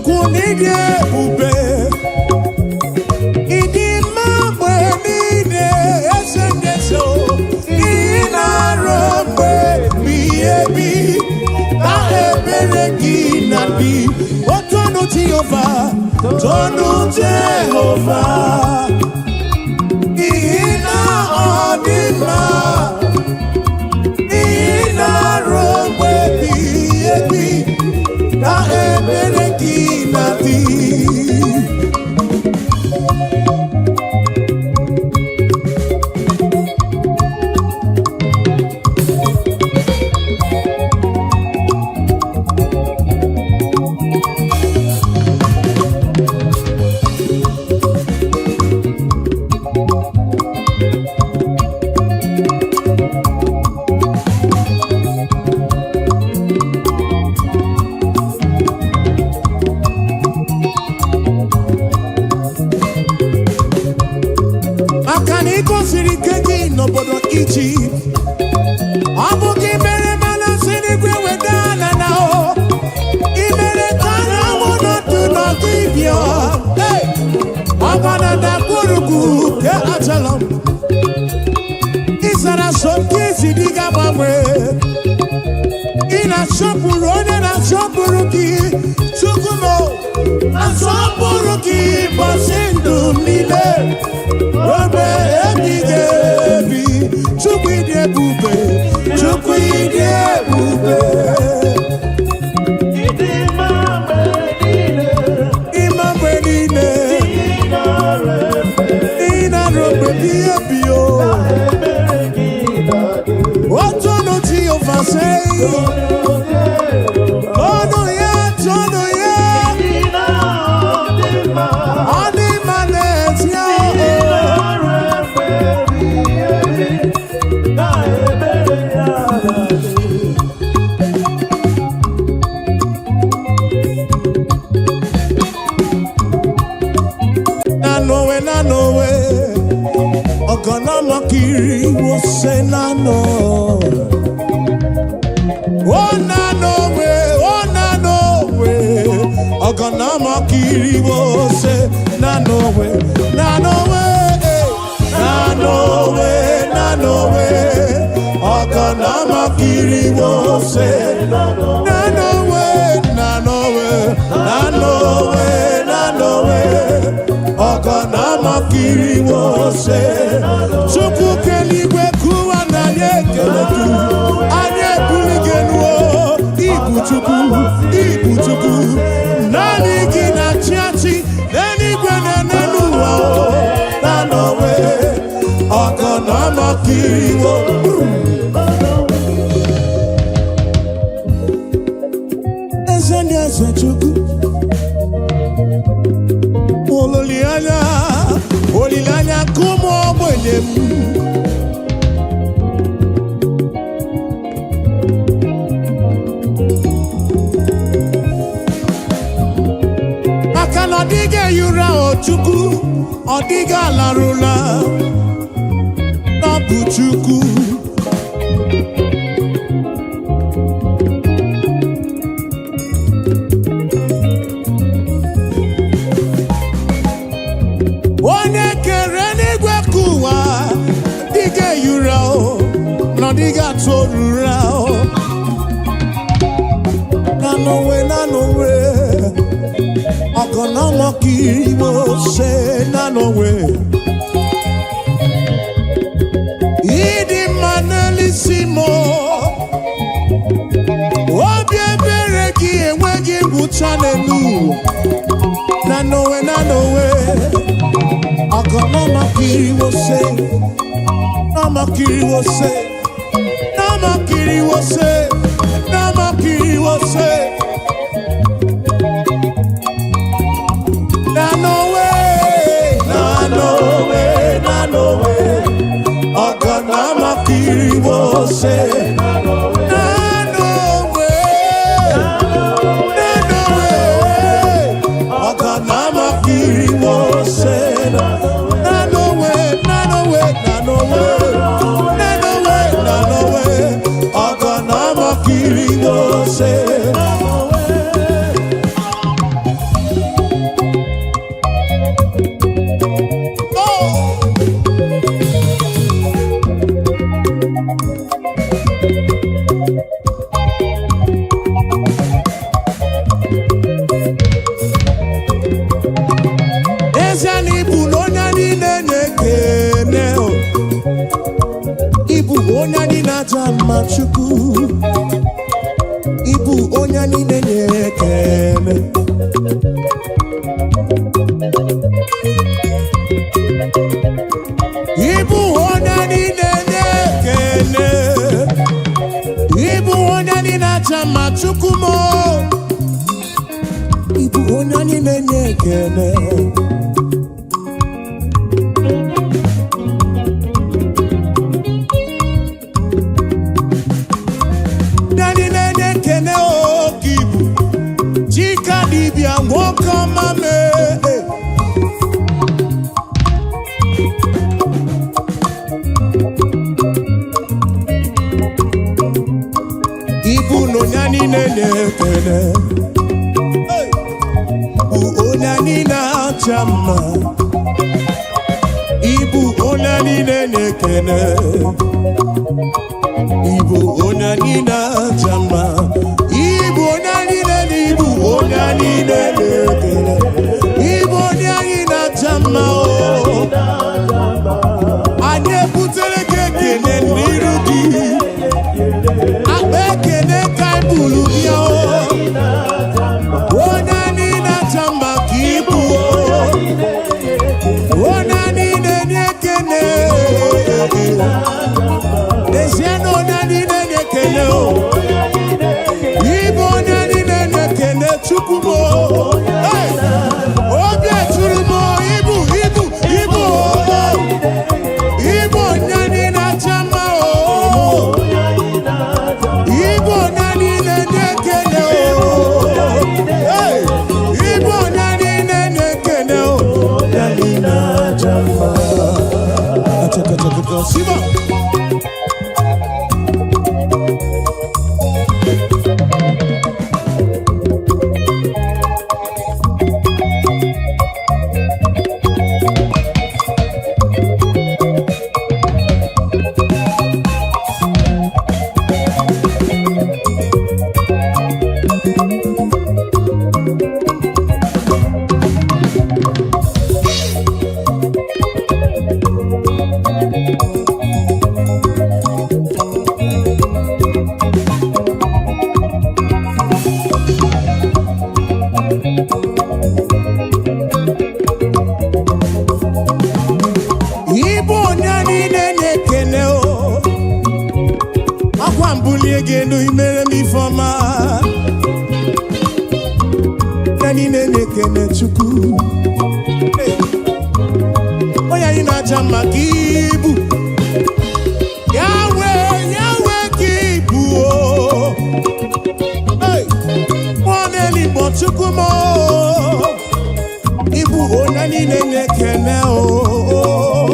Chukwu n'ịdị ebube, ịdị mma mgbe niile, eze ndị eze o. Ị na-arụ mgbe ebighị ebi na ebere gị na dị otonu Jehova, tonu Jehova, n'ihi na ọ dị mma, n'ihi na-arụ mgbe ebighị ebi na ebere gị na dị. Maka na ị gosiri ike gị n'obodo Ijipt, ọ bụ gị mere mana si n'igwe weda ala na o ị mere ka anyanwụ nọdụ n'ọdụ ibio ọgba na ndagwurugwu nke Ajalọm. Ị zara so nke ezi dị ga-agbanwe. Ị na-asọpụrụ onye na-asọpụrụ gị. Chukwu m, asọpụrụ gị bọsị ndụ m niile obe ebighị ebi. Chukwu, ịdị ebube, Chukwu, ịdị ebube. Ịdị mma mgbe niile. Ịma mgbe niile. Ị na-arụ efe. Ị na-arụ mgbe ebighị ebi o. Ebere gị na-adị. Otonu Jehova sei. Tonu ya, tonu ya. Ị na-adị mma. Ọ dị mma n'ezie Ị o. na-arụ efe ebighị ebi na ebere ya na-adị. Nanowe, nanowe, ọgọnọmọkiri wose nano. O nanowe, o nanowe, ọgọnọmọkiri wose nanowe, nanowe, eh. Nanowe, nanowe, ọgọnọmọkiri wose nanowe, nanowe, nanowe, nanowe, ọgọnọmọkiri wose. Chukwu keligwe kụwa na anyị ekele gị, anyị ebuli gị elu o. Ibu Chukwu, ibu Chukwu, naanị gị na-achị achị n'eluigwe na n'elu ụwa o. Nanowe, ọgọnọmọkiri wo. Eze ndị eze, Chukwu, olileanya, olileanya nke ụmụ ogbenye m. Maka na ọ dịghị ehi ụra o Chukwu, ọ dịghị alarụla ọ bụ Chukwu. Onye kere n'igwe ka ụwa dịghị ehi ụra o, na ọ dịghị atụ orura o. Nanowe, nanowe, ọgọnọmọkiri mo ṣe nanowe. Ịdị mma n'elisi m o. Obi ebere gị enweghị ngwụcha n'elu ụwa. Nanowe, nanowe, ọgọnọmọkiri mo ṣe, nọmọkiri mo ṣe, nọmọkiri mo ṣe, nọmọkiri mo ṣe. Nanowe, nanowe, nanowe, ọgọnọmọkiri mo ṣe. Nanowe, nanowe, ọgọnọmọkiri mo ṣe. Nanowe, nanowe, nanowe, nanowe, nanowe, ọgọnọmọkiri mo ṣe. na-aja mma. Chukwu, ịbụ onye niile na-ekele. Ịbụ onye niile na-ekele. Ịbụ onye niile aja mma. Chukwu m, ịbụ onye niile na-ekele. Ndị niile na-ekene oke ibu Chika dibịa, nwoke ọma mee. Ibu na onye niile na-ekele. Hey! Bụ onye niile acha mma. Ibu onye niile na-ekele. Ibu onye niile acha mma. Ibu onye niile na ibu onye niile na-ekele. Ibu onye anyị na-acha mma o. Anyị ebutere gị ekele n'iru gị. Akpa ekele ka anyị buru bịa o. Onye niile acha mma ka ibu o. Onye niile na-ekele. N'ezie na onye niile na-ekele o. Ibu onye niile na-ekele. Chukwu m o. Hey! Obi eturu m o, ibu ibu ibu o. Ibu onye niile acha mma o. Ibu onye niile na-ekele o. Hey! Ibu onye niile na-ekele o. Onye niile acha mma. Achakachakaka, Siba. Ibu onye niile na-ekele o. Akwa mbulie gị elu, imere m ifeọma. Onye niile na-ekele Chukwu. Hey! Onye anyị na-aja mma ka ibu. Yahweh, Yahweh ka ibu o. Hey! Mmụọ na-eligbo, Chukwu m o. Ịbụ onye niile na-ekele o.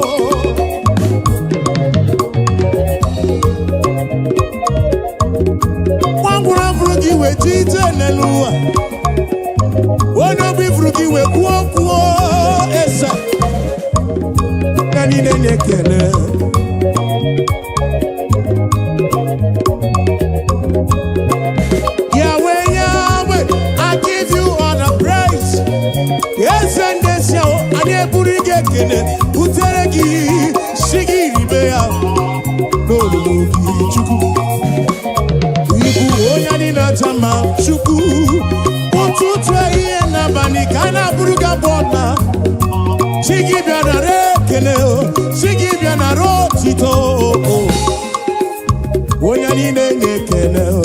Nwa ngwụrụ fụrụ gị wee ji ije n'elu ụwa. Onye obi fụrụ gị wee kwuo kwuo eze. Onye niile na-ekele. Yahweh, Yahweh, I give you all the praise. Eze ndị ezi ahụ, anyị eburu gị ekele butere gị, si gị ribe ya n'olulu gị. Chukwu, ịbụ onye anyị na-aja mma. Chukwu, ụtụtụ, ehihie n'abalị ka a na-abụrụ gị abụ ọna. Chi gị bịa nara ekele o, chi gị bịa nara otito o. Onye niile na-ekele o.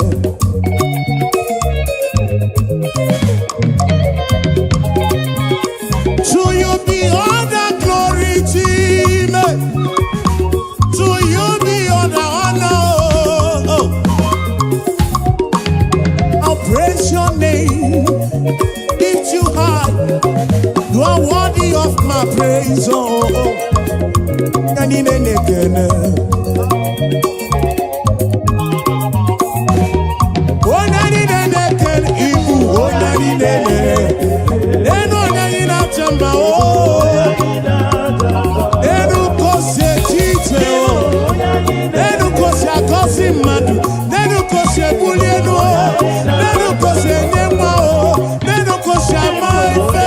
To you be all the glory, Chime. To you be all the honor. Oh. I'll praise your name, lift you high. You are worthy of my praise. Oh, oh. Onye niile na-ekele. Onye niile na-ekele, ibu onye niile na-ekele. Enu onye anyị na-acha mma o. Enu ka o si eche iche o. Enu ka o si agọzi mmadụ. Nenu ka o si ebuli elu o. Nenu ka o si enye nwa o. Nenu ka o si ama ife.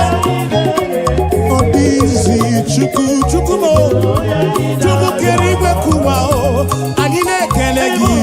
Ọ dị izi. Chukwu, Chukwu m o. Chukwu kere igwe kụwa o. Anyị na-ekele gị.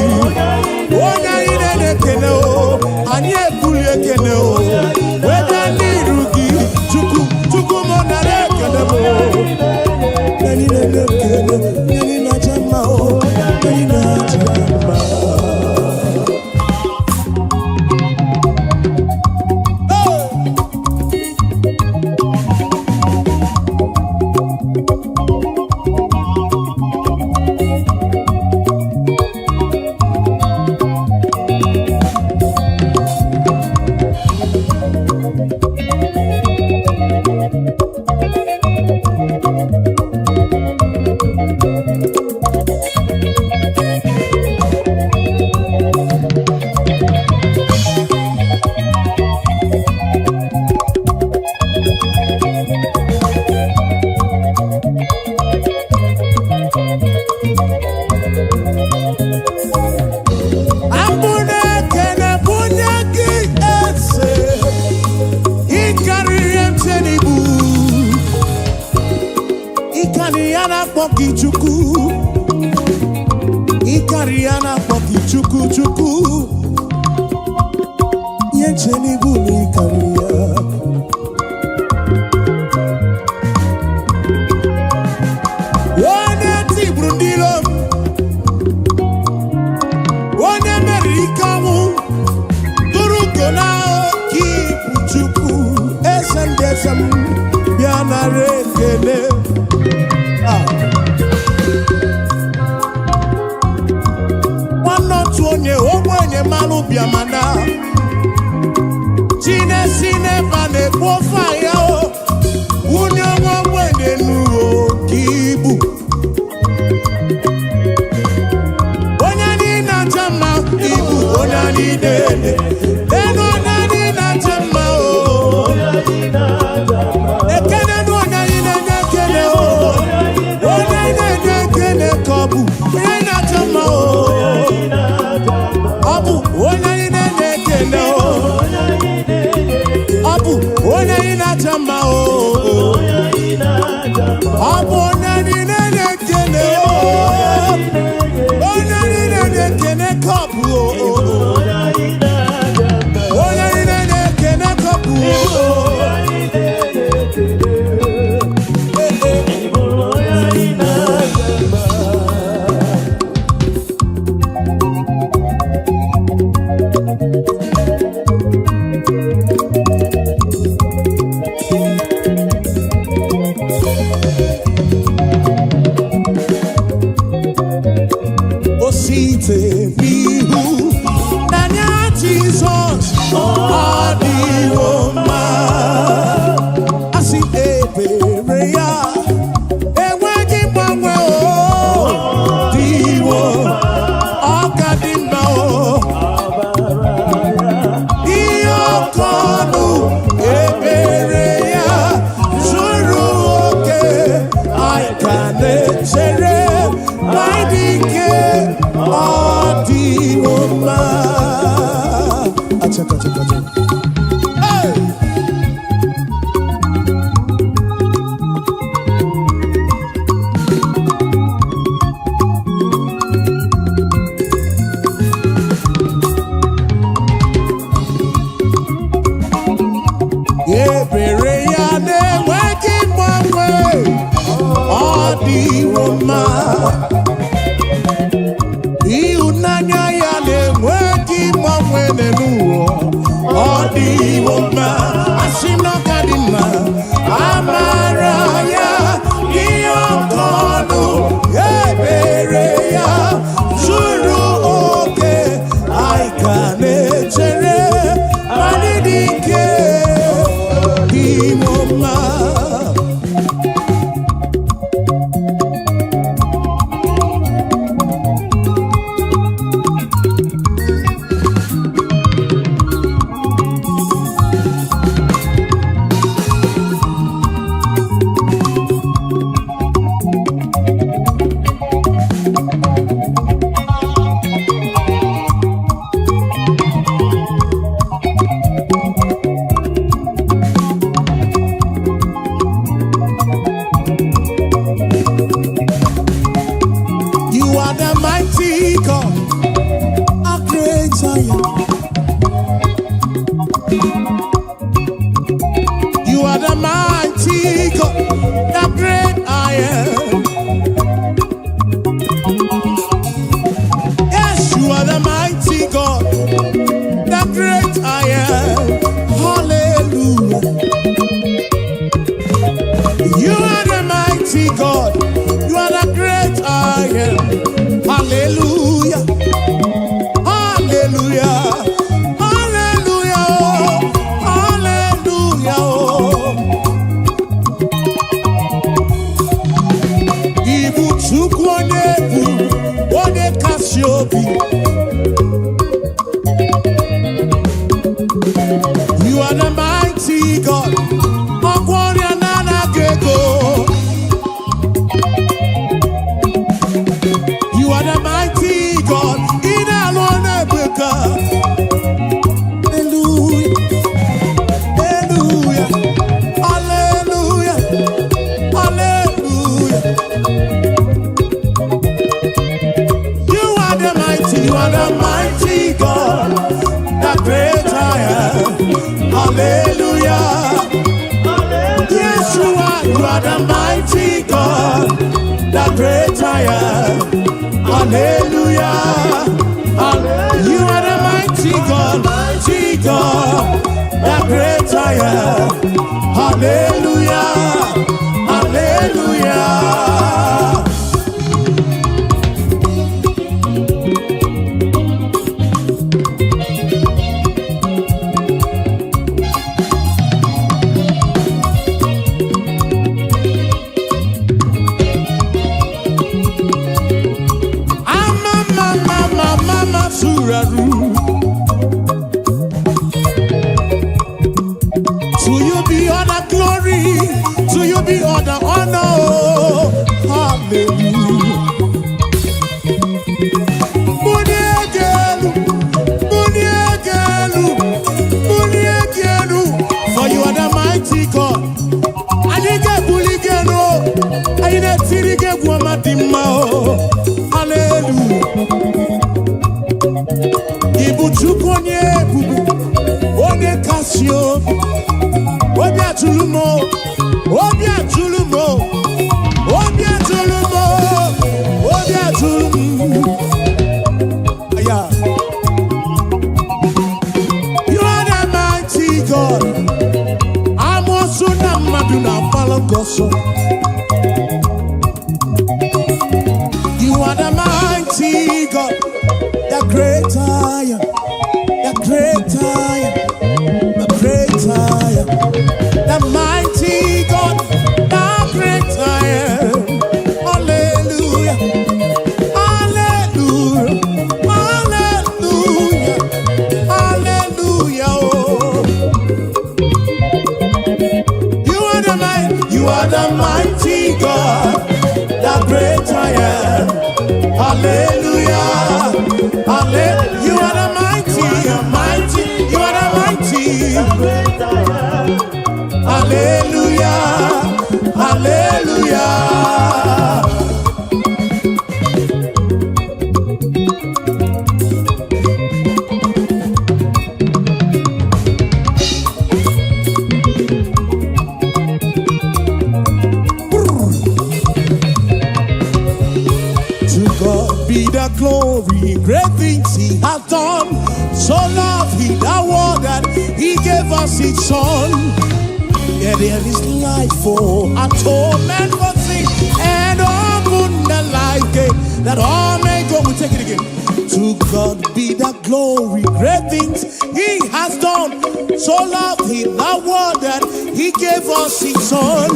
ya na-akpọ gị Chukwu. Ịkarịrị ya na-akpọ gị Chukwu, Chukwu. Ihe nche n'ibu na ịkarịrị ya. Onye tigburu ndị iro m, onye meriri ike ọnwụ, tụrụ ugo na oke ibu. Chukwu, eze ndị eze m, bịa nara ekele. Ah. Nwanne otu onye ogbenye mmanụ bịamana chinesi n'ebe a na-ekpu ofe ahịa o wunye nwa ogbenye n'uwe oke ibu. Onye anyị na-acha mma, ibu onye anyị na-ele elu, onye anyị na-acha mma o. Ekene nụ onye anyị na-enye ekele o. Onye anyị na-enye ekele ka ọ bụ onye anyị na-acha mma o. Ọ bụ onye anyị na-enye ekele o. Ọ bụ onye anyị na-acha mma o. Ọ bụ onye anyị na-enye ekele o. Onye anyị na-enye ekele ka ọ bụ o. Onye anyị na-enye ekele ka ọ bụ o. Eh, eh. O site n'ihu n'anya Jizọs, ọ dịwo mma. Asị ebere ya enweghị mgbanwe, o dịwo, ọ ka dị mma o. Ihe ọkọ ọnụ ebere ya zuru oke, anyị ka na-echere na ịdị ike, ọ dịwo mma. Achaka, achaka, achaka. Hey! Ebere ya na-enweghị mgbanwe, ọ dịwo mma. Ịhụnanya ya na-enweghị mgbanwe n'ụwa, ọ dịwo mma. Asị m na ọ ka dị mma. Amara ya ihe ọkọ ọnụ, ebere ya zuru oke, anyị ka na-echere anyị dị ike dịwo mma. You are the mighty God, a great I am. You are the mighty God, the great I am. Yes, you are the mighty God, the great I am. Hallelujah. You are the mighty God, you are the great I am. Hallelujah. Hallelujah. Hallelujah. Hallelujah. Ibu Chukwu onye bụ onye kasị obi. You are the mighty God. Ọgwọ ọrịa na-anaghị ego. You are the mighty God, the great I am. Hallelujah. Hallelujah. You are the mighty God, mighty God, the great I am. Hallelujah. Hallelujah. Ama mama mama mama suraru. To you be all the glory, to you be all the honor. Hallelujah. Muniegelu, muniegelu, muniegelu. For you are the mighty God. Anyị ga-ebuli gị elu, anyị na-etiri gị egwu ọma dị mma o. Hallelujah. Ị bụ Chukwu onye ebube, onye kasị obi, obi atụrụ m o, obi atụrụ m o, obi atụrụ m o, obi atụrụ m. Yeah. You are the mighty God. Amoosu na mmadụ na-agbalụ gị ọsọ. You are the mighty God, the great I am, the great I am, the great I am, the mighty God, the great I am. Hallelujah, hallelujah, hallelujah, hallelujah. Oh. You are the mighty, you are the mighty God, the great I am. Hallelujah, hallelujah. You are the mighty, mighty, you are the mighty. Great I am. Hallelujah, hallelujah. To God be the glory, great things He hath done. So loved He the world that He gave us His Son. Yeah, there is life for atonement for sin and open the life gate that all may go. We take it again. To God be the glory, great things He has done. So loved He the world that He gave us His Son.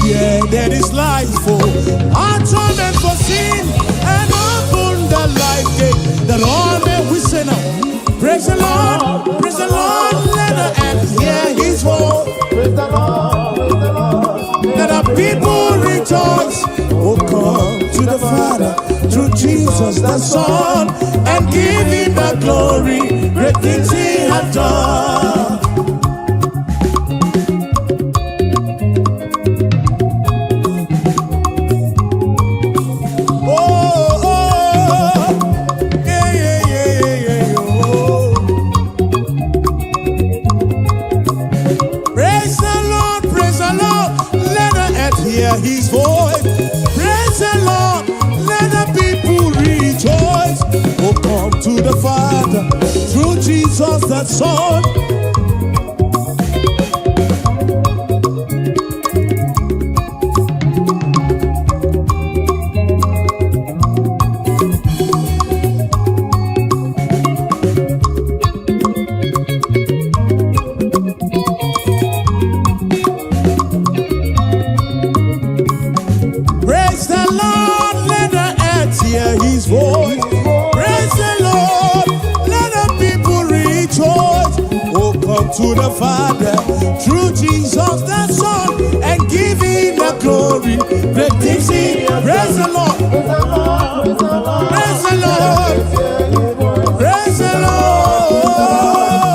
Yeah, there is life for atonement for sin and open the life gate that all may we say now. Praise the Lord, praise the Lord, let the earth hear His voice. Praise the Lord, praise the Lord. Let the people rejoice. Oh, come to the Father through Jesus the Son and give him the glory. Great things he hath done. Oh, oh, yeah, yeah, yeah, yeah, yeah, oh. Praise the Lord, praise the Lord, let the earth hear his voice. Praise the Lord, let the people rejoice. Oh, come to the Father through Jesus the Son. Praise the Lord, let the earth hear his voice. Praise the Lord, let the people rejoice. Oh, come to the Father through Jesus the Son and give him the glory. Great things he. Praise the Lord, Praise the Lord, praise the Lord. praise the Lord, praise the Lord.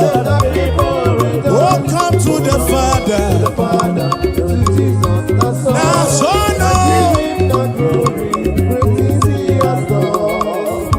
Let the people rejoice. Oh, come to the Father, Father, through Jesus the Son. the Son. Oh. Give him the glory, great things he has done.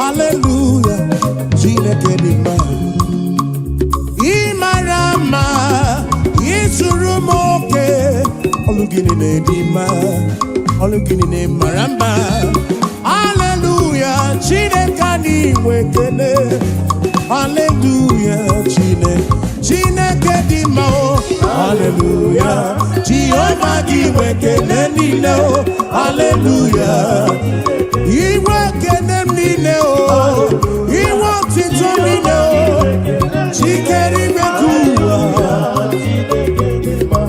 Haleluya, Chineke dị mma. Ị mara mma, ịzụrụ m oke. Ọlụ gị niile dị mma, ọlụ gị niile mara mma. Haleluya, Chineke anyị nwe ekele. Haleluya, Chineke, Chineke dị mma o. Haleluya, Jehova gị nwe ekele niile o. Haleluya, inwe ekele m niile o, inwe otito niile o. Chikere ime ka ụwa. Chineke dị mma.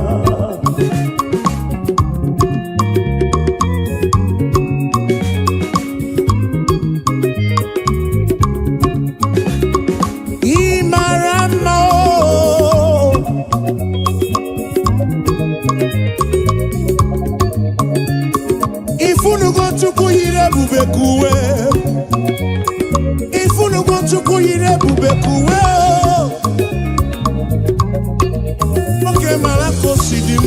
Ị mara mma o. Ifunugo Chukwu yiri ebube ka uwe. Ifunugo Chukwu yiri ebube ka uwe o. Nwoke mara ka o si dị m.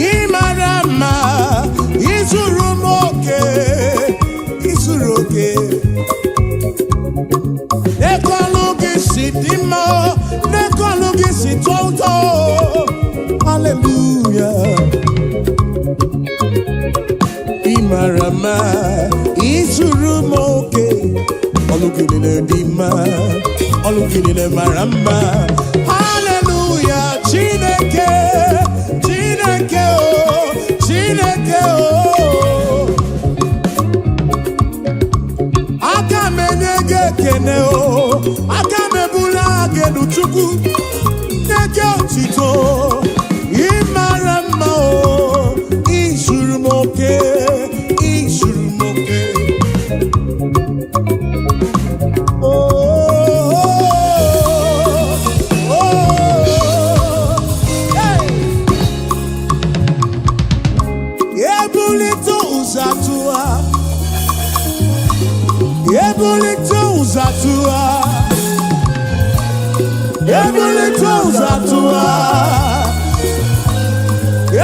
Ị mara mma, ịzụrụ m oke, ịzụrụ oke. N'ekọlụ gị si dị mma, n'ekọlụ gị si tọọ ụtọ. Hallelujah. Ị mara mma, ịzụrụ m oke. Ọlụ gị niile dị mma, ọlụ gị niile mara mma. Hallelujah, Chineke, Chineke o, Chineke o. Aka m enye gị ekene o, aka m ebuli gị elu Chukwu, nye gị otito. Ị mara mma o, ịzụrụ m oke, ịzụrụ m oke. Oh, oh, oh, hey. Ebulite ụzọ atụwa, ebulite ụzọ atụwa, ebulite ụzọ atụwa,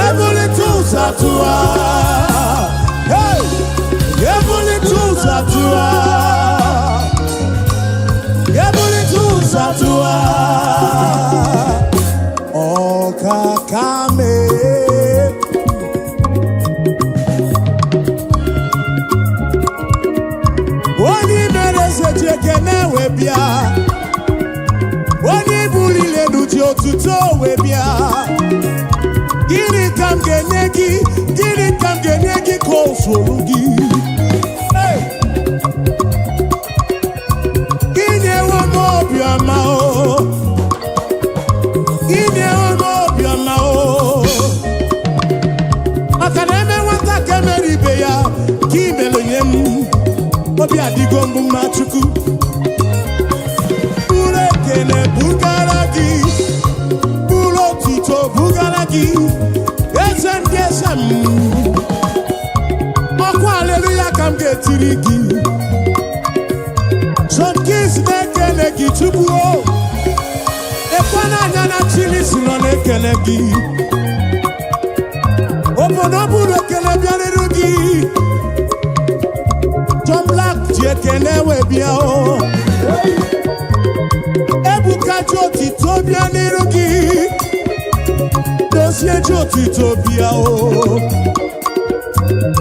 ebulite ụzọ atụwa, hey! Ebulite ụzọ atụwa, ebulite ụzọ atụwa, ọkaka mee. Onye mere eze ji ekene wee bịa, onye buliri elu ji otuto wee bịa. Gịnị ka m ga-enye gị? Gịnị ka m ga-enye gị ka o zuru gị? Hey! Inyewo m obiọma o, inyewo m obiọma o. Maka na eme nwata ka emere ibe ya, ka imere nye m. Obi adịgo mbụ mma Chukwu. Buru ekele bugara gị, buru otuto bugara gị, eze ndị eze m. Ọkwa aleluya ka m ga-etiri gị. John Kings na-ekele gị Chukwu o. Ekwe n'anya na Chili si nọ na-ekele gị. Obodo buru ekele bịarịrị gị. John Black ji ekele wee bịa o. Ebuka ji otito bịa n'iru gị. Dozie ji otito bịa o.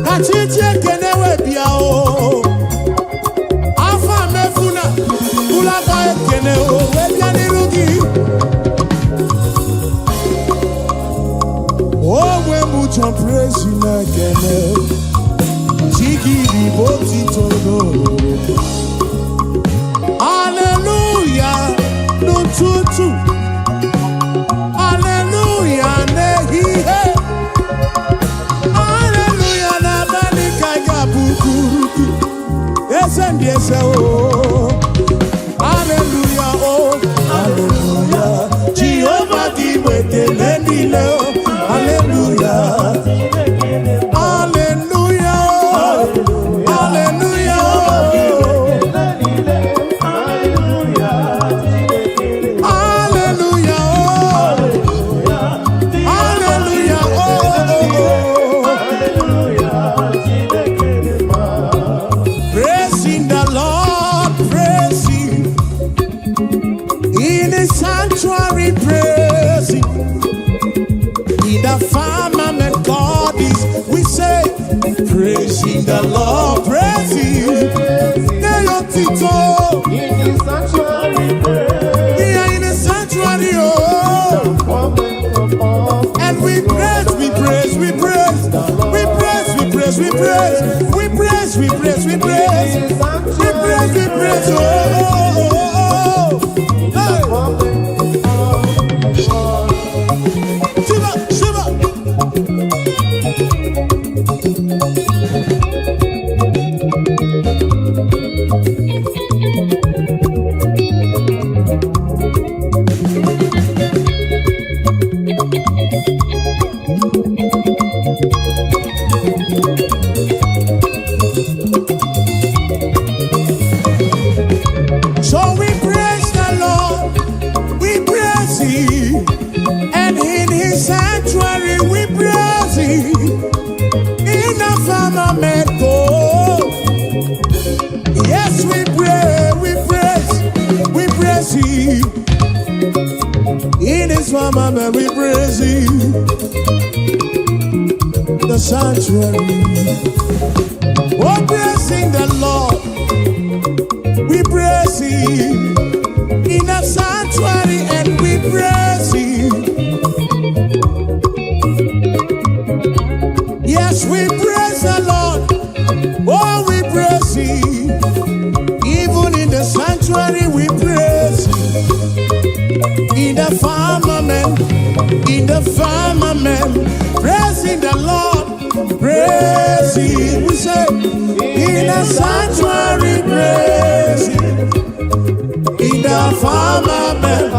Kachi ji ekele wee bịa o. Afọ mefuna ụlọakpa ekele o wee bịa n'iru gị. Onwe m John Praise na-ekele. Chigidi bụ otito n'olulu. Hallelujah n'ụtụtụ. Hallelujah n'ehihie. Hallelujah n'abalị ka ị ga-abụ kwuru gị. Eze ndị eze o. Hallelujah o. Hallelujah. Jehova gị bụ ekele niile o. Hallelujah. Hallelujah o. Hallelujah o. Hallelujah o. Hallelujah o. Sanctuary, praise Him. In the firmament, God is. We say, praising the Lord, praise Him. Nye ya otito. In the sanctuary, praise. We are in the sanctuary, oh. Moment of all. And we praise, we praise, we praise. We praise, we praise, we praise. We praise, we praise, we praise. We praise, we praise, oh, oh, oh, oh. Hey. Moment of all. Shiva, Shiva. So we praise the Lord, we praise Him, and in His sanctuary we praise Him. In the firmament, oh, yes, we pray, we praise Him. In His firmament, we praise Him. The sanctuary, oh, praising the Lord, we praise Him. In the sanctuary, and we praise Him. Yes, we praise the Lord. Oh, we praise Him. Even in the sanctuary, we praise Him. In the firmament, praising the Lord, praise Him. We say, in the sanctuary, praise Him. In the firmament,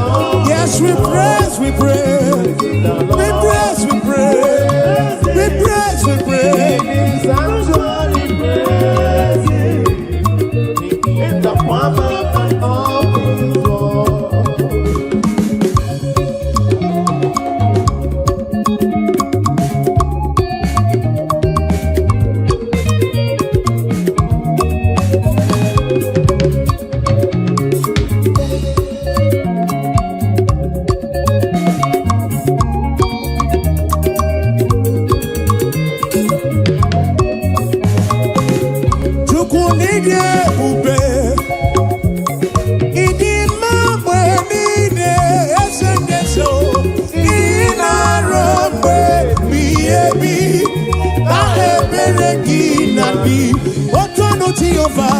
yes, we praise, we praise, we praise, we praise, we praise, we praise. In the sanctuary, praise Him. In the firmament of His word. Chukwu n'ịdị ebube, ịdị mma mgbe niile, eze ndị eze o. Ị na-arụ mgbe ebighị ebi, na ebere gị na-adị. O tonu Jehova,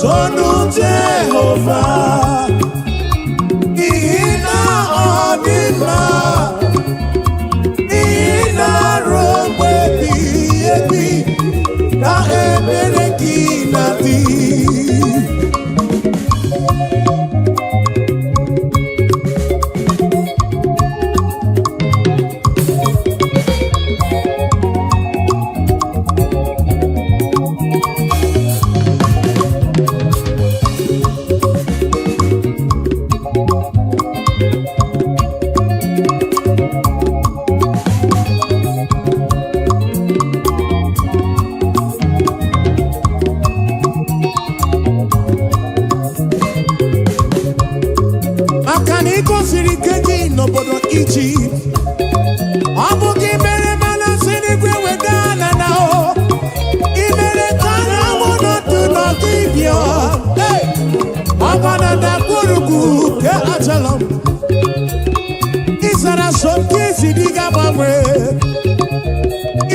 tonu Jehova, n'ihi na ọ dị mma. Ị na-arụ mgbe ebighị ebi, na ebere gị na-adị. Maka na ị gosiri ike gị n'obodo Ijipt, ọ bụ gị mere mana si n'igwe weda na na o ị mere ka anyanwụ nọdụ n'ọdịbịa. Hey! Ọgba na ndagwurugwu nke Ajalon, ị zara so nke isi dị ga-agbanwe.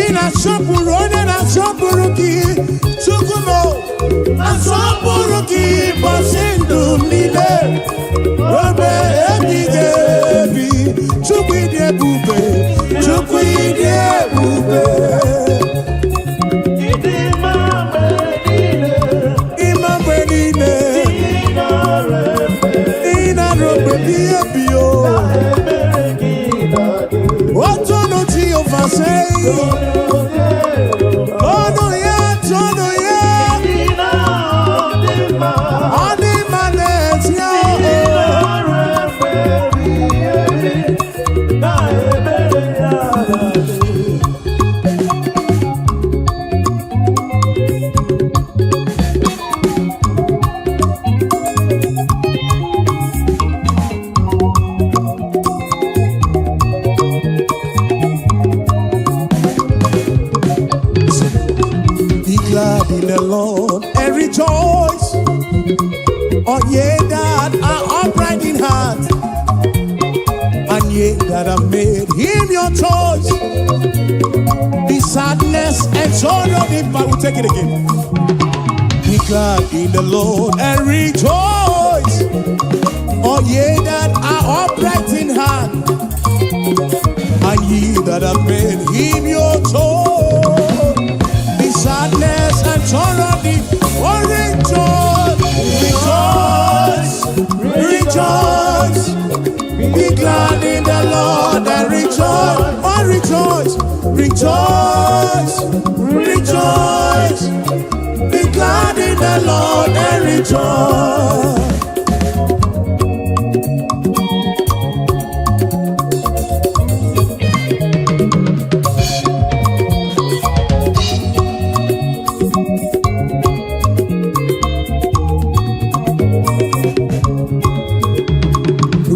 Ị na-asọpụrụ onye na-asọpụrụ gị. Chukwu m, asọpụrụ gị ụbọchị ndụ m niile, obe ebighị ebi. Chukwu, ịdị ebube, Chukwu, ịdị ebube. Ịdị mma mgbe niile. Ịma mgbe niile. Ị nara efe. Ị na-arụ mgbe ebighị ebi o. Ebere gị na-adị. Otonu Jehova, sei. Tonu ya, tonu ya. Ịdị na ọ dị mma. Ọ dị mma n'ezie Ị o. nara efe ebighị rejoice, all ye that are upright in heart, and ye that have made him your choice. The sadness and sorrow depart. We take it again. Be glad in the Lord and rejoice, all ye that are upright in heart, and ye that have made him your choice. The sadness and sorrow depart. Oh, rejoice, rejoice, rejoice. Be glad in the Lord and rejoice. Oh, rejoice, rejoice, rejoice. Be glad in the Lord and rejoice.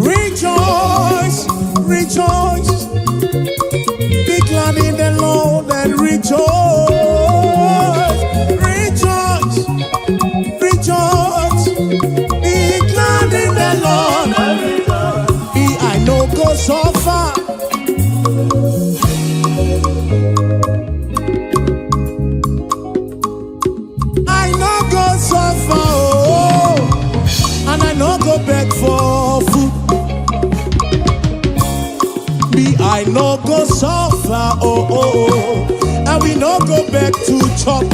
Rejoice, rejoice. Be glad in the Lord and rejoice. Rejoice, rejoice. Be glad in the Lord. Be I no go suffer. I no go suffer, oh, and I no go beg for food. Me, I no go suffer, oh, and we no go beg to chop.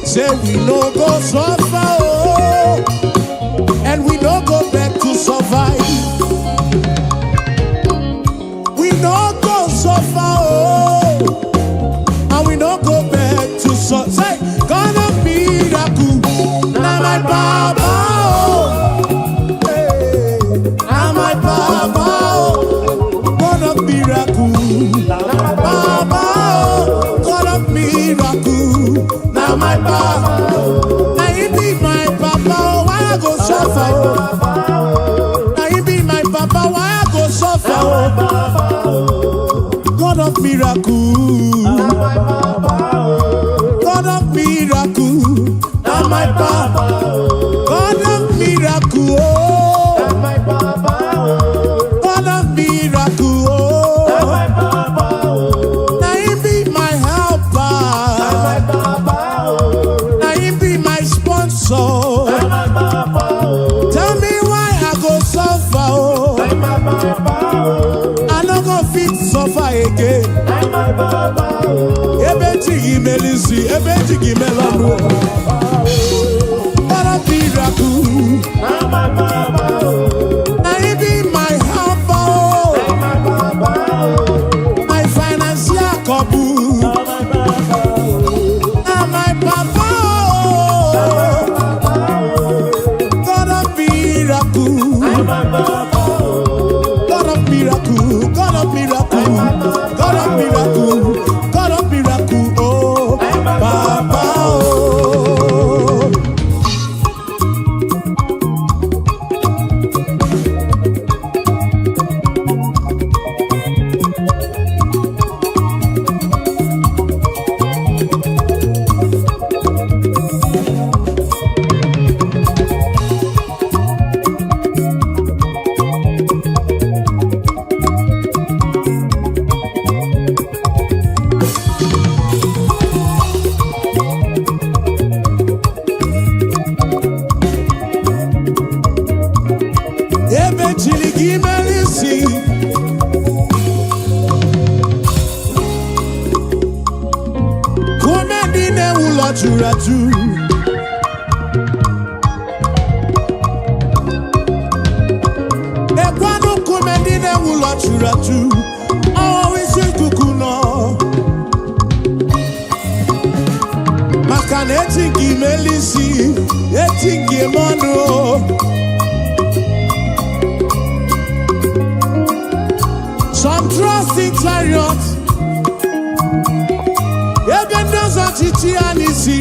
Say we no go suffer, oh, and we no go beg to survive. We no go suffer, oh, and we no go beg to survive. Say, God of miracle, na my baba, oh, hey, na my baba, oh, God of miracle, baba, oh, God of miracle, na my baba. Na he be my papa, oh, why I go suffer? Oh? Na he be my papa, why I go suffer? Oh? God of miracle, God of miracle, na my papa. God of miracle, oh, God of miracle, oh. Na him be my helper, na him be my sponsor. Tell me why I go suffer, oh. I no go fit suffer again. Ebe chi gị mere isi, ebe chi gị mere ọnụ. God of miracle, na him be my helper, oh. My financial couple, na my papa, oh. God of miracle, God of miracle, God of miracle, God of miracle, God of miracle, oh, Papa, oh. Ebe chiri gị mere isi, kume ndị na-ewu ụlọ juru ajụ. Ekwanụ nkume ndị na-ewu ụlọ juru ajụ, ọwụ isi ikuku nọ. Maka na eti nke imeli isi, eti nke ime ọnụ o. Some trust in chariots. Ebe ndị ọzọ chichi ya n'isi.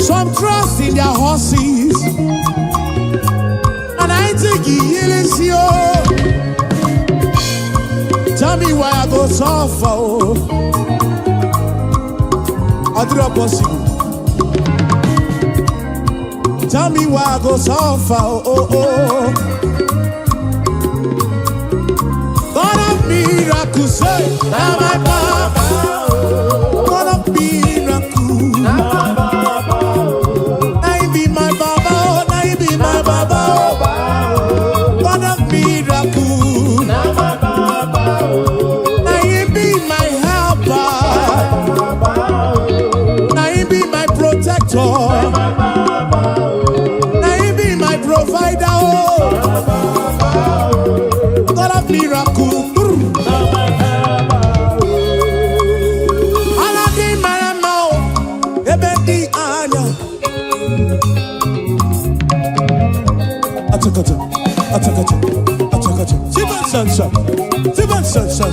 Some trust in their horses. And I think he isi o. Tell me why I go suffer, oh. Adịrọ possible. Tell me why I go suffer, oh. God of miracles, say, na my papa. God of miracles, na he be my baba, oh, na he be my baba, oh. God of miracles, na he be my helper, na he be my protector, na he be my provider, oh. God of miracles. Ala dị mara mma o, ebe dị anya. Achakacha, achakacha, achakacha. Siban sansa, siban sansa.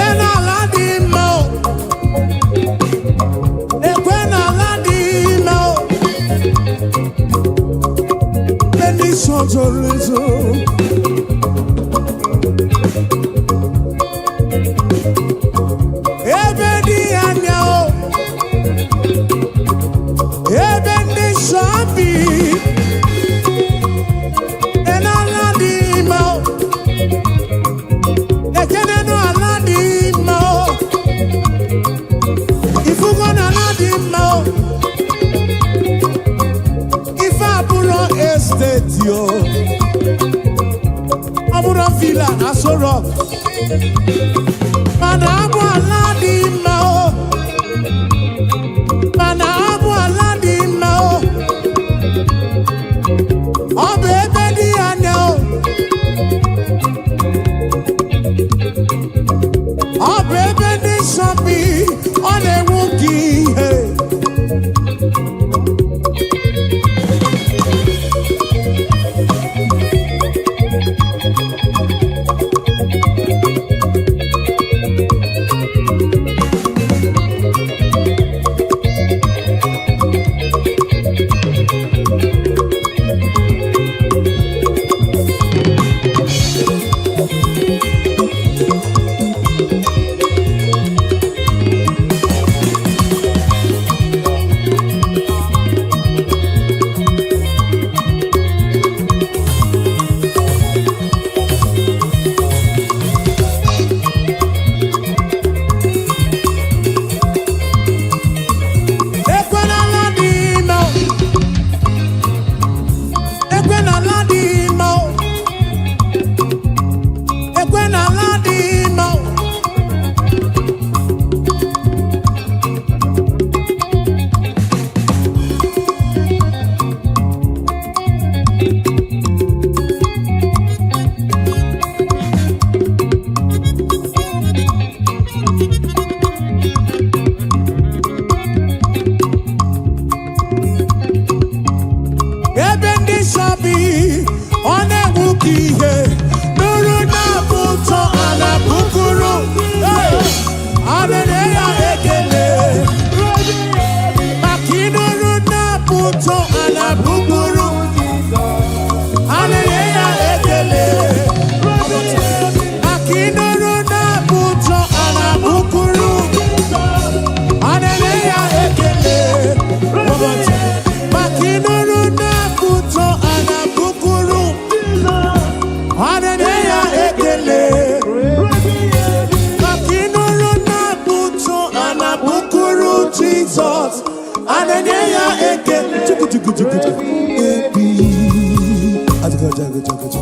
Ena ala dị mma o, ekwe na ala dị mma o. Ndị nsọ zoro ezo. Ebe dị anya o, ebe ndị nsọ bi, ena ala dị mma o, ekenenu ala dị mma o, ifugo na ala dị mma o, ife abụrọ estate o, ọ bụrụ villa na Aso Rock, mana abụ ala dị mma o, mana abụ ala dị mma o, ọ bụ ebe dị anya o, ọ bụ ebe ndị nsọ bi, ọ na-enwu ka ihe. Ekwe n'ala dị mma o. Ekwe n'ala dị mma o. Ekwe n'ala dị mma o. Ebe ndị nsọ bi, ọ na-enwu ka ihe. Nụrụ na-abụ ụtọ a na-abụkụrụ. Hey! A na-enye ya ekele. Maka ịnụrụ na-abụ ụtọ a na-abụkụrụ. A na-enye ya ekele. Maka ịnụrụ na-abụ ụtọ a na-abụkụrụ. A na-enye ya ekele. Maka ịnụrụ na-abụ ụtọ a na-abụkụrụ. A na-enye ya ekele. Maka ịnụrụ na-abụ ụtọ a na-abụkụrụ Jizọs. A na-enye ya ekele. Chuku chuku chuku chuku. Ebi. Ajụjụ, ajụjụ, ajụjụ.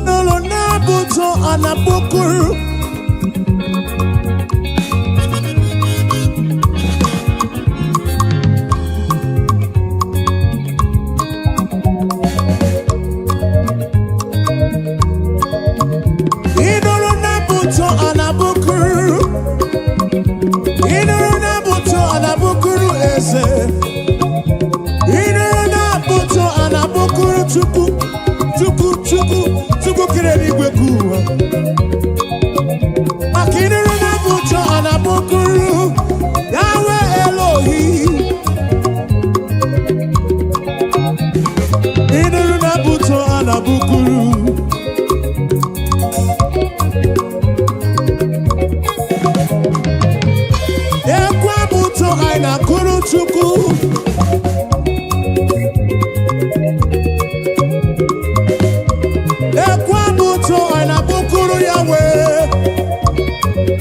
N'ụlọ na-abụ ụtọ a na-abụkụrụ.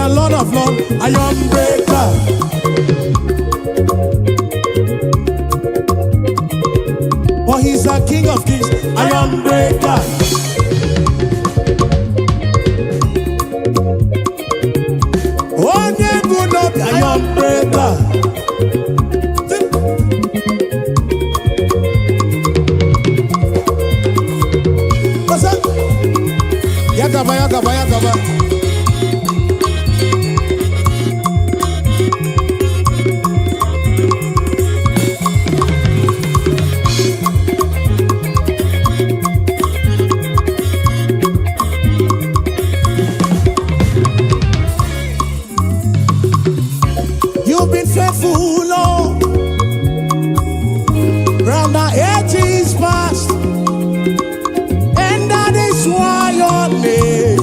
a Lord of Lords, iron breaker. For he's a King of Kings, iron breaker. Onye bụ n'obi, iron breaker. What's up? Ya gaba, ya gaba, ya gaba. You've been faithful, Lord, from the ages past, and that is why your name.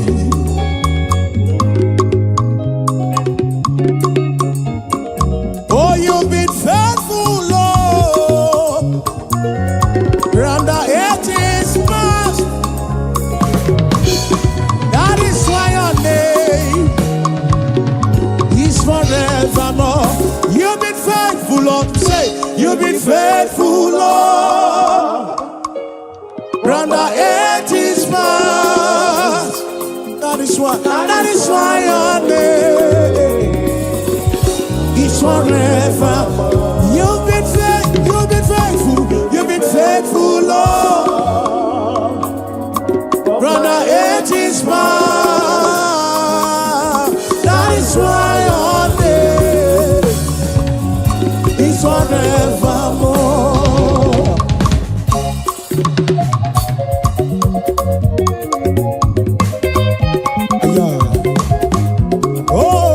Oh, you've been faithful, Lord, from the ages past. That is why your name is forevermore. You've been faithful, Lord. Say, you've been faithful, Lord, from the ages past. That is why your name is forever. You've been faithful, you've been faithful, you've been faithful, Lord. From the ages past. That is why your name is forevermore. Yeah. Oh.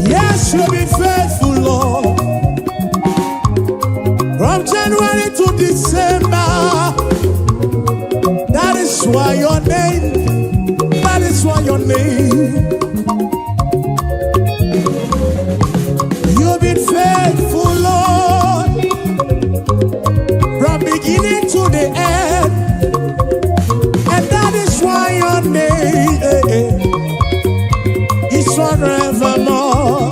Yes, you've been faithful, Lord. From January to December. That is why your name, that is why your name. You've been faithful, Lord. From beginning to the end. And that is why your name is forevermore.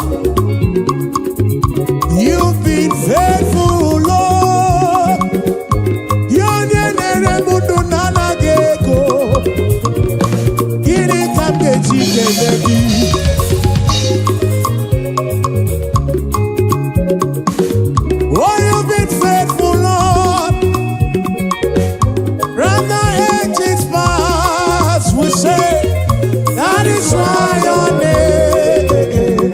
You've been faithful, Lord. Onye na-ere m ndụ na-anaghị ego. Gịnị ka m ga-eji kelee gị? Oh, you've been faithful, Lord. From the ages past, we say, that is why your name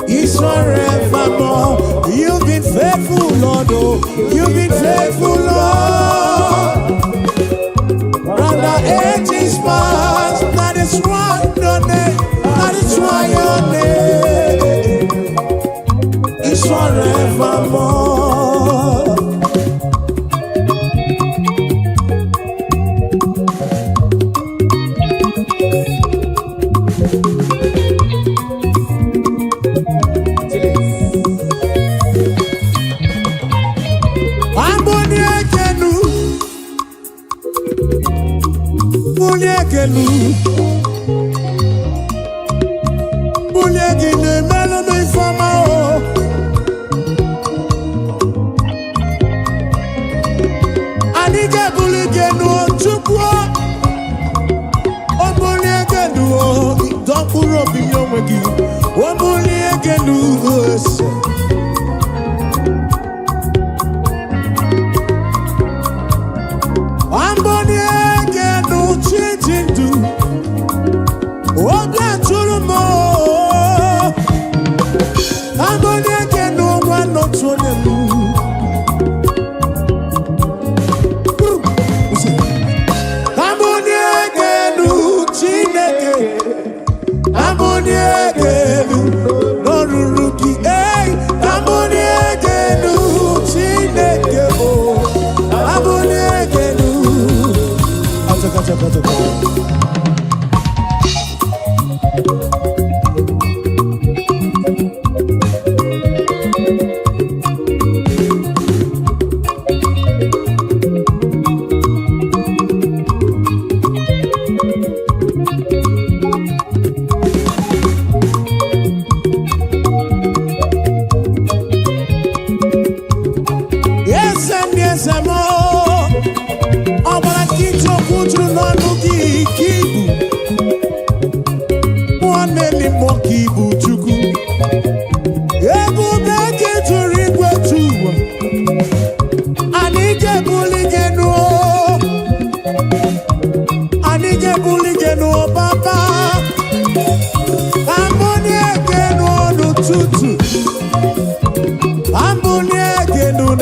is forevermore. You've been faithful, Lord. Oh, you've been faithful, Lord. From the ages past, that is why your name, that is why your name is forevermore. Chilis. Amboni ekenu, bulie ekenu, bulie gị na-emelụ m ifeọma o. Anyị ga-ebuli gị enu o, Chukwu o. O bulie gị enu o, dọ mkpụrụ obi nye onwe gị. O bulie gị enu ese. Amboni ekenu chi ji ndụ. Obi atụrụ m o. Amboni ekenu nwa n'otu onye m. Amboni ekenu Chineke. Amboni ekenu n'olulu gị. Hey!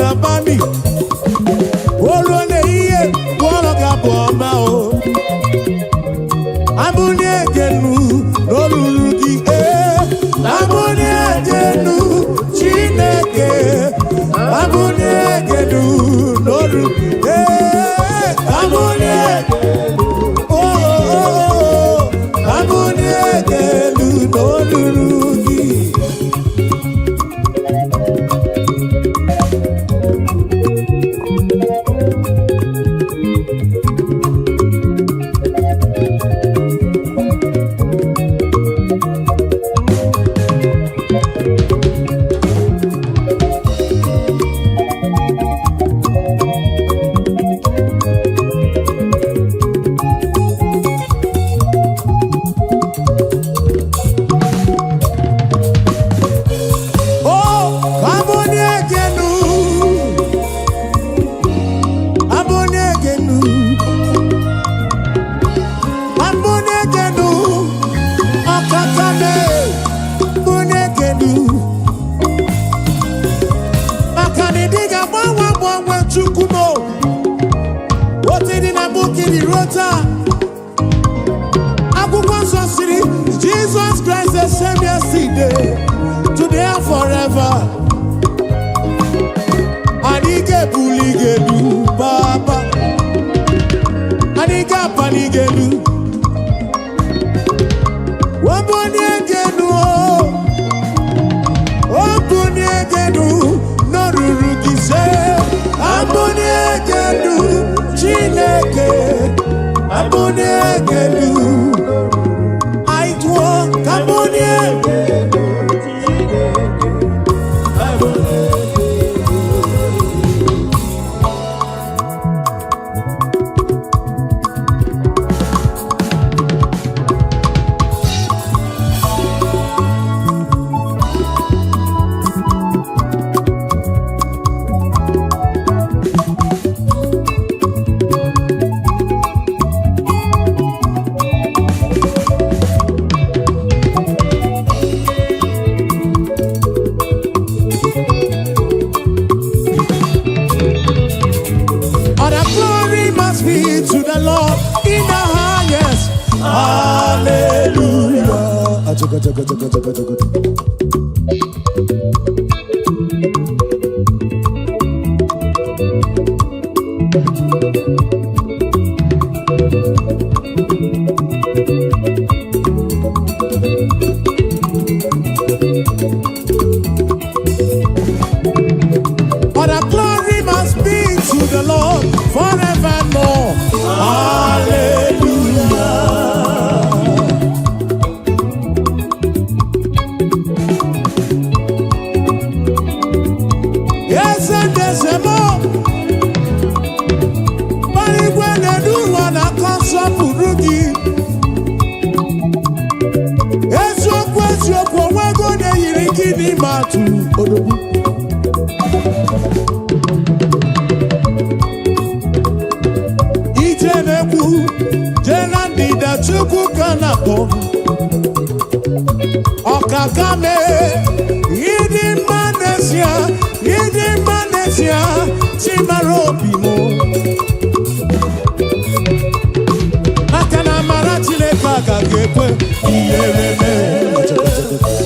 N'abalị o ruo n'ehihie, gụọrọ gị abụ ọma. O abụnie genu n'olulu gị, ee, abụnie genu, Chineke, abụnie genu n'olu, ee, abụnie, oh, oh, oh, abụnie genu n'olulu gị. Oh, abụnie genu, abụnie genu, abụnie genu, ọkaka me, abụnie genu. Maka na ịdị ga-agbanwe agbanwe, Chukwu m o. Otu dị na mbụ kiri ruo taa. Akwụkwọ nsọ siri, Jesus Christ the same yesterday, today and forever. Anyị ga-ebuli gị elu, Papa. Anyị ga-apali gị elu. Obunie gị elu, o. Obunie gị elu, n'oruru gị se. Abunie gị elu, Chineke. Abunie gị elu. Anyị tụọ ka abunie. Chineke, abụnie gị elu. All the glory must be to the Lord in the highest. Hallelujah. Achoka, choka, choka, choka, choka. All the glory must be to the Lord forevermore. Hallelujah. Yes, and there's a more. Igwe na-edu ụwa na-akọ nsọpụrụ gị. Eziokwu, eziokwu, onwego na-eyiri gị n'ime atụ odogwu. Ije na-ekwu jee na ndịda, Chukwu ka na-akpọ. Ọkaka mee, ịdị mma n'ezie, ịdị mma n'ezie, Chimara obi m. Maka na amara Chineke agaghị ekwe ihere mee.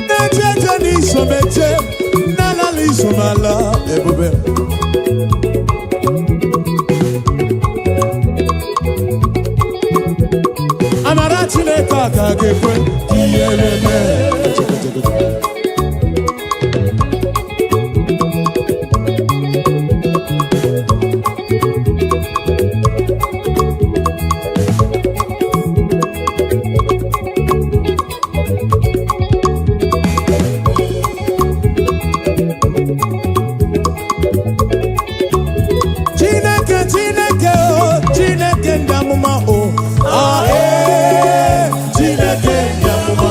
Na-eche eche n'isomeche, na-alala isomala, ebube. Amara Chineke agaghị ekwe ihere mee. Chineke, Chineke o, Chineke ndị amụma o, ah, ee, Chineke ndị amụma.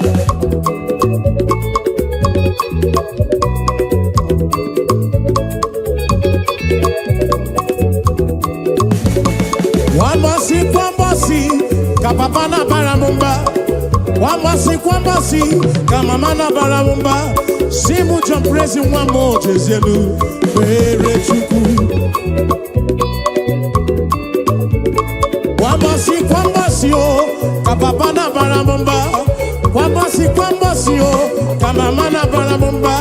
Kwa mbọsị kwa mbọsị ka mama na-abara m mba, si mụ John Prezi nwa m, jezielu kpere Chukwu. Kwa mbọsị kwa mbọsị o ka papa na-abara m mba, kwa mbọsị kwa mbọsị o ka mama na-abara m mba,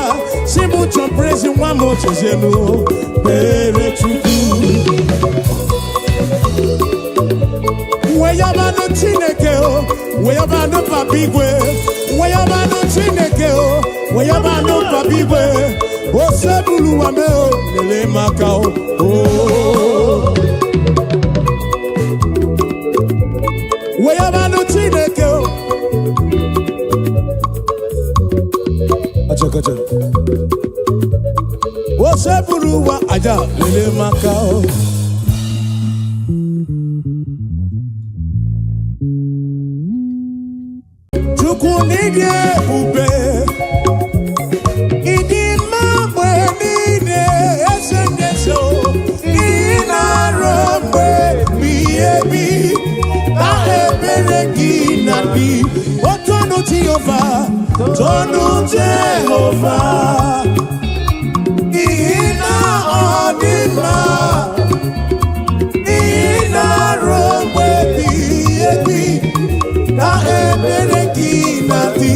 si mụ John Prezi nwa m, jezielu kpere Chukwu. Weyabanụ Chineke o, weyabanụ Papa igwe, weyabanụ Chineke o, weyabanụ Papa igwe, osebuluwa me o, lele maka o o. Weyabanụ Chineke o. Achakacha. Osebuluwa aja, lele maka o. Chukwu n'ịdị ebube, ịdị mma mgbe niile, eze ndị eze o, ị na-arụ mgbe ebighị ebi na ebere gị na dị otonu Jehova, tonu Jehova, n'ihi na ọ dị mma, ị na-arụ mgbe ebighị ebi na ebere gị na dị.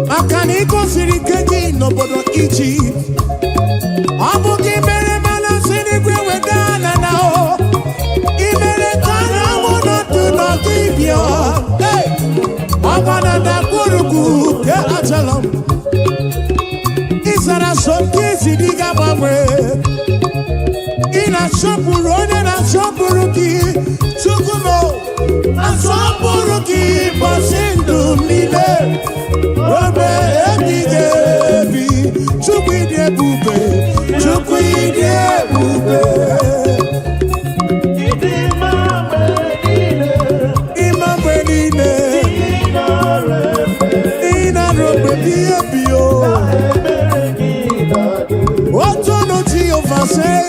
Maka na ị gosiri ike gị n'obodo Ijipt, ọ bụ gị mere mana si n'igwe weda ala na o ị mere ka anyanwụ nọdụ n'ọdụ ịbịa. Ọgba na ndagwurugwu ke achala m ịzara so nke isi dị ga-agbanwe. Ị na-asọpụrụ onye na-asọpụrụ gị. Chukwu m, asọpụrụ gị ụbọchị ndụ m niile, obe ebighị ebi. Chukwu, ịdị ebube, Chukwu, ịdị ebube. Ịdị mma mgbe niile. Ịma mgbe niile. Ị nara efe. Ị na-arụ mgbe ebighị ebi o. Ebere gị na-adị. Otonu Jehova sei.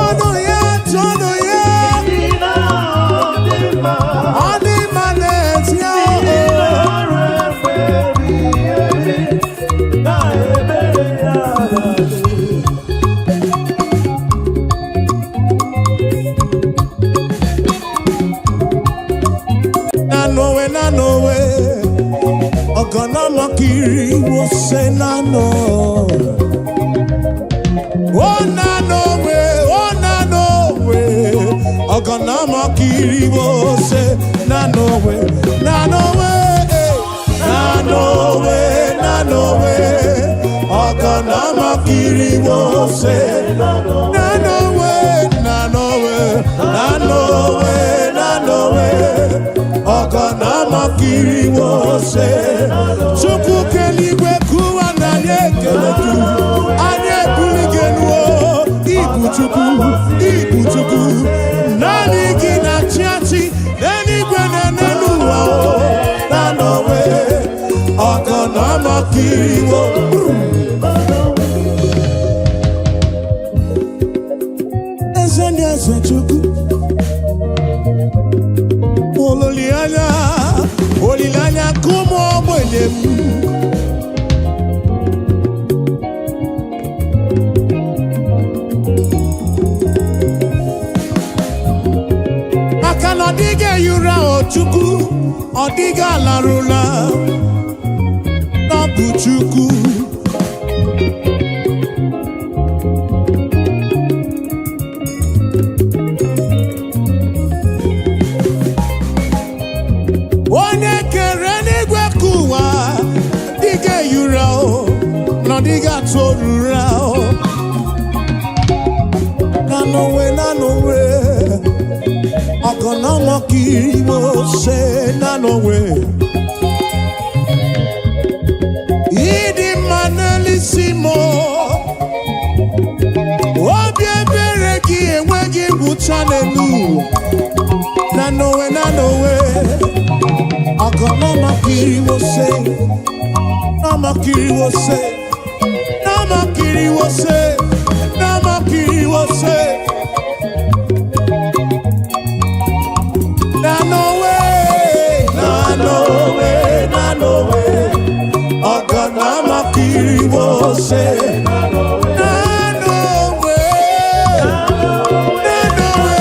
Ọnụ ya, tọnụ ya. Ị na-adị mma. Ọ dị mma n'ezie. Ị nara efe ebighị ebi. Na ebere ya na-adị. Na nowe, na nowe, ọgọnọmọkiri wose na no. O na nowe, o na nowe, ọgọnọmọkiri wose na nowe, na nowe, eh, na nowe, na nowe, ọgọnọmọkiri wose na nowe, na nowe, na nowe, na nowe, ọgọnọmọkiri wose. Chukwu keligwe kụwa na anyị ekele gị, anyị ebuli gị elu o. Ibu Chukwu, ibu Chukwu, naanị gị na-achị achị n'eluigwe na n'elu ụwa o. Na nowe, ọgọnọmọkiri wo. Eze ndị eze, Chukwu, olileanya, olileanya nke ụmụ ogbenye m. Maka na ọ dịghị ehi ụra o Chukwu, ọ dịghị alarụla n'ọbụ Chukwu. Onye kere n'igwe ka ụwa dịghị ehi ụra o, na ọ dịghị atụ ụra o. Na n'onwe, na n'onwe. Ọgọnọmọkiriwose na n'onwe. Ịdị mma n'elisi m, obi ebere gị enweghị ngwụcha n'elu ụwa. Na n'onwe, na n'onwe. Ọgọnọmọkiriwose, nọmọkiriwose, nọmọkiriwose, nọmọkiriwose. Na n'onwe, na n'onwe, na n'onwe. Ọgọnọmọkiriwose. Na n'onwe, na n'onwe.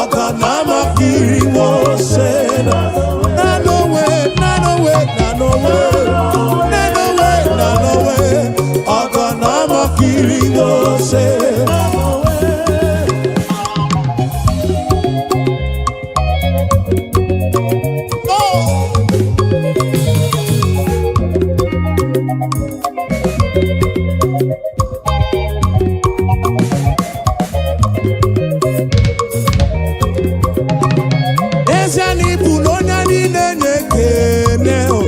Ọgọnọmọkiriwose. Na n'onwe, na n'onwe, na n'onwe. Na n'onwe, na n'onwe. Ọgọnọmọkiriwose. Oh! N'ezie na ịbụ na onye niile na-ekene o.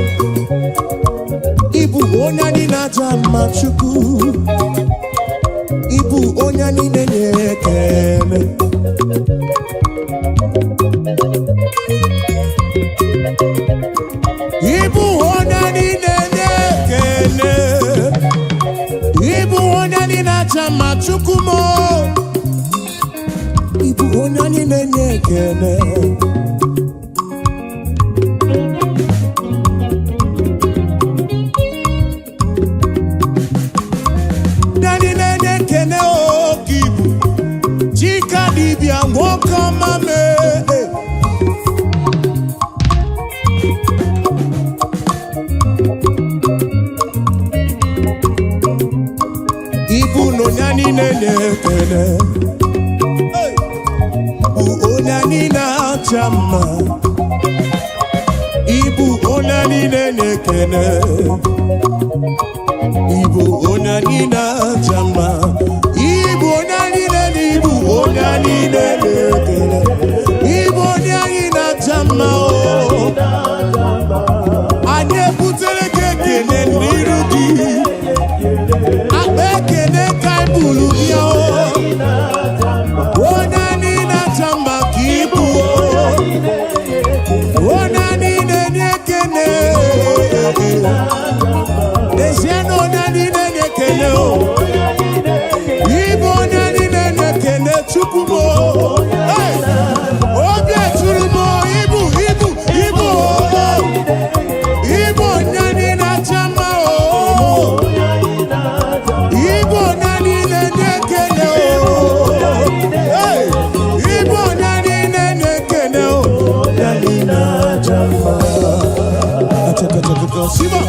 Ịbụ onye anyị na-aja mma, Chukwu. Ịbụ onye niile na-ekene. Ịbụ onye niile na-ekene. Ịbụ onye anyị na-aja mma, Chukwu m o. Ịbụ onye niile na-ekene. Ndị niile na-ekene oke ibu Chika dibịa, nwoke ọma mee. Ibu na onye niile na-ekene. Hey! Bụ onye niile acha mma. Ibu onye niile na-ekene. Ibu onye niile acha mma. Ibu onye niile na ibu onye niile na-ekene. Ibu onye anyị na-acha mma o. Anyị ebutere gị ekene n'iru gị. Akpa ekene ka anyị buru bịa o. Onye niile acha mma ka ibu o. Onye niile na-ekene. N'ezie na onye niile na-ekene o. Ịbụ onye niile na-ekene, Chukwu m o. Hey! Obi eturu m o, ibu, ibu, ibu o. Ịbụ onye niile acha mma o. Ịbụ onye niile na-ekene o. Hey! Ịbụ onye niile na-ekene o. Onye niile acha mma. Achakachakaka, Siba.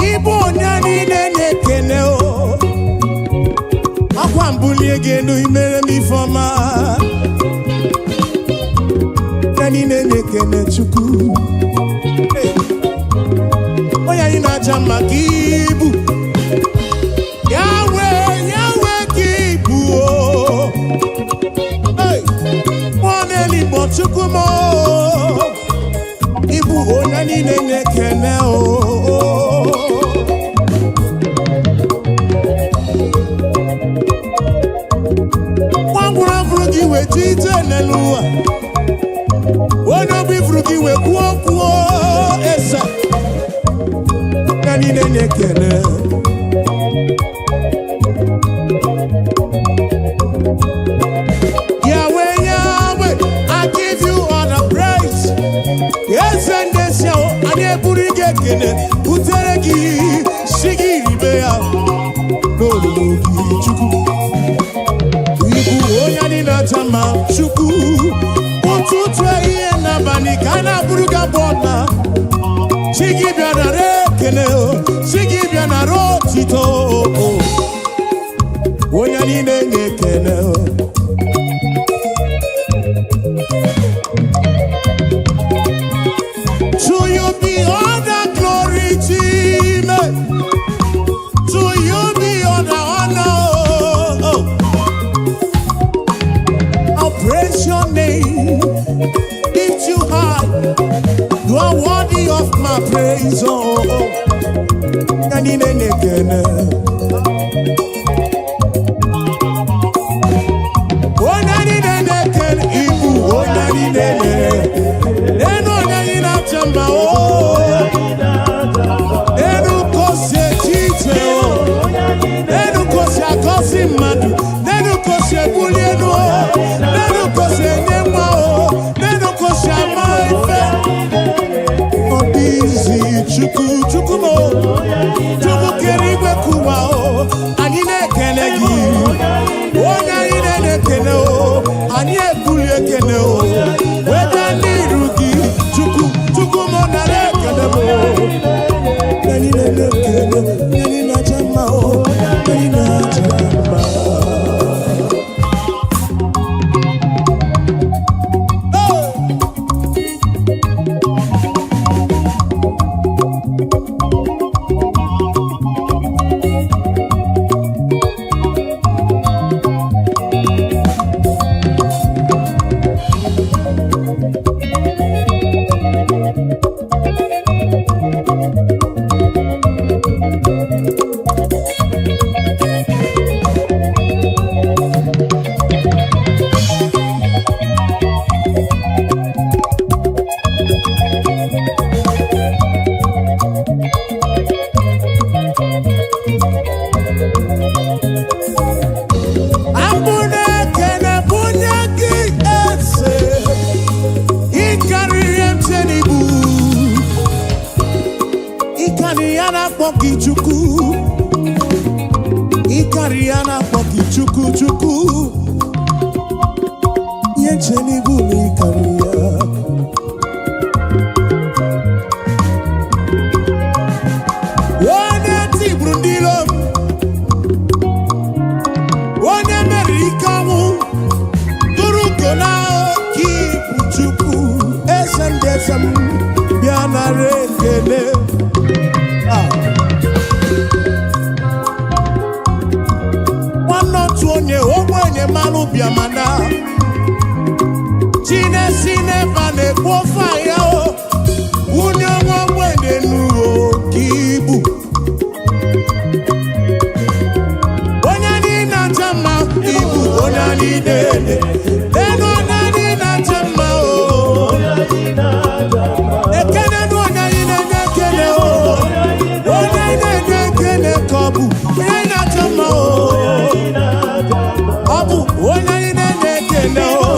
Ịbụ onye niile na-ekene o. Akwa mbulie gị elu, imere m ifeọma. Onye niile na-ekene Chukwu. Hey! Onye anyị na-aja mma ka ibu. Yahweh, Yahweh ka ibu o. Hey! Mmụọ na-eligbo, Chukwu m o. Ịbụ onye niile na-ekene o. Nwa ngwụrụ afụrụ gị wee ji ije n'elu ụwa. Onye obi furu gị wee kwuo okwu o, eze. Onye niile na-ekene. Yahweh, Yahweh, I give you all the praise. ekene butere gị, si gị ribe ya n'olulu gị. Chukwu, ịbụ onye anyị na-acha mma. Chukwu, ụtụtụ, ehihie n'abalị ka a na-abụrụ gị abụ ọma. Chi gị bịa nara ekele o, chi gị bịa nara otito o. Onye anyị na-enye ekele o. To you be all the glory, Chime. To you be all the honor. Oh. I'll praise your name, lift you high. You are worthy of my praise. Oh. Anyị na-enye ekele. Onye anyị na-enye ekele, ịbụ onye anyị na-enye. Enu onye anyị na-acha mma o. Enu ka o si eche iche o. Enu ka o si agọzi mmadụ. Nenu ka o si ebuli elu o. Nenu ka o si enye nwa o. Nenu ka o si ama ife. Ọ dị izi. Chukwu, Chukwu m o. Chukwu kere igwe kụwa o. Anyị na-ekele gị. Onye anyị na-ekele o. Anyị ebuli ekele o. Weta n'iru gị. Chukwu, Chukwu m, nara ekele m o. Anyị na-ekele, anyị na-aja mma o. Anyị na-aja mma. Hey! Abụ na-ekele bunye gị, eze. Ịkarịrị mche n'ibu, ịkarị ya na-akpọ gị Chukwu, ịkarị ya na-akpọ gị Chukwu. Chukwu, ihe nche n'ibu na ịkarị ya. Onye tigburu ndị iro m, onye meriri ike ọnwụ, tụrụ ugo na oke ibu. Chukwu, eze ndị eze m, bịa nara ekele. Ah. Nwanne otu onye ogbenye mmanụ bịa, mana chinesi n'ebe a na-ekpu ofe ya o, wunye nwa ogbenye n'uo ka ibu. Onye anyị na-acha mma, ibu onye anyị na-ele elu, onye anyị na-acha mma o. Ekele nụ onye anyị na-enye ekele o. Onye anyị na-enye ekele ka ọ bụ onye anyị na-acha mma o. Ọ bụ onye anyị na-enye ekele o.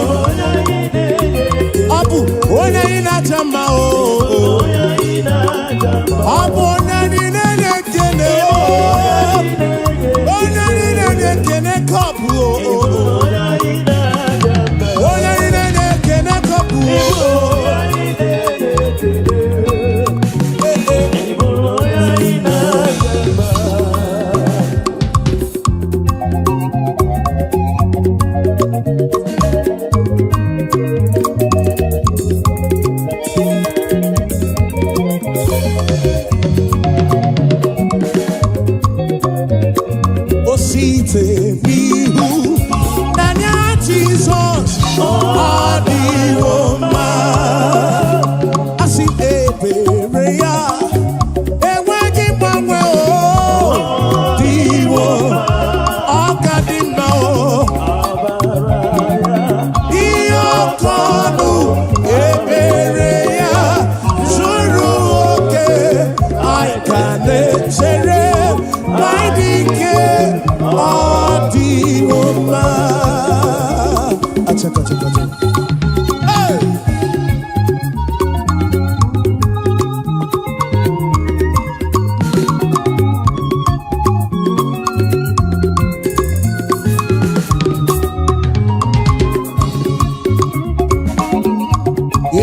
Ọ bụ onye anyị na-acha mma o. Ọ bụ onye anyị na-enye ekele o. Onye anyị na-enye ekele ka ọ bụ o. Onye anyị na-enye ekele ka ọ bụ o. Eh, eh.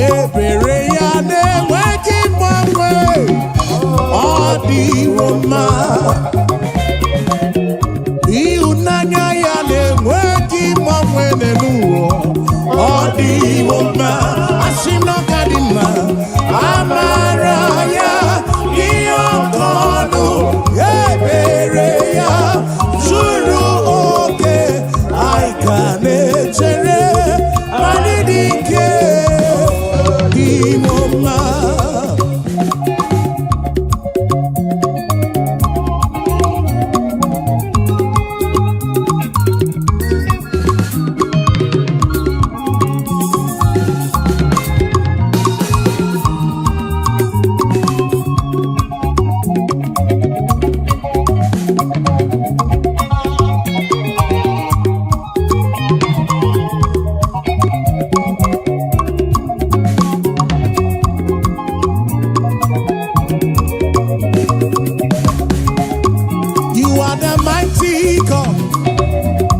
Ebere ya na-enweghị mgbanwe, ọ dịwo mma. Ịhụnanya ya na-enweghị mgbanwe n'elu ụwa, ọ dịwo mma. Asị m na ọ ka dị mma. Amara ya dị oke ọnụ, ebere ya zuru oke. Anyị ka na-echere anyị dị ike dịwo mma. You are the mighty God,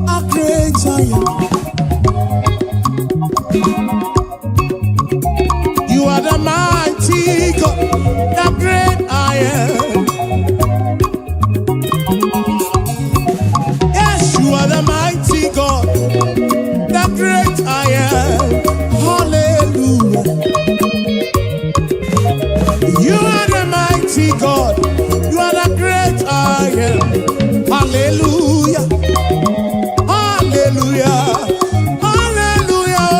a great I am. You are the mighty God, the great I am. Yes, you are the mighty God, the great I am. Hallelujah. You are the mighty God, you are the great I am. Hallelujah. Hallelujah. Hallelujah.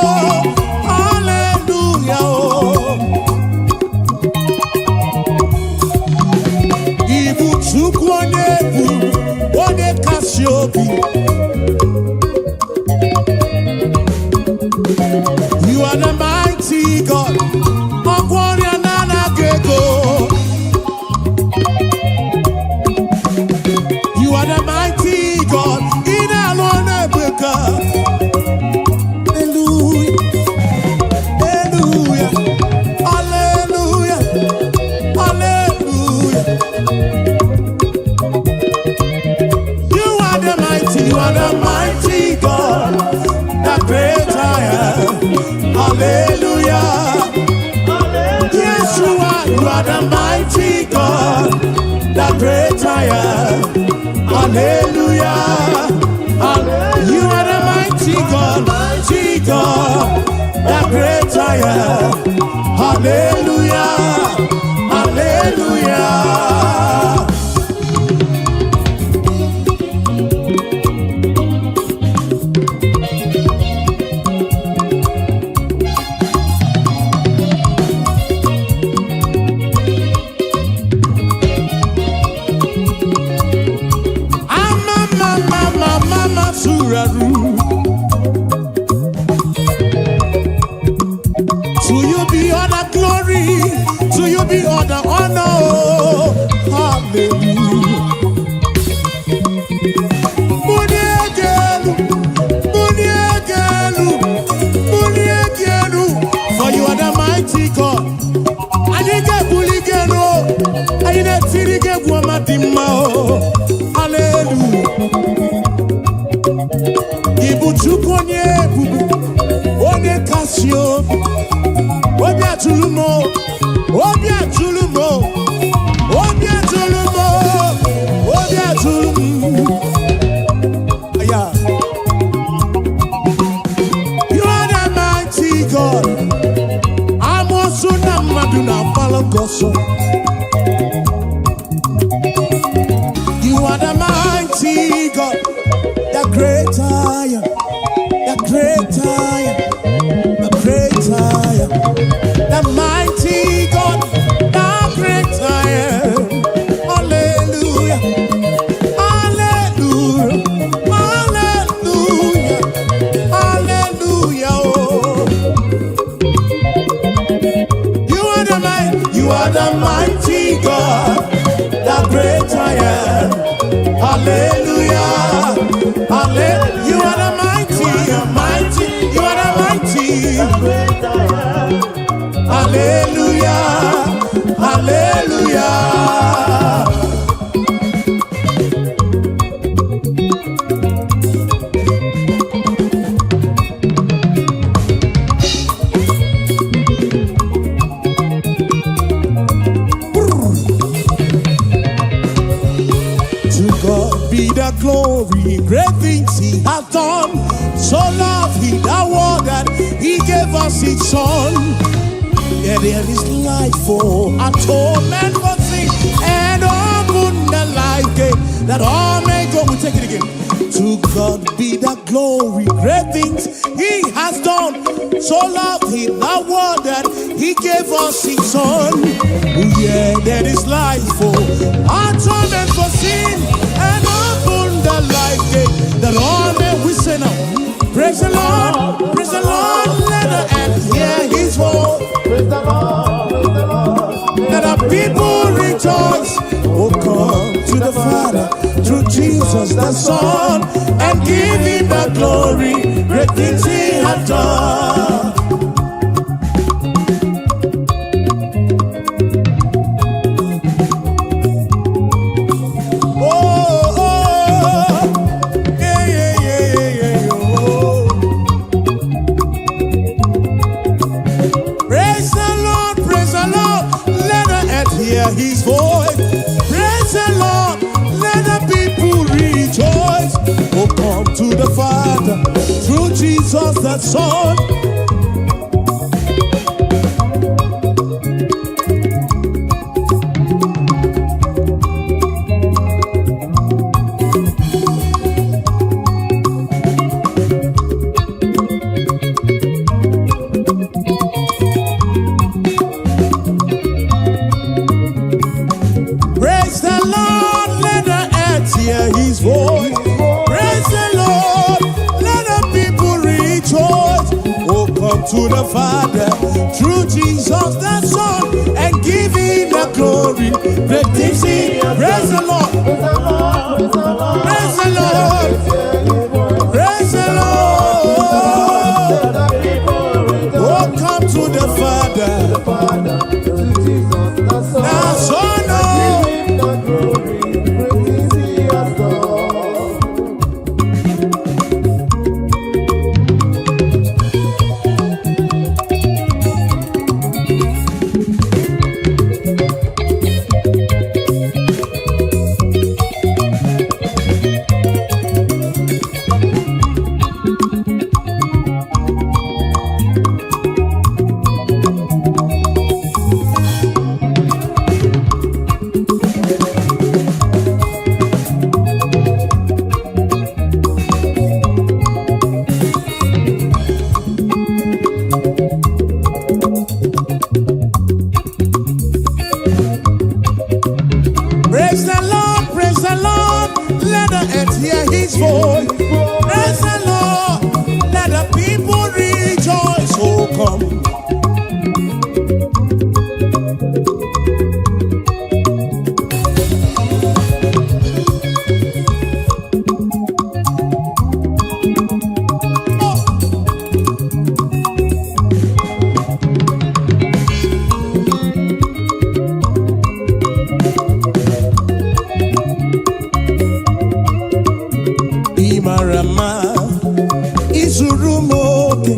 Hallelujah. Ibu Chukwu onye bụ onye kasị obi. You are the mighty God. Ọgwọ ọrịa na-anaghị ego. You are the mighty God. Ị na-alụ ọrụ ebube. Hallelujah. Hallelujah. Hallelujah. Hallelujah. You are the mighty, you are the mighty God, the great I am. Hallelujah. Yes, you are the mighty God, the great I am. Hallelujah. You are the mighty God, mighty God, the great I am. Hallelujah. Hallelujah. Ama mama mama masuraru. To you be all the glory, to you be all the honor. Hallelujah. Muniegelu, muniegelu, muniegelu. For you are the mighty God. Anyị ga-ebuli gị elu, anyị na-etiri gị egwu ọma dị mma o. Hallelujah. Ị bụ Chukwu onye ebube, onye kasị obi. Obi atụrụ m o, obi atụrụ m o, obi atụrụ m o, obi atụrụ m. Yeah. You are the mighty God. Amoosu na mmadụ na-agbalụ gị ọsọ. You are the mighty God, the great I am, the great I am, the great I am, the mighty God, the great I am. Hallelujah, hallelujah, hallelujah, hallelujah. Oh. You are the mighty, you are the mighty God, the great I am. Hallelujah, hallelujah. You are the mighty, mighty, you are the mighty. Hallelujah, hallelujah. gave us His Son. Yeah, there is life for atonement for sin and open the life gate that all may go. We take it again. To God be the glory, great things He has done. So loved He the world that He gave us His Son. Yeah, there is life for atonement for sin and open the life gate that all may we say now. Praise the Lord, praise the Lord, let the earth hear His voice. Praise the Lord, praise the Lord. Let the people rejoice. Oh, come to the Father through Jesus the Son and give him the glory. Great things he hath done. Oh, oh, yeah, yeah, yeah, yeah, yeah, oh. Praise the Lord, praise the Lord, let the earth hear his voice. Praise the Lord, let the people rejoice. Oh, come to the Father through Jesus the Son. Praise the Lord, let the earth hear his voice. Praise the Lord, let the people rejoice. Oh, come to the Father through Jesus the Son and give him the glory. Great things he. Praise the Lord. Praise the Lord, praise the Lord. Praise the Lord. Let Praise the Lord. the people rejoice. Oh, come to the Father. The Father, through Jesus the Son. The Son, oh. Give him the glory, great things he has done. Praise the Lord, praise the Lord, let the earth hear his voice. Praise the Lord, let the people rejoice. Oh, come. Ị mara mma, izuru m oke.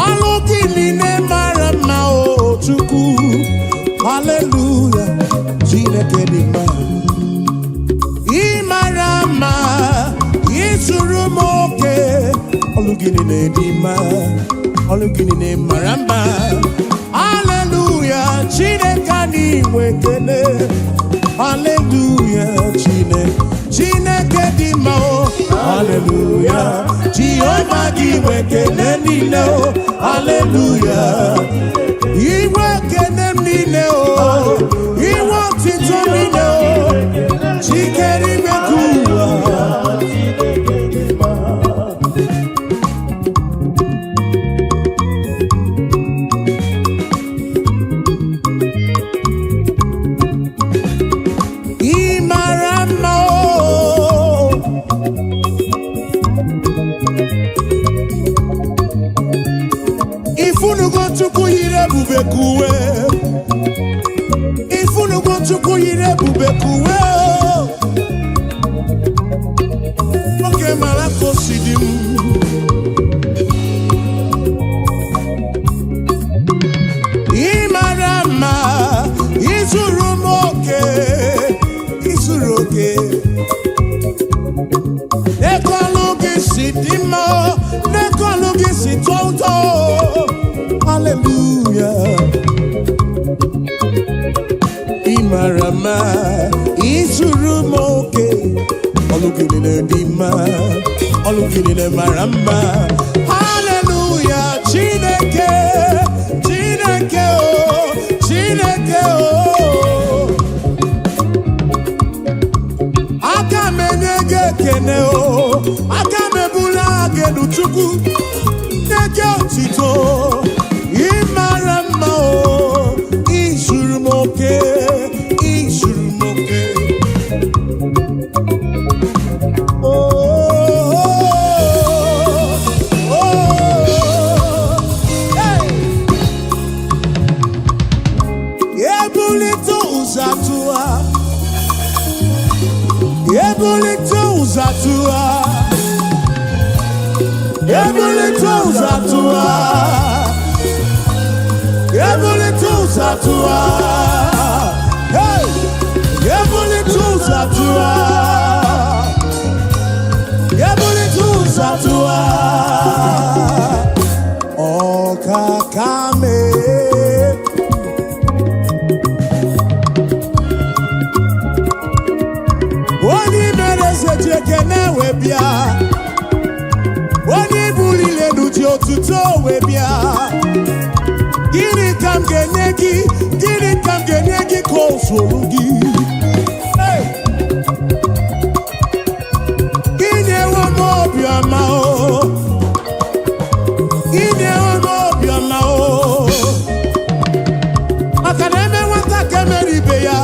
Ọlụ gị niile mara mma o Chukwu. Haleluya, Chineke dị mma. Ị mara mma, izuru m oke. Ọlụ gị niile dị mma, ọlụ gị niile mara mma. Haleluya, Chineke anyị nwe ekele. Haleluya, Chineke, Chineke dị mma o. Haleluya, Jehova gị nwe ekele niile o. Haleluya. Iwe ekele m niile o. Iwe otito m niile o. Chikere ime ka ụwa. Ị mara mma o. Ifunugo Chukwu yiri ebube ka uwe. Ifunugo Chukwu yiri ebube ka uwe o. Nwoke mara ka o si dị m. Ị mara mma, izuru m oke, izuru oke. Ego ọlụ Hallelujah. Ị mara mma, izuru m oke. Ọlụ gị niile dị mma, ọlụ gị niile mara mma. Hallelujah, Chineke, Chineke o, Chineke o. Aka m enye gị ekene o, aka m ebula gị elu, Chukwu, nye gị otito. Ị mara mma o, izuru m oke, izuru m oke. Oh, oh, hey. Ebulite ụzọ atụwa, ebulite ụzọ atụwa, ebulite ụzọ atụwa, ebulite ụzọ atụwa. Hey! Ebulite ụzọ atụwa, ebulite ụzọ atụwa. Ọkaka mee. Onye mere eze ji ekene wee bịa, onye buliri elu ji otuto wee bịa. Gịnị ka m ga-enye gị? Gịnị ka m ga-enye gị ka o zuru gị? Hey! Inyewo m obiọma o, inyewo m obiọma o, maka na eme nwata ka emere ibe ya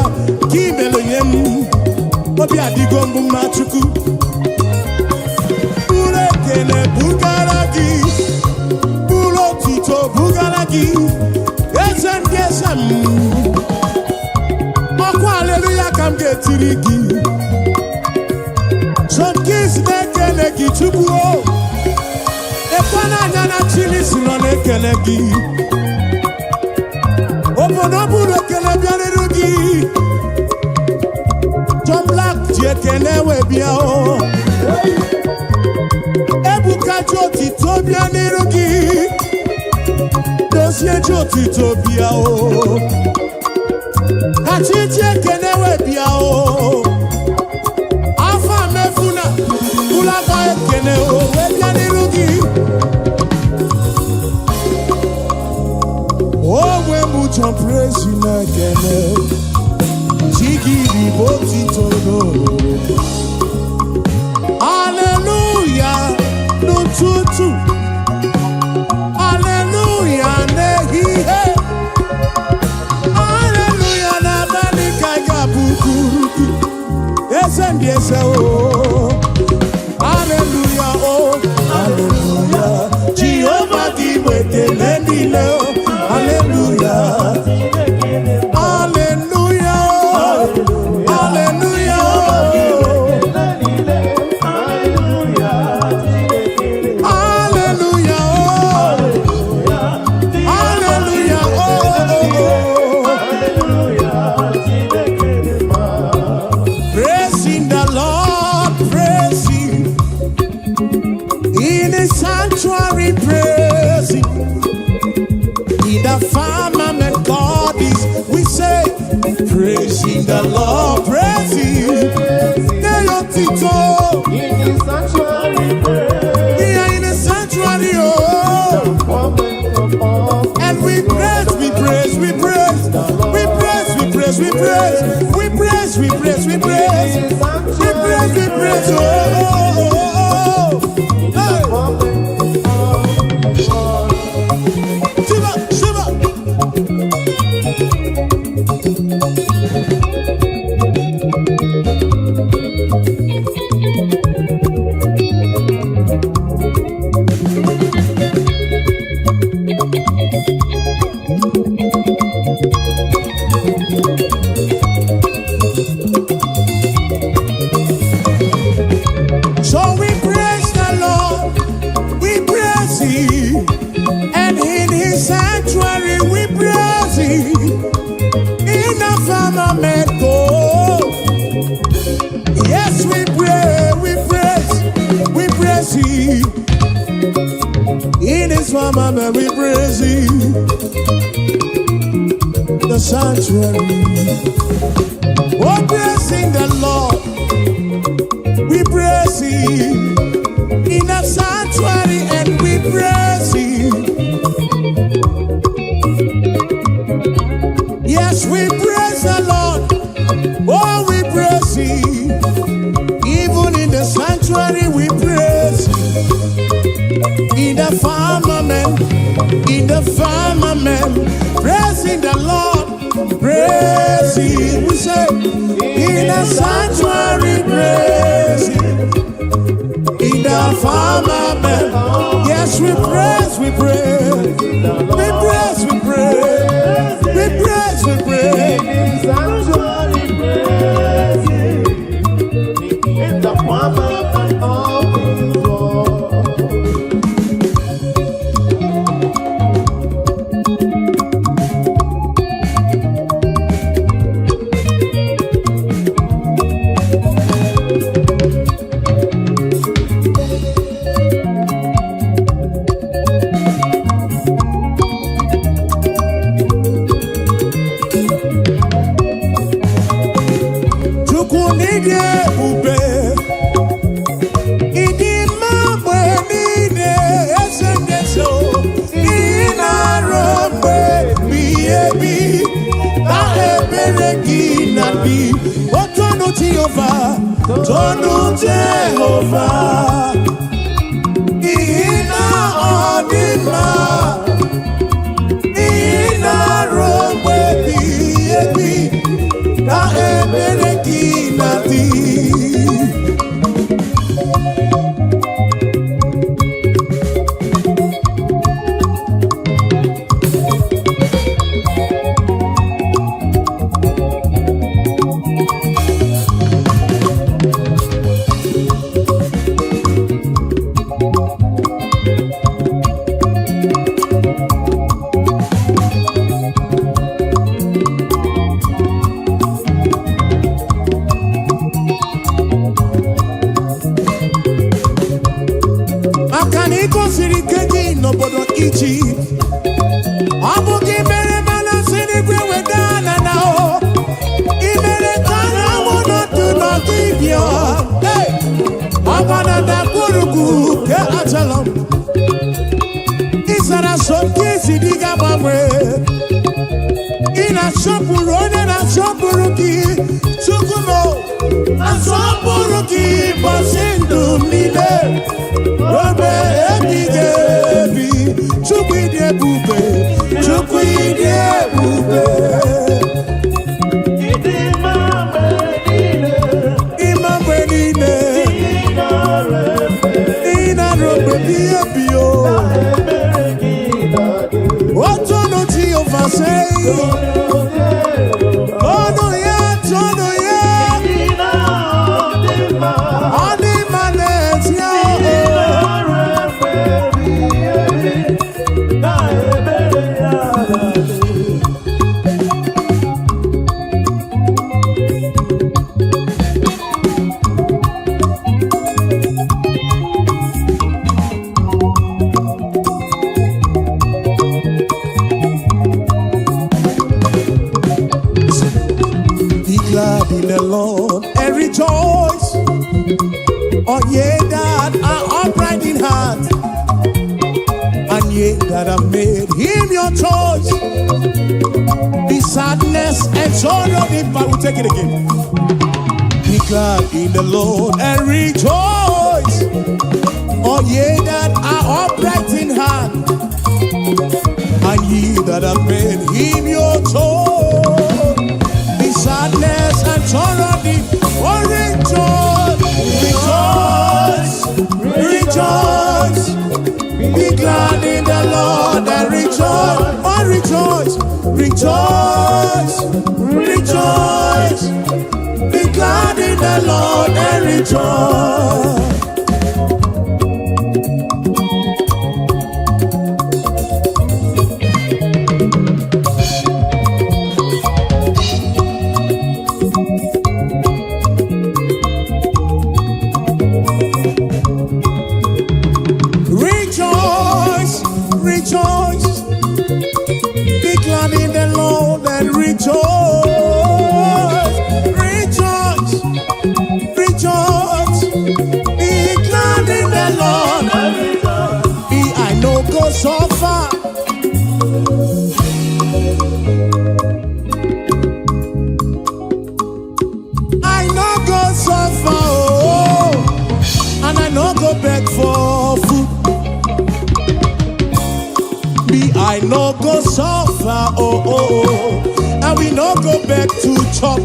ka imere nye m. Obi adịgo mbụ mma. Chukwu, buru ekele bugara gị, buru otuto bugara gị, eze ndị eze m. Ọkwa aleluya ka m ga-etiri gị. John Keys na-ekele gị, Chukwu o. Ekwe n'anya na Chilisi nọ na-ekele gị. Obodo buru ekele bịarịrị gị. John Black ji ekele wee bịa o. Ebuka ji otito bịa n'iru gị. Dozie ji otito bịa o. Kachi ji ekele wee bịa o. Afa mefuna bụlakwa ekele o wee bịa n'iru gị. Onwe m John Praise na-ekele chi gị bụ otito n'olulu. Hallelujah n'ụtụtụ, hallelujah n'ehihie, hallelujah n'abalị ka ị ga-abụkwuru gị, eze ndị eze o. Hallelujah o, hallelujah. Jehova gị bụ ekele niile o. Hallelujah. Hallelujah o, hallelujah o. Hallelujah o, hallelujah o, oh. Praising the Lord, praise Him. In His sanctuary, praise Him. In the firmament God is, we say, praising the Lord, praise Him. Tito. In the sanctuary, praise. We are in the sanctuary, oh. Moment of And we praise, we praise, we praise, we praise, we praise, we praise, we praise, we praise, we praise, we praise, we praise, oh, oh, oh, oh. Hey. In his firmament we praise him. The sanctuary. Oh, praising the Lord. We praise him. In the sanctuary and we praise him. Yes, we praise the Lord. Oh, we praise him. Even in the sanctuary, we praise him. In the firmament, praising the Lord, praise him. We say, in the sanctuary, praise him. In the firmament, yes, we praise, we praise, we praise, we praise, we praise, we praise. Sanctuary praise him. In the firmament of his word. Chukwu n'ịdị ebube, ịdị mma mgbe niile, eze ndị eze o. Ị na-arụ mgbe ebighị ebi, na ebere gị na-adị. O tonu Jehova, tonu Jehova, n'ihi na ọ dị mma. Ị na-arụ mgbe ebighị ebi, na ebere gị na-adị. Maka na ị gosiri ike gị n'obodo Ijipt. Ọ bụ gị mere mana si n'igwe weda na na o. Ị mere ka anyanwụ nọdụ n'ọdịbịa. Hey! Ọgba na ndagwurugwu nke Ajalon. Ị zara so nke isi dị ga-agbanwe. Ị na-asọpụrụ onye na-asọpụrụ gị. Chukwu m o, asọpụrụ gị ụbọchị ndụ m niile. Obe ebighị ebi, Chukwu ịdị ebube, Chukwu ịdị ebube. Ịdị mma mgbe niile, Ịma mgbe niile, ị nara efe, ị na-arụ mgbe ebighị ebi o. ebere gị na-adị. Otonu Jehova sei, ọnụ ya, tonu ya, Ị na-adị mma, ọ dị mma n'ezie ị o. nara efe ebighị ebi, na ebere ya na-adị. Be glad in the Lord and rejoice, all ye that are upright in heart, and ye that have made him your choice. The sadness and sorrow depart. We take it again. Be glad in the Lord and rejoice, all ye that are upright in heart, and ye that have made him your choice. The sadness and sorrow depart. Oh, rejoice, rejoice, rejoice. Be glad in the Lord and rejoice. Oh, rejoice, rejoice, rejoice. Be glad in the Lord and rejoice. Rejoice. Rejoice. Be glad in the Lord and rejoice. Rejoice. Rejoice. Be glad in the Lord. Me, I no go suffer. I no go suffer. Oh, and I no go beg for food. Me, I no go suffer. Oh, and we no go beg to chop.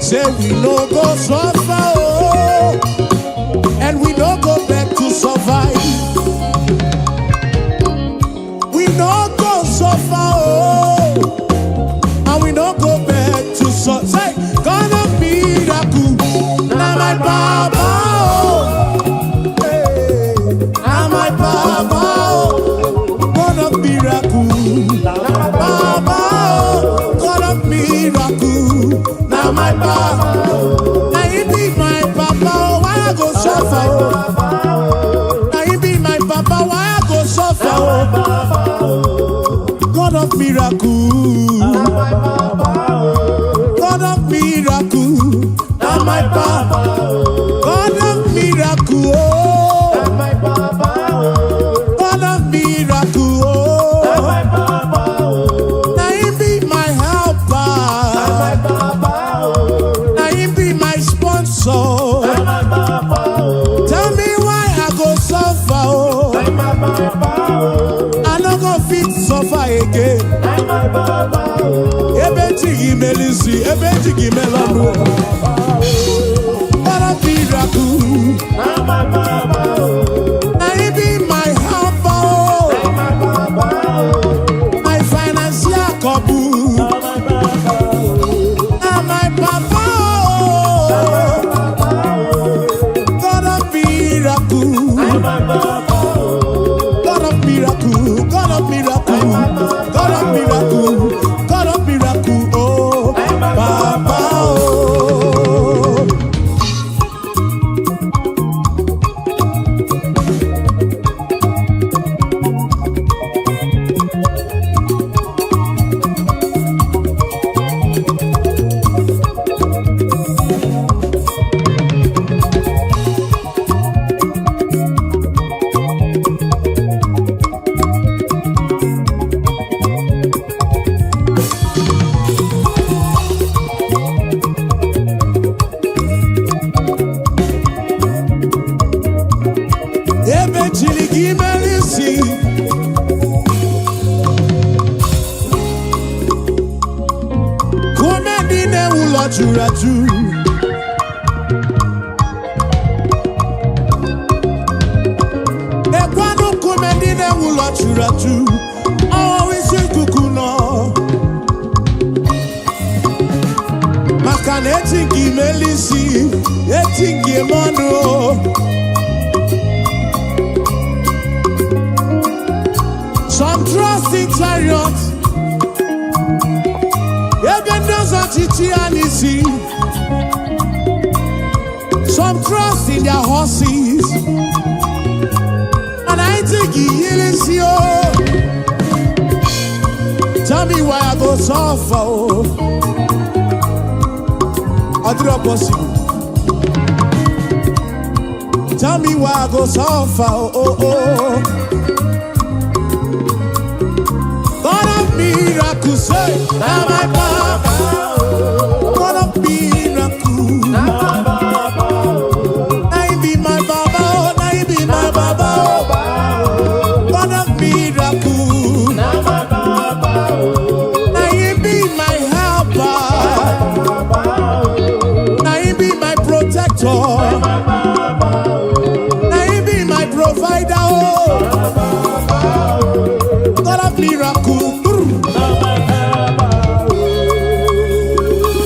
Say we no go suffer. Oh, and we no go beg to survive. We no go suffer. Oh, and we no go beg to suffer. Say, God of miracle, na my baba. Oh, hey, na my baba. Oh, God of miracle, baba. Oh, God of miracle, na my baba. Na he be my papa. Oh, why I go suffer? Oh? Na he be my papa. Why I go suffer? Oh? God of miracle. God of miracle, na my papa. God of miracle, oh. God of miracle, oh. Na him be my helper. Na him be my sponsor. Tell me why I go suffer, oh. I no go fit suffer again. Ebe ejighị mele isi, ebe ejighị mele ọnụ. God of miracle, na him be my helper, oh. My financial couple. Na my papa, oh. God of miracle, God of miracle, God of miracle, God of miracle, God of miracle, oh, Papa, oh. Ebe chiri gị mere isi. Kume ndị na-ewu ụlọ juru ajụ. Ekwanụ nkume ndị na-ewu ụlọ juru ajụ. Ọwụwa isi ikuku nọ. Maka na eti nke imeli isi, eti nke ime ọnụ. Some trust in chariots. Ebe ndị ọzọ chichi ya n'isi. Some trust in their horses. And I think he isi o. Tell me why I go suffer o. Ọ dịrọ possible. Tell me why I go suffer o. Oh, oh. God of miracles, say, na my papa. God of miracles. Na him be my baba, oh, na him be my baba, oh. God of miracles. Na him be my helper. Na him be my protector. Na him be my provider, oh. God of miracle.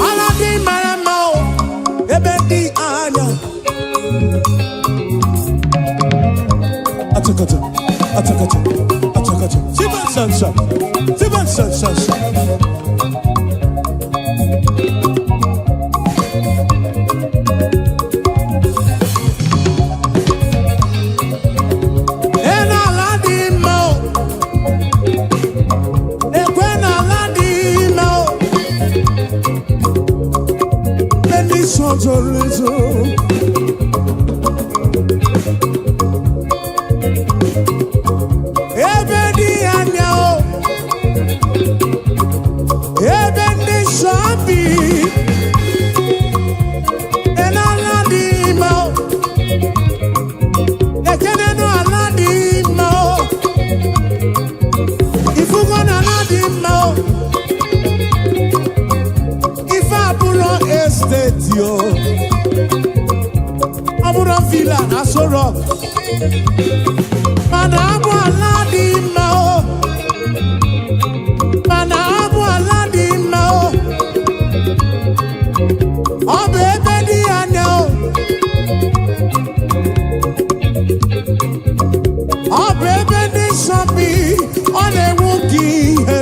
Ala dị mara mma o, ebe dị anya. Achakacha, achakacha, achakacha. Siban sansa, siban sansa. Mana abụ ala dị mma o. Mana abụ ala dị mma o. Ọ bụ ebe dị anya o. Ọ bụ ebe ndị nsọ bi, ọ na-enwu ka ihe.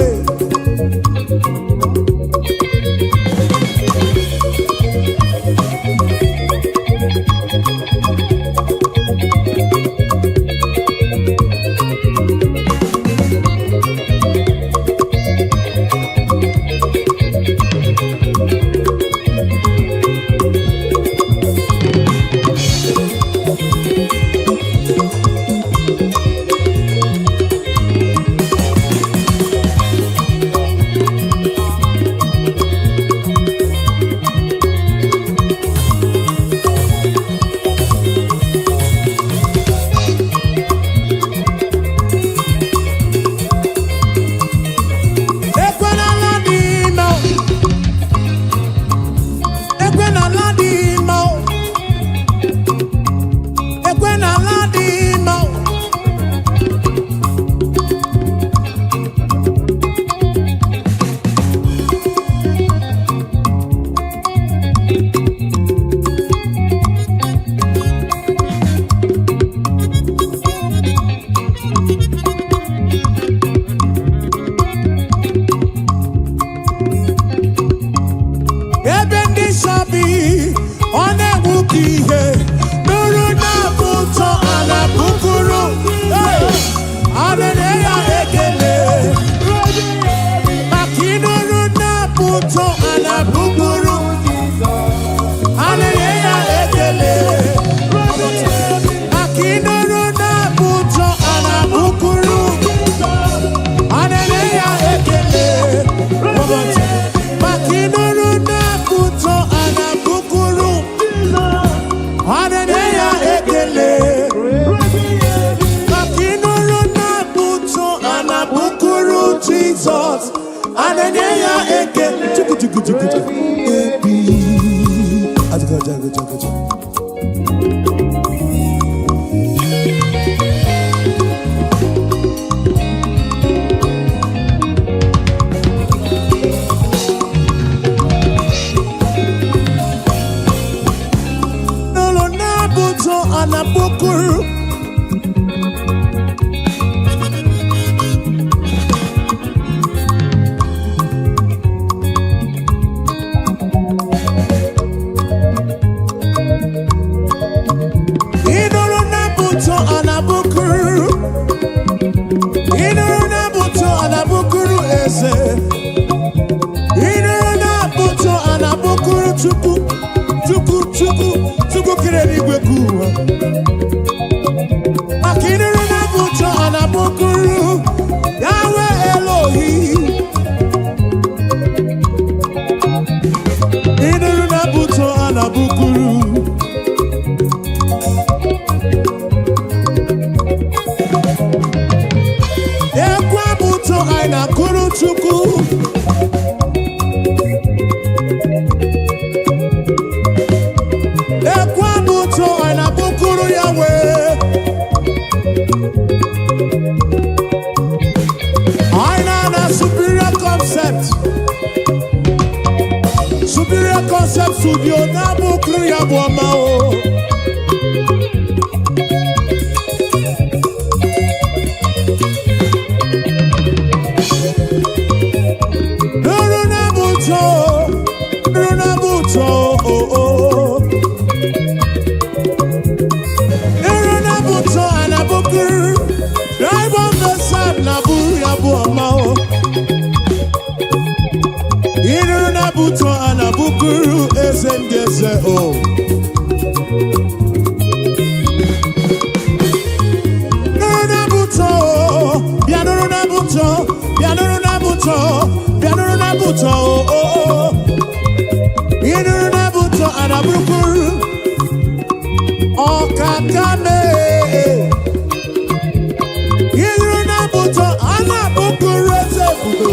Ekwe n'ala dị mma o. Ekwe n'ala dị mma o. Ekwe n'ala dị mma o. Ebe ndị nsọ bi, ọ na-enwu ka ihe. Nụrụ na-abụ ụtọ ala bukuru. A na-enye ya ekele. Maka ịnụrụ na-abụ ụtọ ala bukuru. A na-enye ya ekele. Maka ịnụrụ na-abụ ụtọ ala bukuru. A na-enye ya ekele. Maka ịnụrụ na-abụ ụtọ ala bukuru. A na-enye ya ekele. Maka ịnụrụ na-abụ ụtọ ala bukuru Jizọs. A na-enye ya ekele. Chukwu, chukwu, chukwu, chukwu. Ebi. Ajụjụ, ajụjụ, ajụjụ. Nụrụ na-abụ ụtọ ala bukuru. Ịnụrụ na-abụ ụtọ ala bukuru. Ịnụrụ na-abụ ụtọ ala bukuru eze. Ịnụrụ na-abụ ụtọ ala bukuru Chukwu. Chukwu, Chukwu, Chukwu kere eluigwe ka ụwa. Maka ịnụrụ na-abụ ụtọ ala bukuru Yahweh Elohi. Ịnụrụ na-abụ ụtọ ala bukuru. Ekwe abụ ụtọ anyị na-akụrụ Chukwu. Ekwe abụ ụtọ anyị na-abụkuru ya wee. Anyị na-ana Superior Concept. Superior Concept Studio na-abụkuru ya bụ ọma o. Nụrụ na-abụ ụtọ, nụrụ na-abụ ụtọ, o, o. Nụrụ na-abụ ụtọ a na-abụkuru. Drive on the side na-abụ ya bụ ọma o. Ịnụrụ na-abụ ụtọ a na-abụkuru eze ndị eze o. Nụrụ na-abụ ụtọ, o. Bịa nụrụ na-abụ ụtọ, bịa nụrụ na-abụ ụtọ, bịa nụrụ na-abụ ụtọ, o, o, o. Ịnụrụ na-abụ ụtọ a na-abụkuru ọkaka mee. Ịnụrụ na-abụ ụtọ a na-abụkuru eze ebube.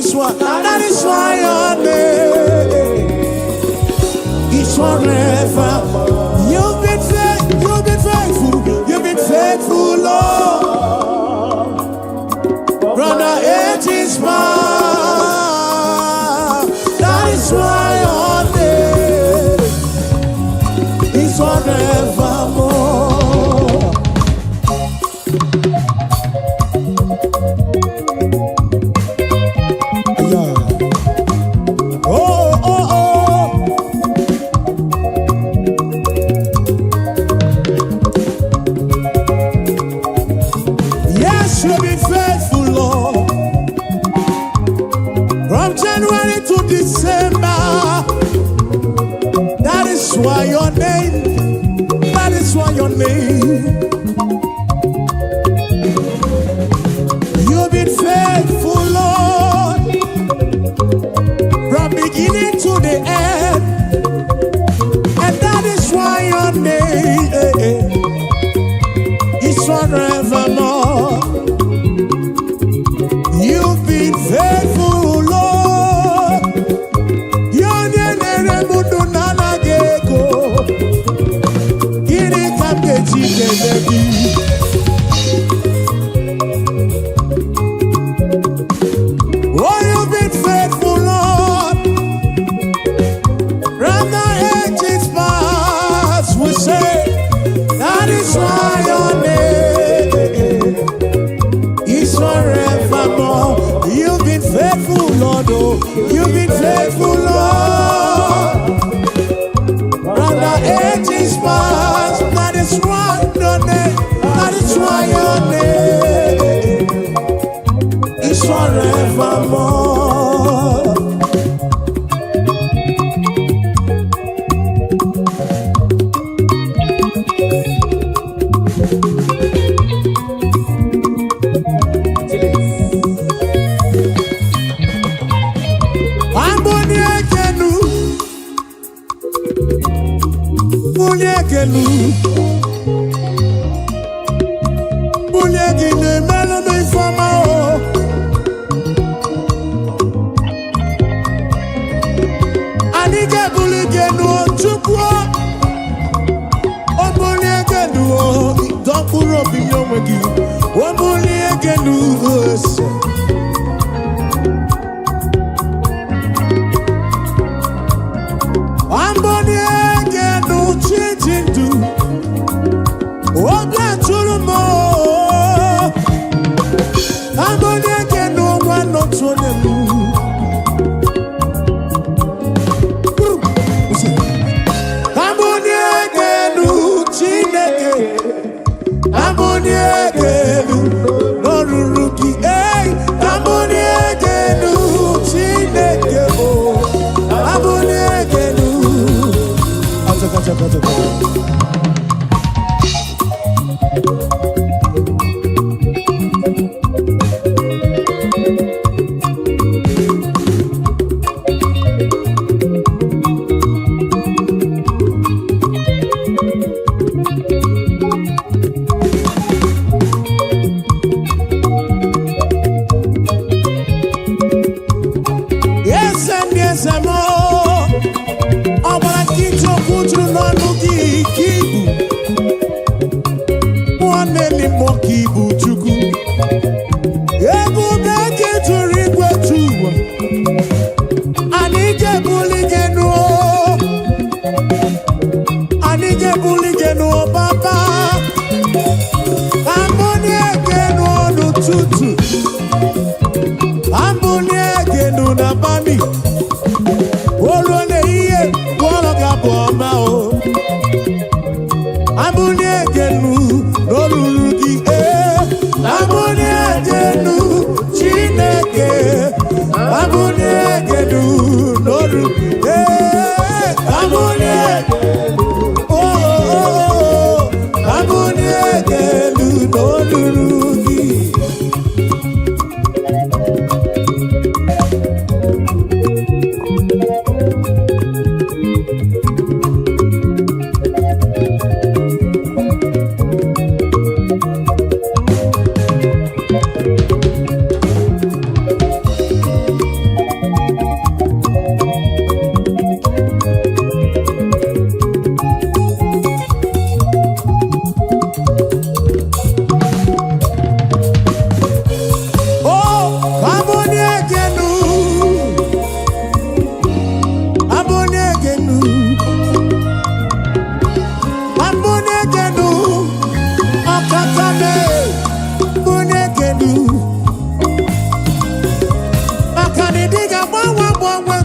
is why, that is why your name is forever. You've been faithful, you've been faithful, you've been faithful, Lord. From the ages past. That is why your name is forevermore. Yeah. Oh. Yes, you've been faithful, Lord. From January to December. That is why your name, that is why your name. You've been faithful, Lord. From beginning to the end. And that is why your name is forevermore. You've been faithful, Lord. Onye na-ere m ndụ na-anaghị ego. Gịnị ka m ga-eji kelee gị? Oh, you've been faithful, Lord. From the ages past, we say, that is why your name is forevermore. You've been faithful, Lord. Oh, you've been faithful, Lord. From the ages past, that is why your name, that is why your name is forevermore. Chilis. Amboni ekenu, bulie ekenu, bulie gị na-emelụ m ifeọma o. Anyị ga-ebuli gị enu o, Chukwu o. O bulie gị enu o, dọ mkpụrụ obi nye onwe gị. O bulie gị enu o, ese. Amboni ekenu chi ji ndụ. Obi atụrụ m o. Amboni ekenu nwa n'otu onye m. Amboni ekenu Chineke. Amboni ekenu n'ọrụrụ gị. Ei, amboni ekenu Chineke o. Amboni ekenu. Achaka, achaka, achaka. Eze ndị eze m, ọ gbara nkịtị okwu juru n'ọnụ gị ka ibu mmụọ na-eli mmụọ ka ibu Chukwu. Ebube gị juru igwe ju ụwa. Anyị ga-ebuli gị enu o. Anyị ga-ebuli gị enu o, Papa. Amboni ekenu n'ụtụtụ, amboni ekenu n'abalị, olu n'ehihie, gwọrọ gị abụ ọma o. Amboni ekenu n'olulu gị ee. Amboni ekenu Chineke. Amboni ekenu n'olu ee. Amboni ekenu oh, oh, oh. Amboni ekenu n'olulu gị.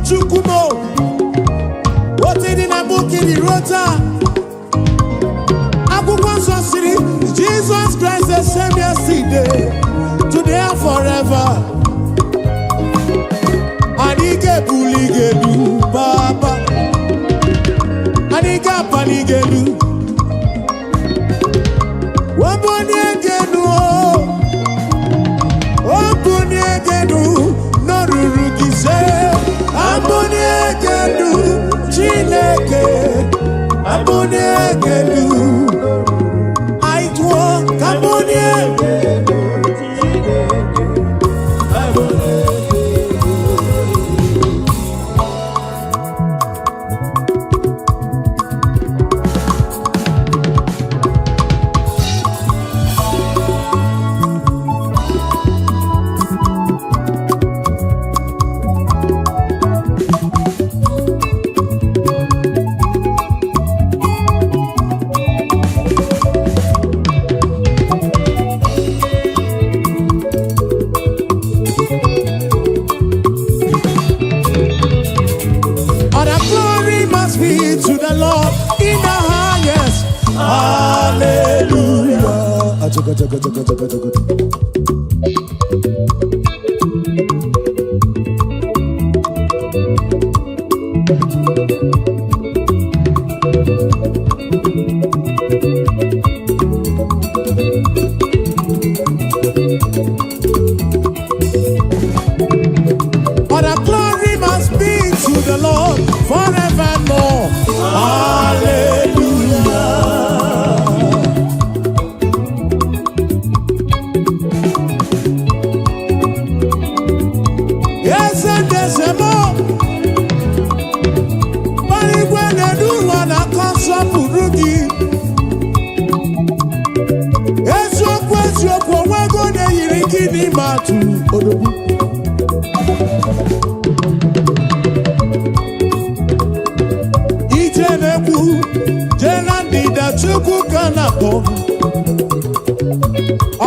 Chukwu m otu dị na mbụ ka ị dị ruo taa. Akwụkwọ nsọ siri Jesus Christ the same yesterday, today and forever. Anyị ga-ebuli gị elu, Papa. Anyị ga-apali gị elu. Wabuni gị elu o. Obunie gị elu n'oruru gị se. Abunie gị elu, Chineke. Abunie gị elu. Anyị tụọ ka abunie. Chineke, abulie gị elu. All the glory must be to the Lord in the highest. Hallelujah. Achaka, chaka, chaka, chaka, chaka. All the glory must be to the Lord forevermore. Hallelujah. Eze ndezemo, igwe na-elu ụwa na-akọ nsọpụrụ gị. Eziokwu, eziokwu, onwego onye yiri gị n'ime atụ odogwu. Ije na-ekwu jee na ndịda, Chukwu ka na-akpọ.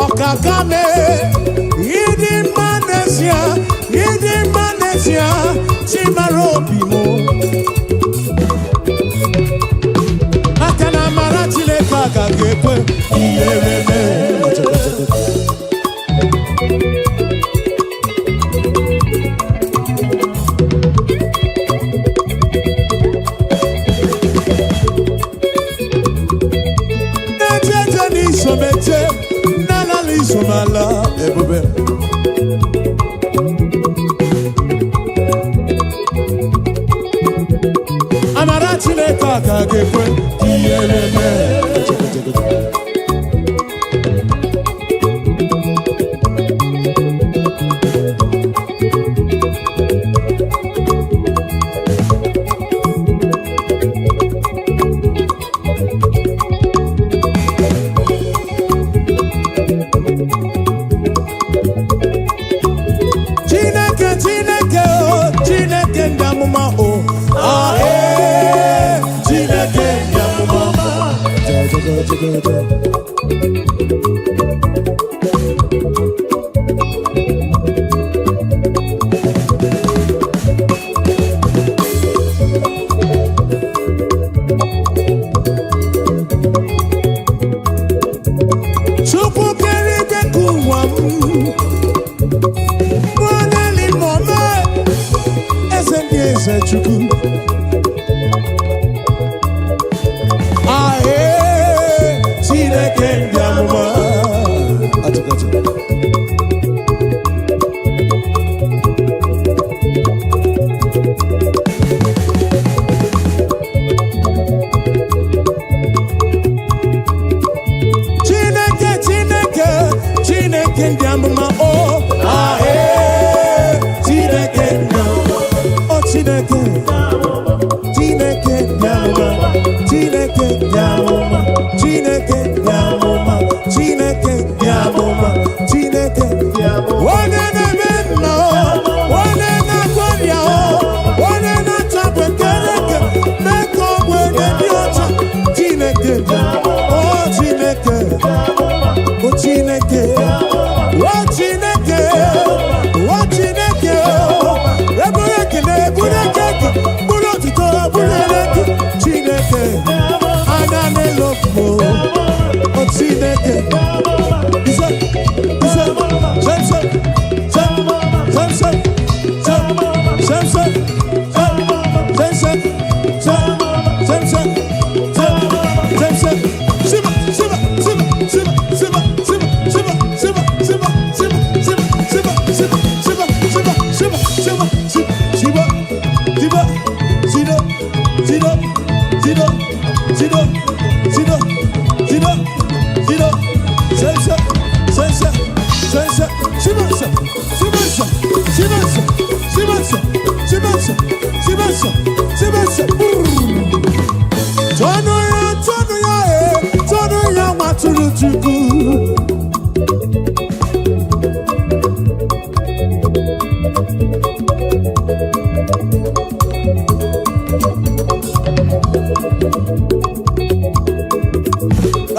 Ọkaka mee, ịdị mma n'ezie, ịdị mma n'ezie, Chimara obi m. Maka na amara Chineke agaghị ekwe ihere mee. Na-eje n'isomeje, na-alala isomala ebube. Amara Chineke agaghị ekwe ihere mee. Chineke, Chineke o, Chineke ndị amụma o, ah, ee, Chineke ndị amụma. Chukwu kere igwe ka ụwa m nwaneli mọme, eze ndị eze, Chukwu. Ahee, Chineke ndị amụma. Atụkatụ. Chineke, Chineke, Chineke ndị amụma o, ahee, Chineke ndị amụma o, Chineke, Chineke ndị amụma, Chineke ndị amụma, Chineke ndị amụma, Chineke ndị amụma, Chineke onye na-eme mma o, onye na-agwọ ọrịa o, onye na-achapụ ekereke mee ka ọ bụ onye dị ọcha. Chineke o, Chineke o, Chineke o, Chineke o, Chineke o, eburu ekele, eburu.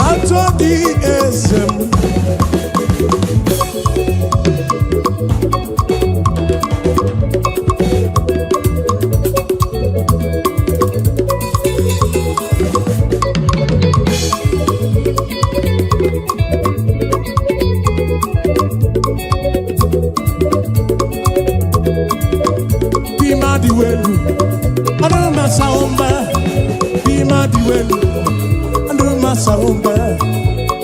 Atọ gị eze m. Bima dị welu, ọdụ masa ụmba. Bima dị welu, ọdụ masa ụmba.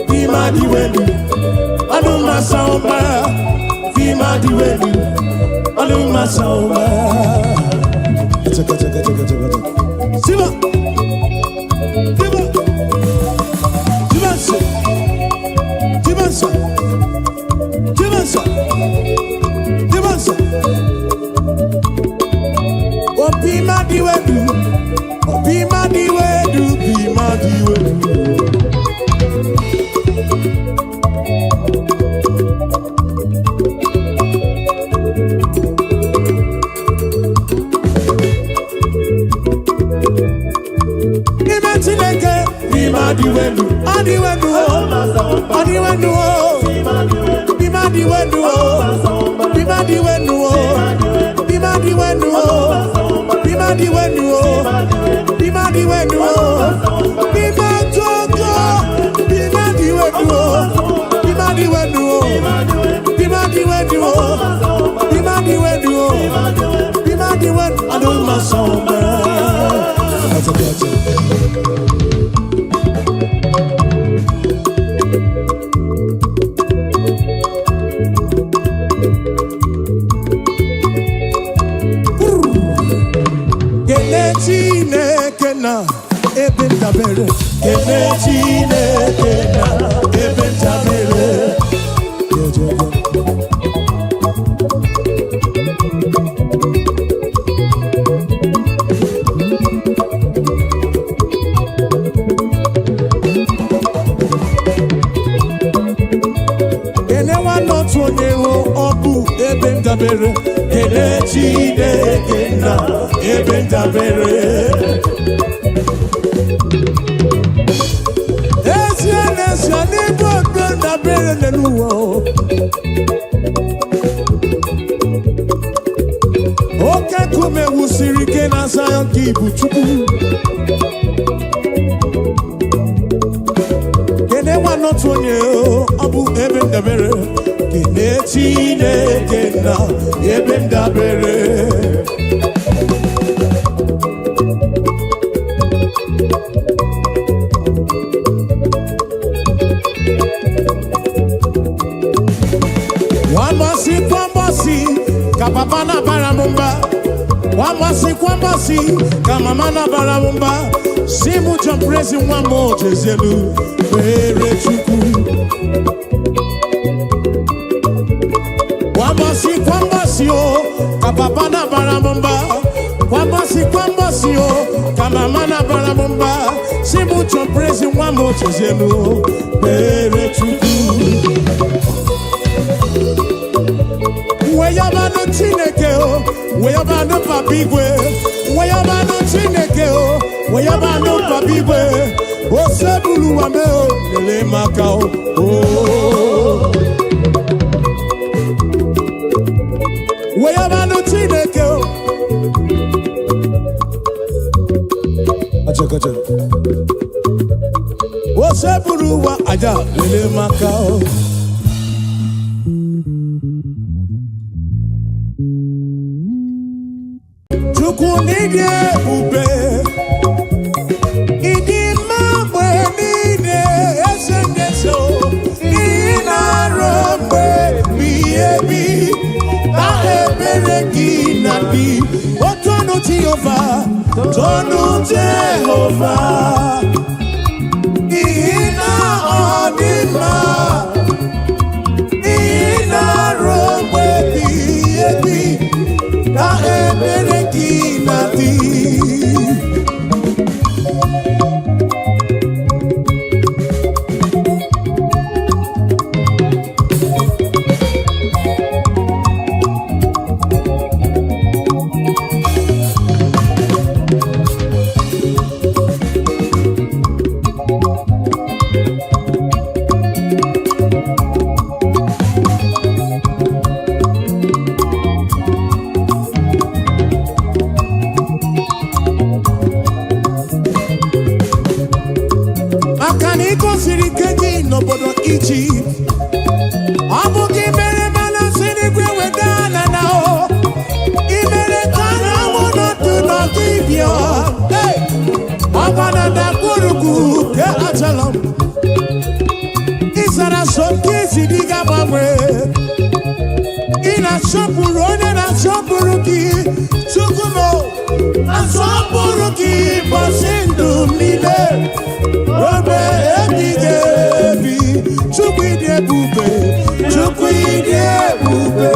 Bima dị welu, ọdụ masa ụmba. Bima dị welu, ọdụ masa ụmba. Chaka chaka chaka chaka chaka. Siba, siba, siba nso, siba nso, siba nso, siba nso. Obi ma di wedu, obi ma di wedu, bi ma di wedu. N'ime Chineke, bi ma di wedu, ọ di wedu o, ọ di wedu o, bi ma di wedu o, bi ma di wedu o, bi ma di wedu o, bi ma di wedu o, bi ma di wedu o, bi ma jogo, bi ma di wedu o, bi ma di wedu o, bi ma di wedu o, bi ma di wedu o, bi ma di wedu. Aduma sọmba. Gotcha, gotcha. Kele Chineke na ebe ndabere. Kele Chineke na ebe ndabere. Yeah. Kele nwanne otu onye hụ ọ bụ ebe ndabere. Kele Chineke na ebe ndabere. Ezie n'ezie n'ebe ebe ndabere n'elu ụwa o. Oke nkume wusiri ike na Zion ka ibu Chukwu. Kene nwanne otu onye o, ọ bụ ebe ndabere. Kene Chineke na ebe ndabere. Nwambọsị kwambọsị ka papa na-abara m mba. Nwambọsị kwambọsị ka mama na-abara m mba. Si mụ John Prezi nwa m ojezielu kpere Chukwu. Kwambọsị kwambọsị o ka papa na-abara m mba. Kwambọsị kwambọsị o ka mama na-abara m mba. Si mụ John Prezi nwa m ojezielu kpere Chukwu. Weyabanụ Chineke o, weyabanụ Papa Igwe, weyabanụ Chineke o, weyabanụ Papa Igwe, osebulu wa me o, lele maka o. o. Weyabanụ Chineke o. Acha, acha. Osebulu wa aja, lele maka o. Chukwu n'ịdị ebube, ịdị mma mgbe niile, eze ndị eze o, ị na-arụ mgbe ebighị ebi, na ebere gị na dị. O tonu Jehova, tonu Jehova, n'ihi na ọ dị mma, ị na-arụ mgbe ebighị ebi, na ebere gị na dị. Canyon. Hey! Ọgba na ndagwurugwu nke Ajalon. Ịzara so nke isi dị ga-agbanwe. Ị na-asọpụrụ onye na-asọpụrụ gị. Chukwu m, asọpụrụ gị ụbọchị ndụ m niile. Ruo mgbe ebighị ebi. Chukwu, ịdị ebube. Chukwu, ịdị ebube.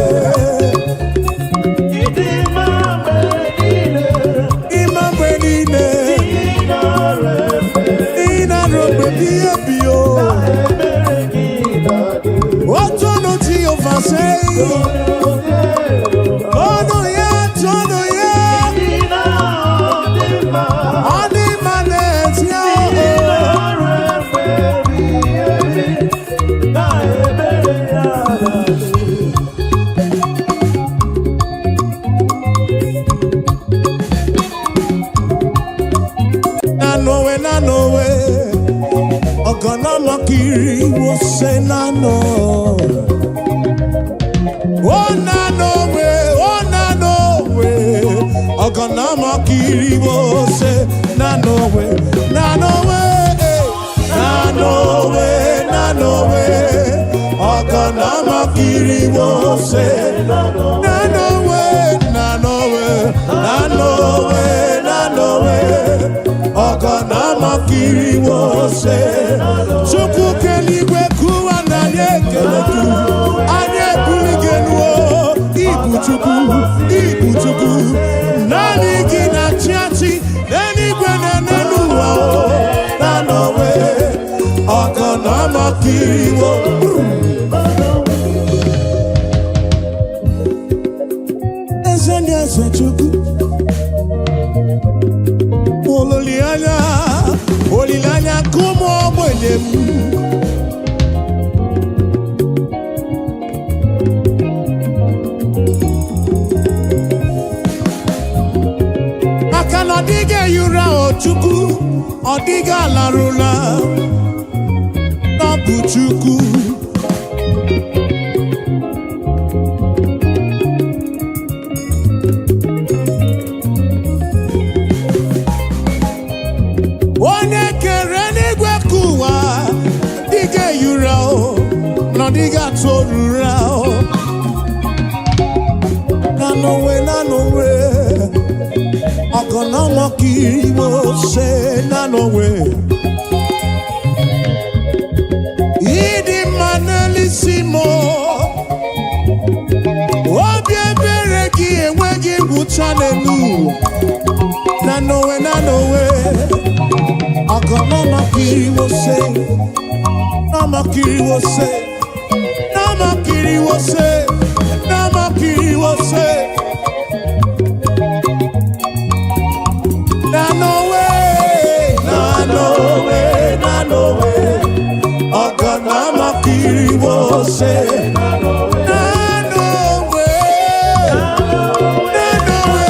Ịdị mma mgbe niile. Ịma mgbe niile. Ị nara efe. Ị na-arụ mgbe ebighị ebi o. Ebere gị na-adị. Otonu Jehova sei. Ọnụ ya, tọnụ ya. Ị na-adị mma. Ọ dị mma n'ezie. Ị nara efe ebighị ebi. Na ebere ya na-adị. Na nowe, na nowe. Ọgọnọmọkiri wose na no. O na nowe, o na nowe. Ọgọnọmọkiri wose na nowe. Na nowe, eh. Na nowe, na nowe. Ọgọnọmọkiri wose na nowe, na nowe, na nowe, na nowe. Ọgọnọmọkiri wose. Chukwu keligwe kụwa na anyị ekele gị. Anyị ebuli gị elu o. Ibu Chukwu, ibu Chukwu. Naanị gị na-achị achị n'eluigwe na n'elu ụwa o. Na nowe, ọgọnọmọkiri wo. Eze ndị eze, Chukwu. Olileanya, olileanya nke ụmụ ogbenye m. Maka na ọ dịghị ehi ụra o Chukwu, ọ dịghị alarụla. Ọ bụ Chukwu. Onye kere n'igwe ka ụwa dịghị ehi ụra o, na ọ dịghị atụ ụra o. Na n'onwe, na n'onwe, ọgọnọmọkiri se na n'onwe. Ịdị mma n'elisi m o. Obi ebere gị enweghị ngwụcha n'elu ụwa. Na n'onwe, na n'onwe, ọgọnọmọkiri wose, nọmọkiri wose, nọmọkiri wose, nọmọkiri wose. Na n'onwe, na n'onwe, na n'onwe, ọgọnọmọkiri wose. Na n'onwe, na n'onwe,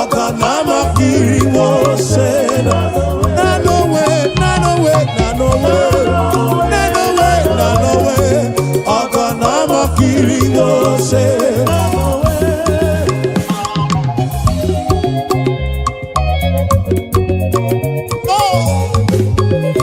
ọgọnọmọkiri wose. Na n'onwe, na n'onwe, na n'onwe, na n'onwe, na n'onwe, ọgọnọmọkiri wose. Oh!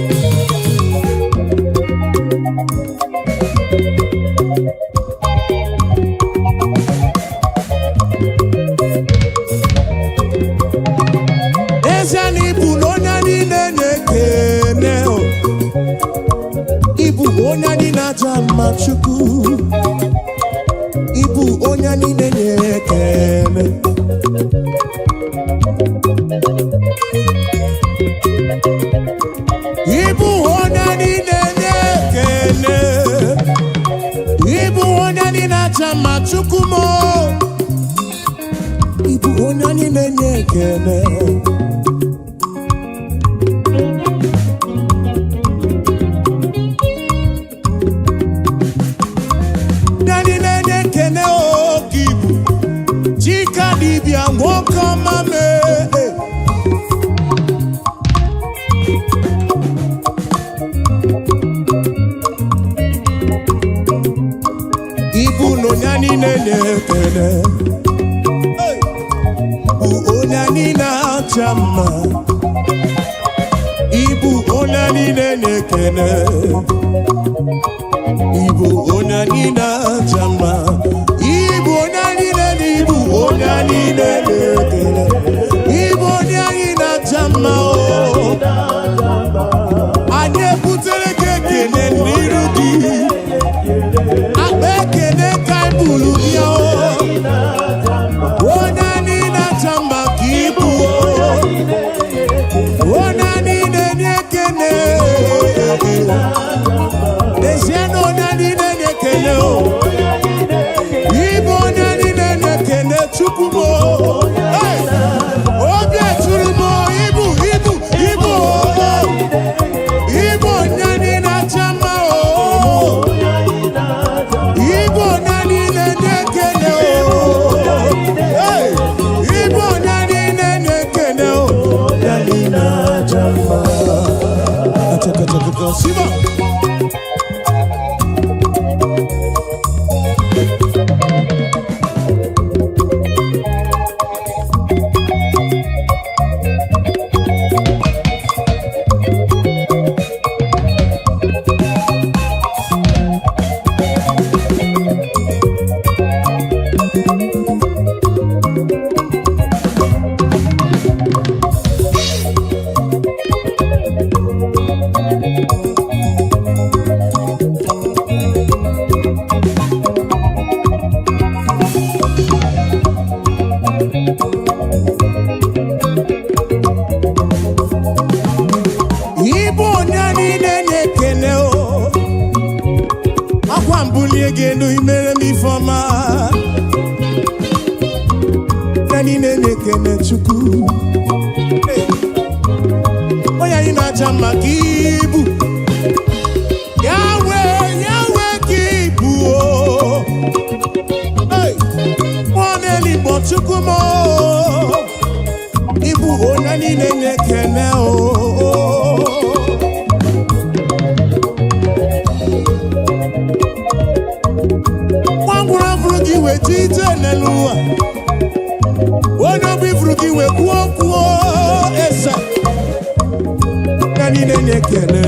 N'ezie na ịbụ na onye anyị na-ekene o. Ịbụ onye anyị na-aja mma, Chukwu. Ịbụ onye anyị na-enye ekele. Ịbụ onye anyị na-enye ekele. Ịbụ onye anyị na-aja mma, Chukwu m o. Ịbụ onye anyị na-enye ekele. Ndị anyị na-enye ekele oke ibu Chika dibịa, nwoke ọma mee. Ibu na onye anyị na-enye ekele. Hey! Bụ onye anyị na-acha mma. Ịbụ onye niile na-ekene. Ịbụ onye niile aja mma. Ịbụ onye niile na ịbụ onye niile na-ekele. Ịbụ onye anyị na-aja mma o. Anyị ebutere gị ekele n'iru gị. Akpa ekele ka anyị buru bịa o. Onye anyị na-aja mma ka ịbụ o. Onye anyị na-enye ekele. N'ezie na onye anyị na-enye ekele o. Ịbụ onye anyị na-enye ekele, Chukwu m o. Hey! Obi eturu m o, ịbụ ịbụ ịbụ o. Ịbụ onye anyị na-acha mma o. Ịbụ onye anyị na-enye ekele o. Hey! Ịbụ onye anyị na-enye ekele o. Onye anyị na-acha mma. Achakachakaka, Siba. Ịbụ onye niile na-ekele o. Akwa mbulie gị elu, imere m ifeọma. Onye niile na-ekele Chukwu. Hey! Onye anyị na-aja mma ka ibu. Yahweh, Yahweh ka ibu o. Hey! Mmụọ na-eligbo, Chukwu m o. Ịbụ onye niile na-ekele o. Nwa ngwụrụ fụrụ gị wee ji ije n'elu ụwa. Onye obi fụrụ gị wee kwuo okwu eze. Ya niile na-ekele.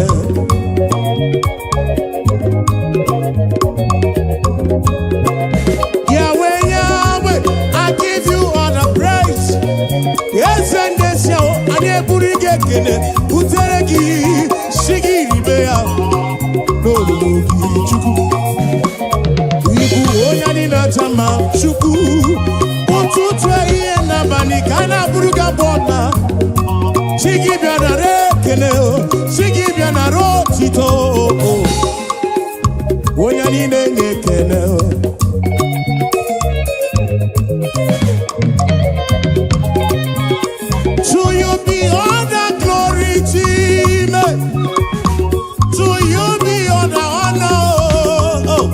Yahweh, Yahweh, I give you all the praise. Eze ndị ezi ahụ, anyị eburu gị ekele butere gị, si gị ribe ya n'olulu gị, Chukwu. Ịbụ onye anyị na-aja mma, Chukwu. Ụtụtụ, ehihie n'abalị ka a na-abụrụ gị abụ ọma. Chi gị bịa nara ekele o, chi gị bịa nara otito o. Onye anyị na-enye ekele o. To you be all the glory, Chime. To you be all the honor. Oh.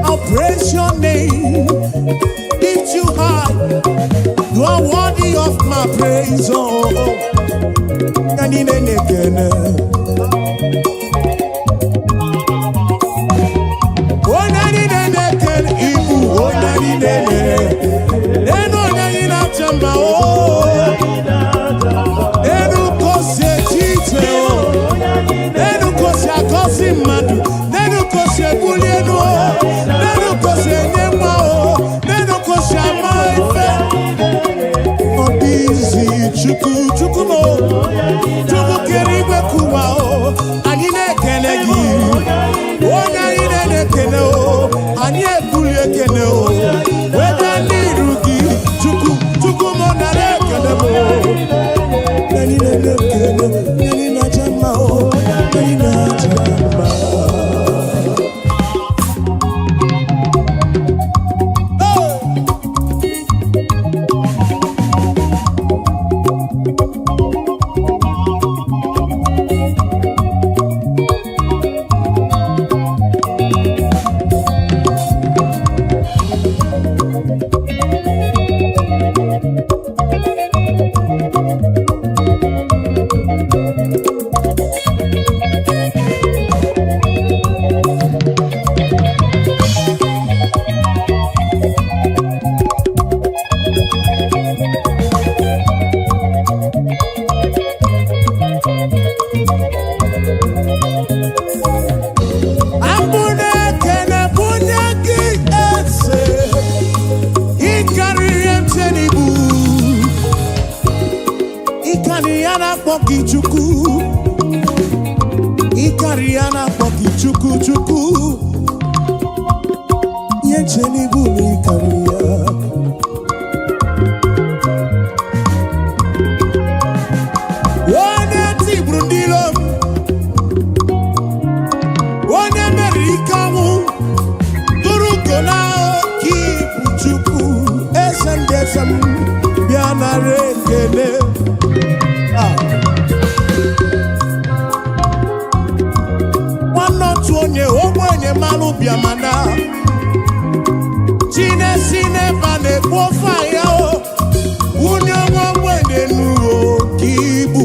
I'll praise your name, lift you high. You are worthy of my praise. Oh, oh. Anyị na-enye ekele. Onye anyị na-enye ekele, ịbụ onye anyị na-enye. Enu onye anyị na-acha mma o. Enu ka o si eje ije o. Enu ka o si agọzi mmadụ. Enu ka o si ebuli elu o. Enu ka o si enye nwa o. Enu ka o si ama ife. Ọ dị izi, Chukwu, Chukwu m o. Chukwu kere igwe kụwa o. Anyị na-ekele gị. Onye anyị na-ekele o. Anyị ebuli ekele o. Weta Ya na-akpọ gị Chukwu, ịkarị ya na-akpọ gị Chukwu Chukwu. Ihe nche n'ibu na ịkarị ya. Onye tigburu ndị iro m, onye meriri ike ọnwụ, tụrụ ugo na oke ibu Chukwu, eze ndị eze m, bịa nara ekele. Ah. Nwanne otu onye ogbenye malụ bịamana chinesi n'ebe a na-ekpu ofe anya o wunye nwa ogbenye n'uwe oke ibu.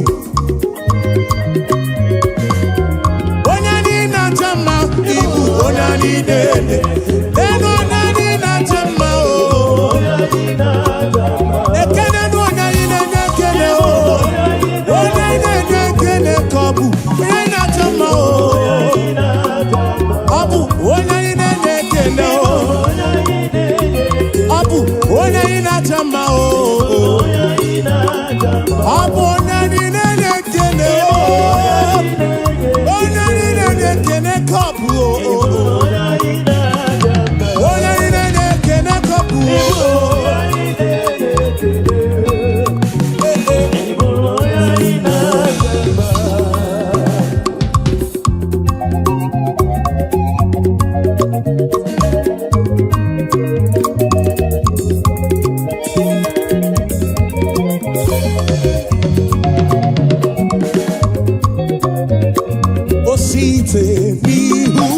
Onye anyị na-acha mma, ibu onye anyị na-ele elu, onye anyị na-acha mma o. Ekele na onye anyị na-enye ekele o, onye anyị na-enye ekele ka ọ bụ onye anyị na-acha mma o. Ọ bụ onye anyị na-enye ekele o, ọ bụ onye anyị na-acha mma o. Ọ bụ onye anyị na-enye ekele o, onye anyị na-enye ekele ka ọ bụ o. Onye anyị na-enye ekele ka ọ bụ o. Eh, eh. O site n'ihu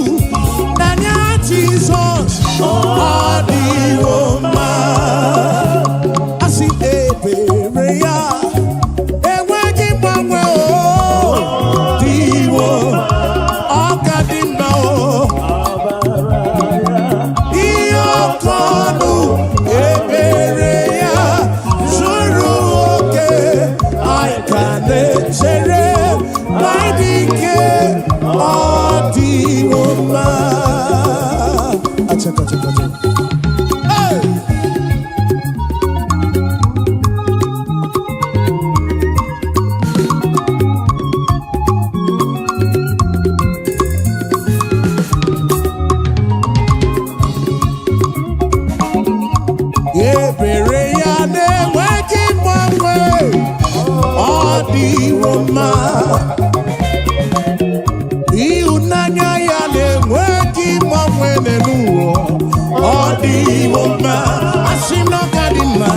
n'anya Jizọs, ọ dịwo mma. Asị ebere ya enweghị mgbanwe, o dịwo, ọ ka dị mma o. Ihe ọkọ ọnụ ebere ya zuru oke, anyị ka na-echere ma dị ike, ọ dịwo mma. Achaka, achaka, achaka. Hey! Ebere ya na-enweghị mgbanwe, ọ dịwo mma. Ịhụnanya ya na-enweghị mgbanwe n'ụwa, ọ dịwo mma. Asị m na ọ ka dị mma.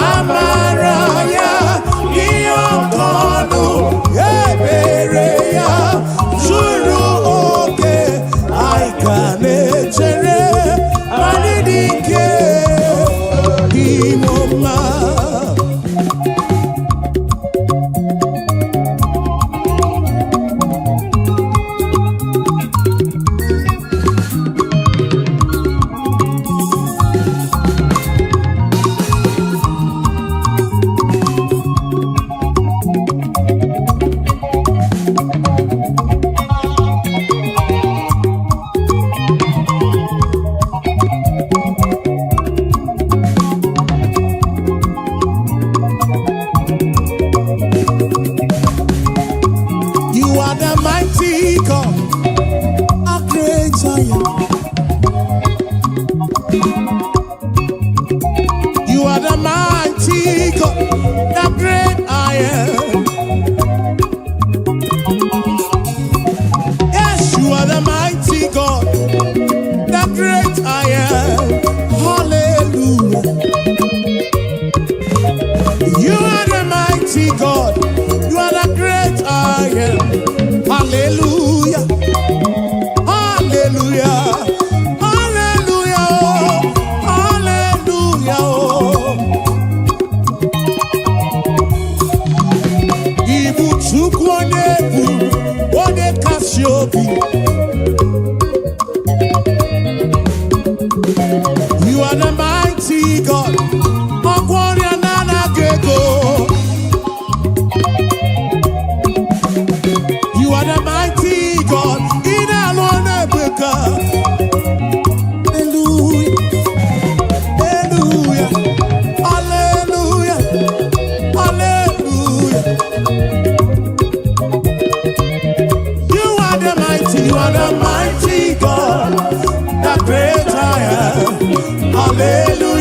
Amara ya ihe ọkọ ọnụ, ebere ya zuru oke, anyị ka na-echere anyị dị ike, dịwo mma. You are the mighty God, a great I am. You are the mighty God, the great I am. Yes, you are the mighty God, the great I am. Hallelujah. You are the mighty God, you are the great I am. Hallelujah. Hallelujah. Hallelujah. Oh. Hallelujah. Oh.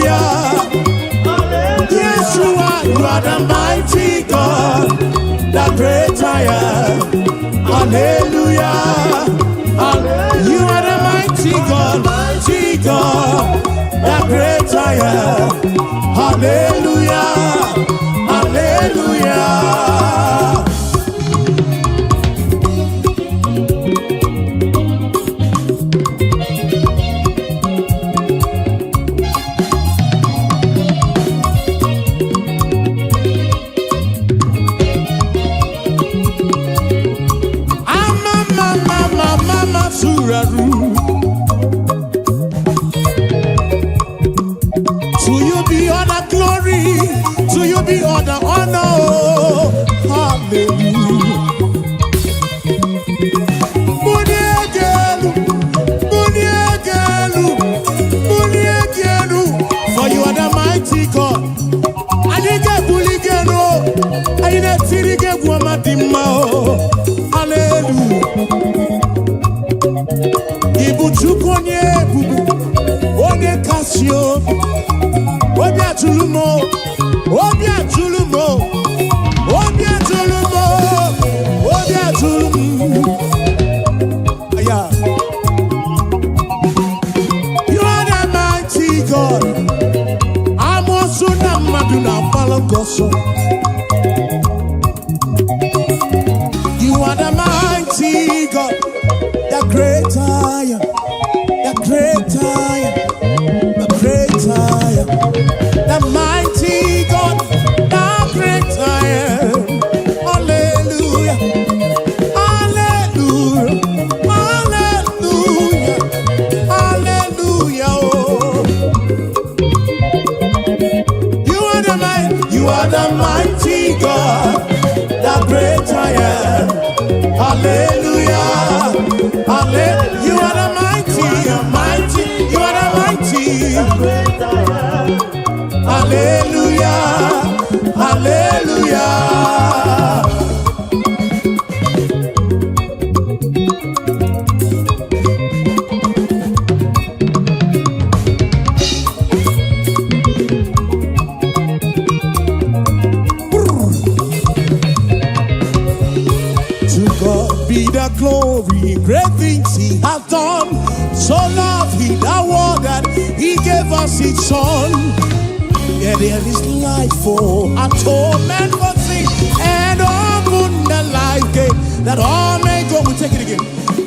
Hallelujah. Yes, you are. You are the mighty God, the great I am. Hallelujah. You are the mighty God, mighty God, the great I am. Hallelujah. Hallelujah. Ama mama mama masuraru. To you be all the glory, to you be all the honor. Oh, hallelujah. Muniegelu, muniegelu, muniegelu. For you are the mighty God. Anyị ga-ebuli gị elu, anyị na-etiri gị egwu ọma dị mma o. Hallelujah. Ị bụ Chukwu onye ebube, onye kasị obi, obi atụrụ m o, obi atụrụ m o, obi atụrụ m o, obi atụrụ m. Aya. You are the mighty God. Amoosu na mmadụ na-agbalụ gị ọsọ. You are the mighty God, the great I am, the great I am, the great I am, the mighty God, the great I am. Hallelujah, hallelujah, hallelujah, hallelujah. Oh. You are the mighty, you are the mighty God, the great I am. Hallelujah, hallelujah. You are the mighty, mighty, you are the mighty. Hallelujah, hallelujah. To God be the glory, great things He hath done. So loved He the world that He gave us His Son. Yeah, there is life for atonement for sin and open the life gate that all may go. We take it again.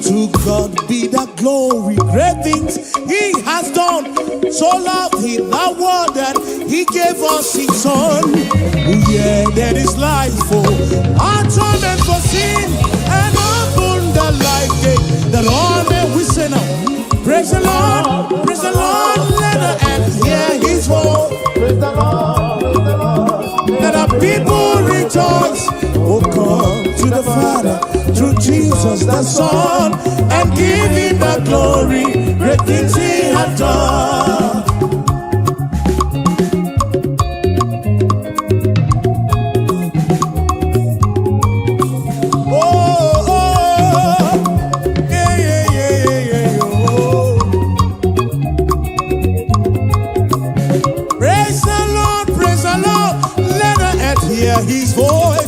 To God be the glory, great things He has done. So loved He the world that He gave us His Son. Yeah, there is life for atonement for sin and open the life gate that all may we say now. Praise the Lord, praise the Lord, let the earth hear His voice. Praise the Lord, praise the Lord. Let the people rejoice. Oh, come to the Father through Jesus the Son and give him the glory. Great things he hath done. Oh, oh, yeah, yeah, yeah, yeah, yeah, oh. Praise the Lord, praise the Lord, let the earth hear his voice.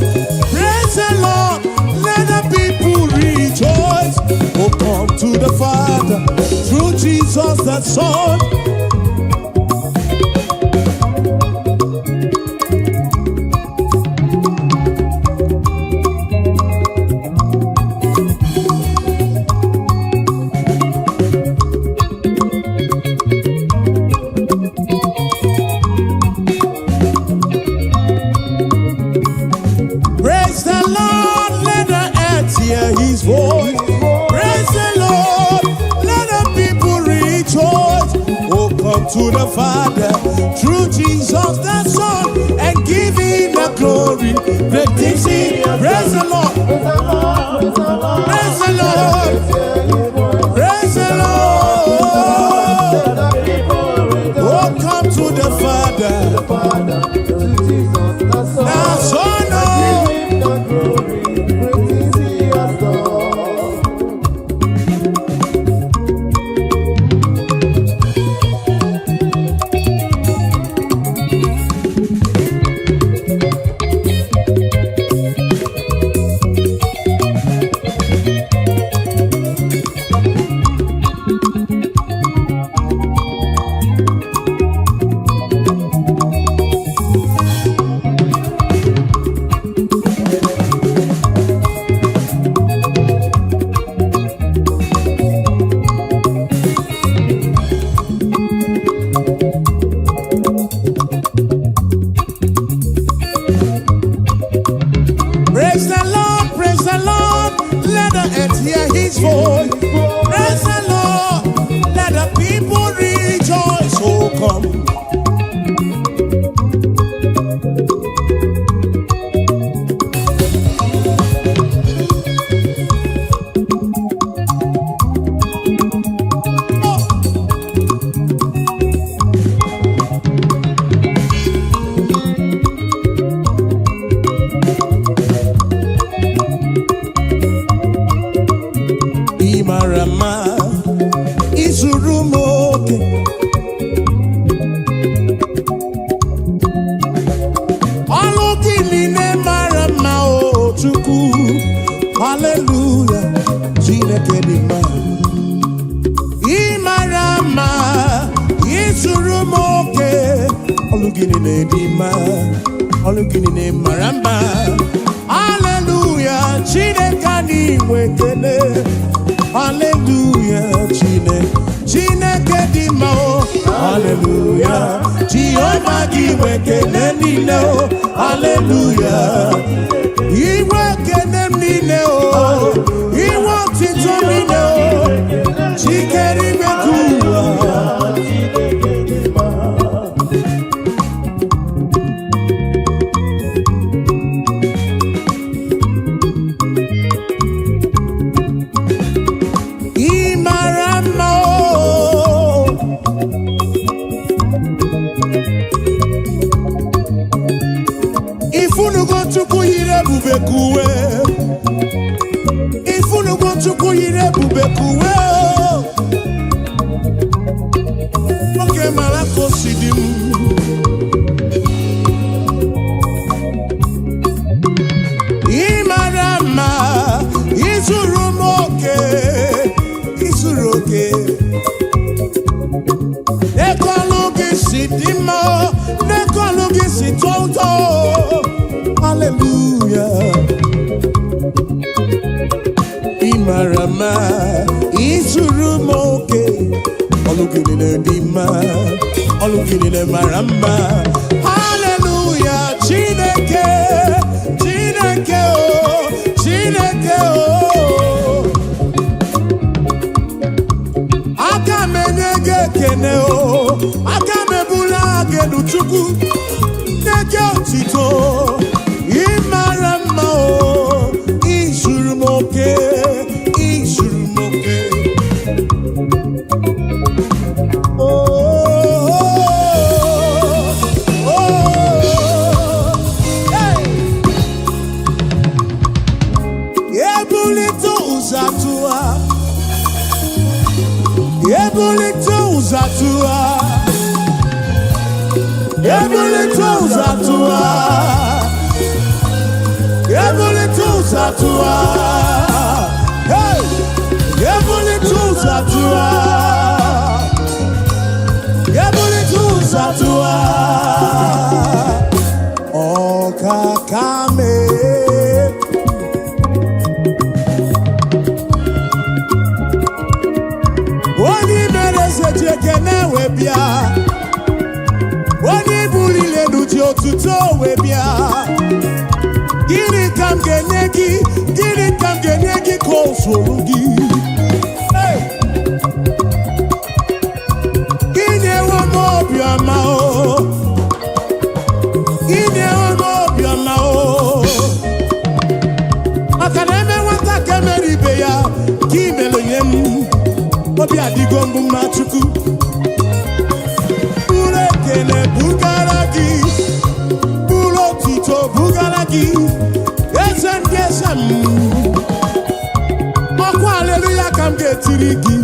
Praise the Lord, let the people rejoice. Oh, come to the Father through Jesus the Son. Praise the Lord, let the earth hear his voice. Praise the Lord, let the people rejoice. Oh, come to the Father through Jesus the Son and give him the glory. Great things he. Praise the Lord, Praise the Lord, praise the Lord. praise the Lord, praise the Lord. Let the people rejoice. Oh, come to the Father, Father, through Jesus the Son. the Son. Oh. Give him the glory, great things he has done. Ọlụ gị niile dị mma, ọlụ gị niile mara mma. Haleluya, Chineke anyị nwe ekele. Haleluya, Chineke, Chineke dị mma o. Haleluya, Jehova gị nwe ekele niile o. Haleluya, inwe ekele m niile o, inwe otito m niile o, chikere ime ka ụwa. Chineke dị mma. Ị mara mma o. Ifunugo Chukwu yiri ebube ka uwe. Ifunugo Chukwu yiri ebube ka uwe o. Nwoke mara ka o si dị m. Ị mara mma, izuru m oke, izuru oke. N'ekọlụ gị si dị mma, n'ekọlụ gị si tọọ ụtọ. Hallelujah. Ị mara mma, izuru m oke. Ọlụ gị niile dị mma, ọlụ gị niile mara mma. Hallelujah, Chineke, Chineke o, Chineke o. Aka m enye gị ekene o, aka m ebula gị elu, Chukwu, nye gị otito. Ị mara mma o, izuru m oke, izuru m oke. Oh, oh, hey. Ebulite ụzọ atụwa, ebulite ụzọ atụwa, ebulite ụzọ atụwa, ebulite ụzọ atụwa. Hey! Ebulite ụzọ atụwa, ebulite ụzọ atụwa. Ọkaka mee. Onye mere eze ji ekene wee bịa, onye buliri elu ji otuto wee bịa. Gịnị ka m ga-enye gị? Gịnị ka m ga-enye gị ka o zuru gị? Hey! Inyewo m obiọma o, inyewo m obiọma o, maka na eme nwata ka emere ibe ya ka imere nye m. Obi adịgo mbụ mma. Chukwu, buru ekele bugara gị, buru otuto bugara gị, eze ndị eze m. Ọkwa aleluya ka m ga-etiri gị.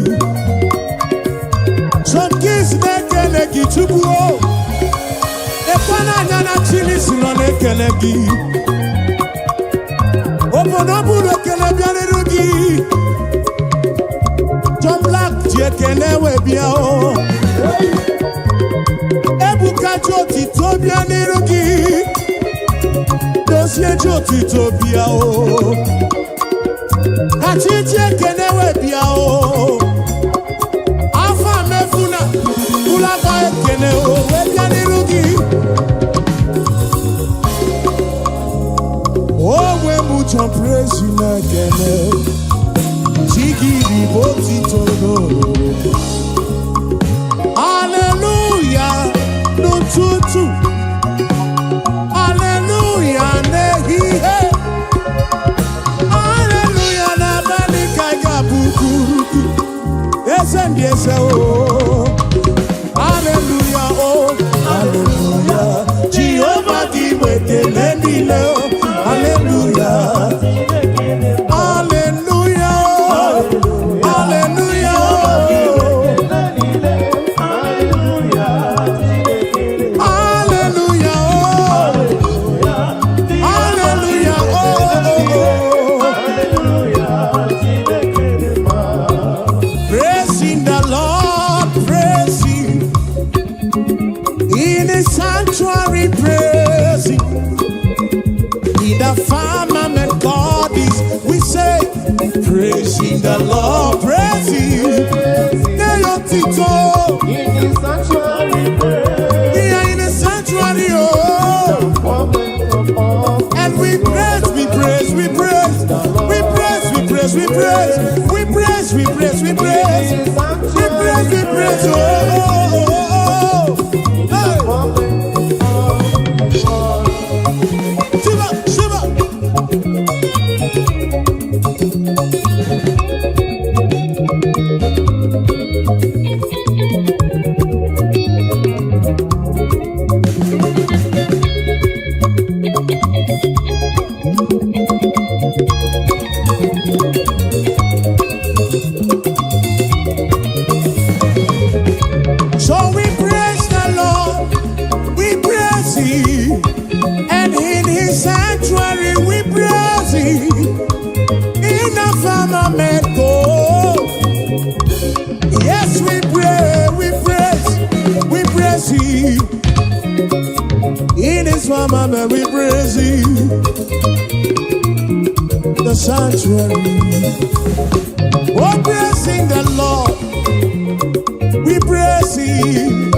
Sọmkis na-ekele gị, Chukwu o. Ekwe n'anya na Chilisi nọ na-ekele gị. Obodo buru ekele bịarịrị gị. John Black ji ekele wee bịa o. Ebuka ji otito bịa n'iru gị. Dozie ji otito bịa o. Kachi ji ekele wee bịa o. Afọ mefuna bụlakwa ekele o wee bịa n'iru gị. Onwe m John Praise na-ekele chi gị bụ otito n'olulu. Haleluya n'ụtụtụ, haleluya n'ehihie, haleluya n'abalị ka ị ga-abụ kwuru gị, eze ndị eze o. Haleluya o, haleluya, Jehova gị bụ ekele niile o. Haleluya, haleluya o, haleluya o. Hallelujah, oh, hallelujah, oh, oh, oh. Praising the Lord, Sanctuary praising. In the firmament God is, we say, praising the Lord, praise Him. Tito. In the sanctuary, praise. We are in the sanctuary, oh. Moment of all. And we praise, we praise, we praise, we praise, we praise, we praise, we praise, we praise, we praise, we praise, we praise, oh, oh, oh, oh. Hey. Moment of all. Shiva, Shiva. So we praise the Lord, we praise Him, and in His sanctuary we praise Him. In the firmament, oh, yes, we pray, we praise Him. In His firmament, we praise Him. The sanctuary, oh, praising the Lord, we praise Him.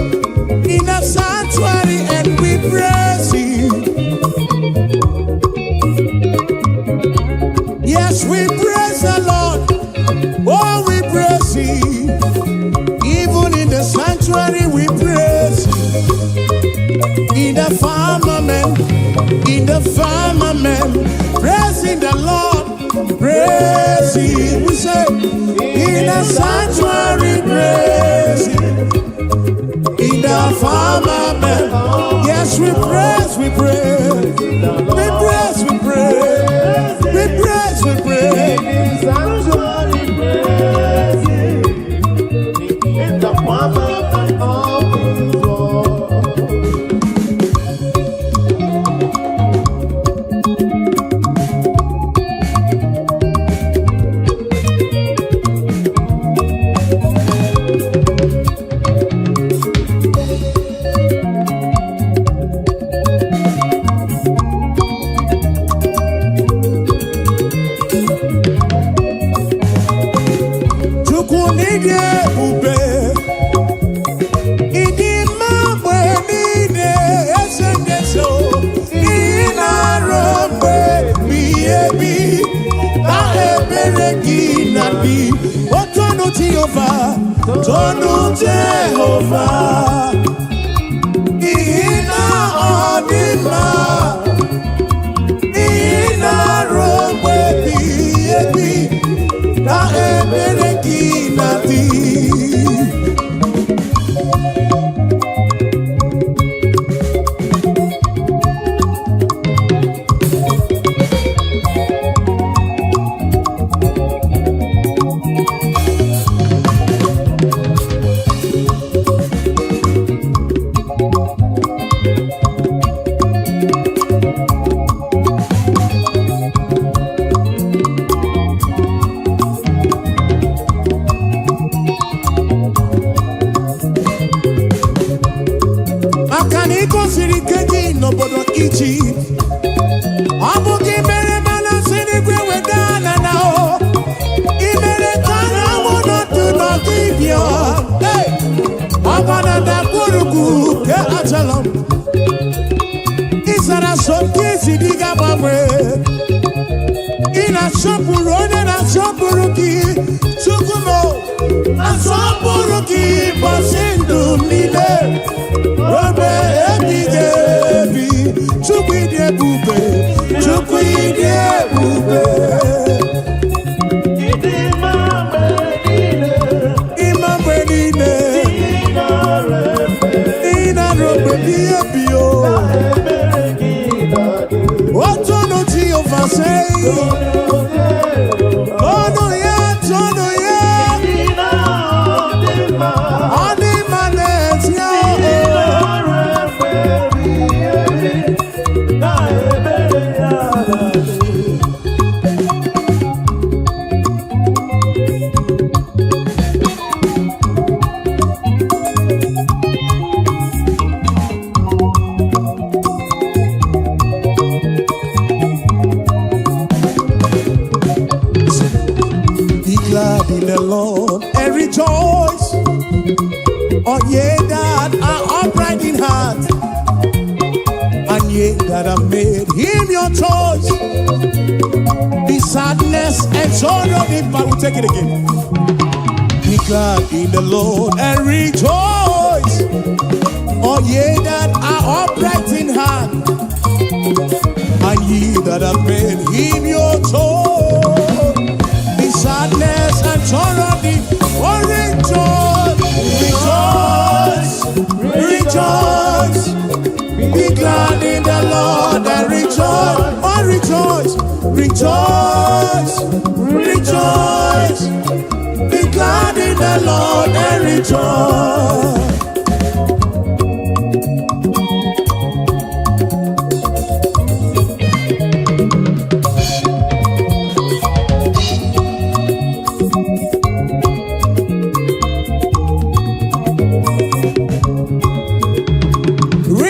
In the sanctuary, and we praise Him. Yes, we praise the Lord. Oh, we praise Him. Even in the sanctuary, we praise Him. In the firmament, praising the Lord, praise Him. We say, in the sanctuary, praise Him. In the firmament, yes, we praise, we praise, we praise, we praise, we praise, we praise. In the sanctuary, praise Him. In the firmament of His word. Chukwu n'ịdị ebube, ịdị mma mgbe niile, eze ndị eze o, ị na-arụ mgbe ebighị ebi, na ebere gị na dị. O tonu Jehova, tonu Jehova, n'ihi na ọ dị mma, ị na-arụ mgbe ebighị ebi, na ebere gị na dị. Maka na ị gosiri ike gị n'obodo Ijipt, ọ bụ gị mere mana si n'igwe weda na na o ị mere ka anyanwụ nọdụ n'ọdịbịa. Hey! Ọgba na ndagwurugwu nke Ajalon, ị zara so nke isi dị ga-agbanwe. Ị na-asọpụrụ onye na-asọpụrụ gị. Chukwu m, asọpụrụ gị ụbọchị ndụ m niile ruo ebighị ebi. Chukwu, ịdị ebube, Chukwu, ịdị ebube. Ịdị mma mgbe niile. Ịma mgbe niile. Ị nara efe. Ị na-arụ mgbe ebighị ebi o. Ebere gị na-adị. Otonu Jehova sei. Tonu ya, tonu ya. Ịdị na ọ dị mma. Ọ dị mma n'ezie. Ị nara efe ebighị ebi. Na ebere ya na-adị. the Lord and rejoice. All ye that are upright in heart, and ye that have made him your choice. The sadness and sorrow depart. We take it again. Be glad in the Lord and rejoice. All ye that are upright in heart, and ye that have made him your choice. The sadness and sorrow depart. Oh, rejoice, rejoice, rejoice. Be glad in the Lord and rejoice. Oh, rejoice, rejoice, rejoice. Be glad in the Lord and rejoice.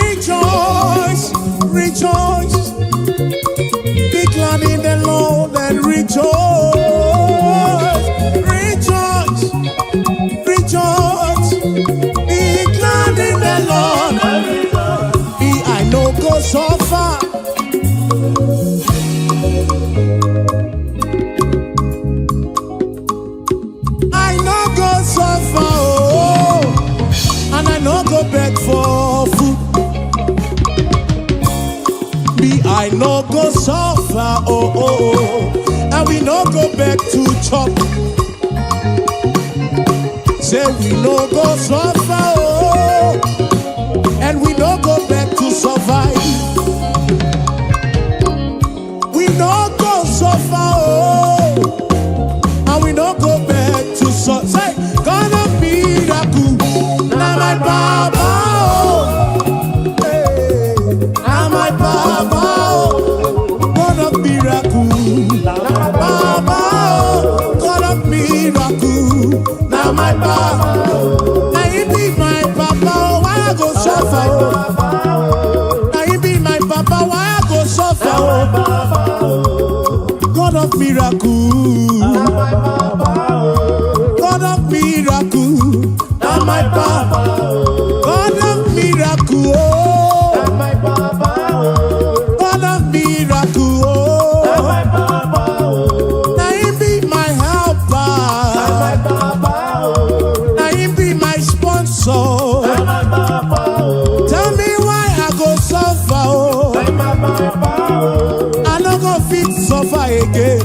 Rejoice, rejoice. Be glad in the Lord and rejoice. Rejoice, rejoice. Be glad in the Lord. Be I no go suffer. I no go suffer, oh, and I no go beg for food. Me, I no go suffer, oh, and we no go beg to chop. Say we no go suffer, oh, and we no go beg to survive. We no go suffer, oh, and we no go beg to suffer. Say, God of miracle, na my baba, oh, hey, na my baba, oh, God of miracle, baba, oh, God of miracle, na my baba. Na he be my papa, oh, why I go suffer? Oh? Na he be my papa, why I go suffer? Oh? God of miracle, God of miracle, na my papa. God of miracle, oh, God of miracle, oh. Na him be my helper, na him be my sponsor. Tell me why I go suffer, oh. I no go fit suffer again.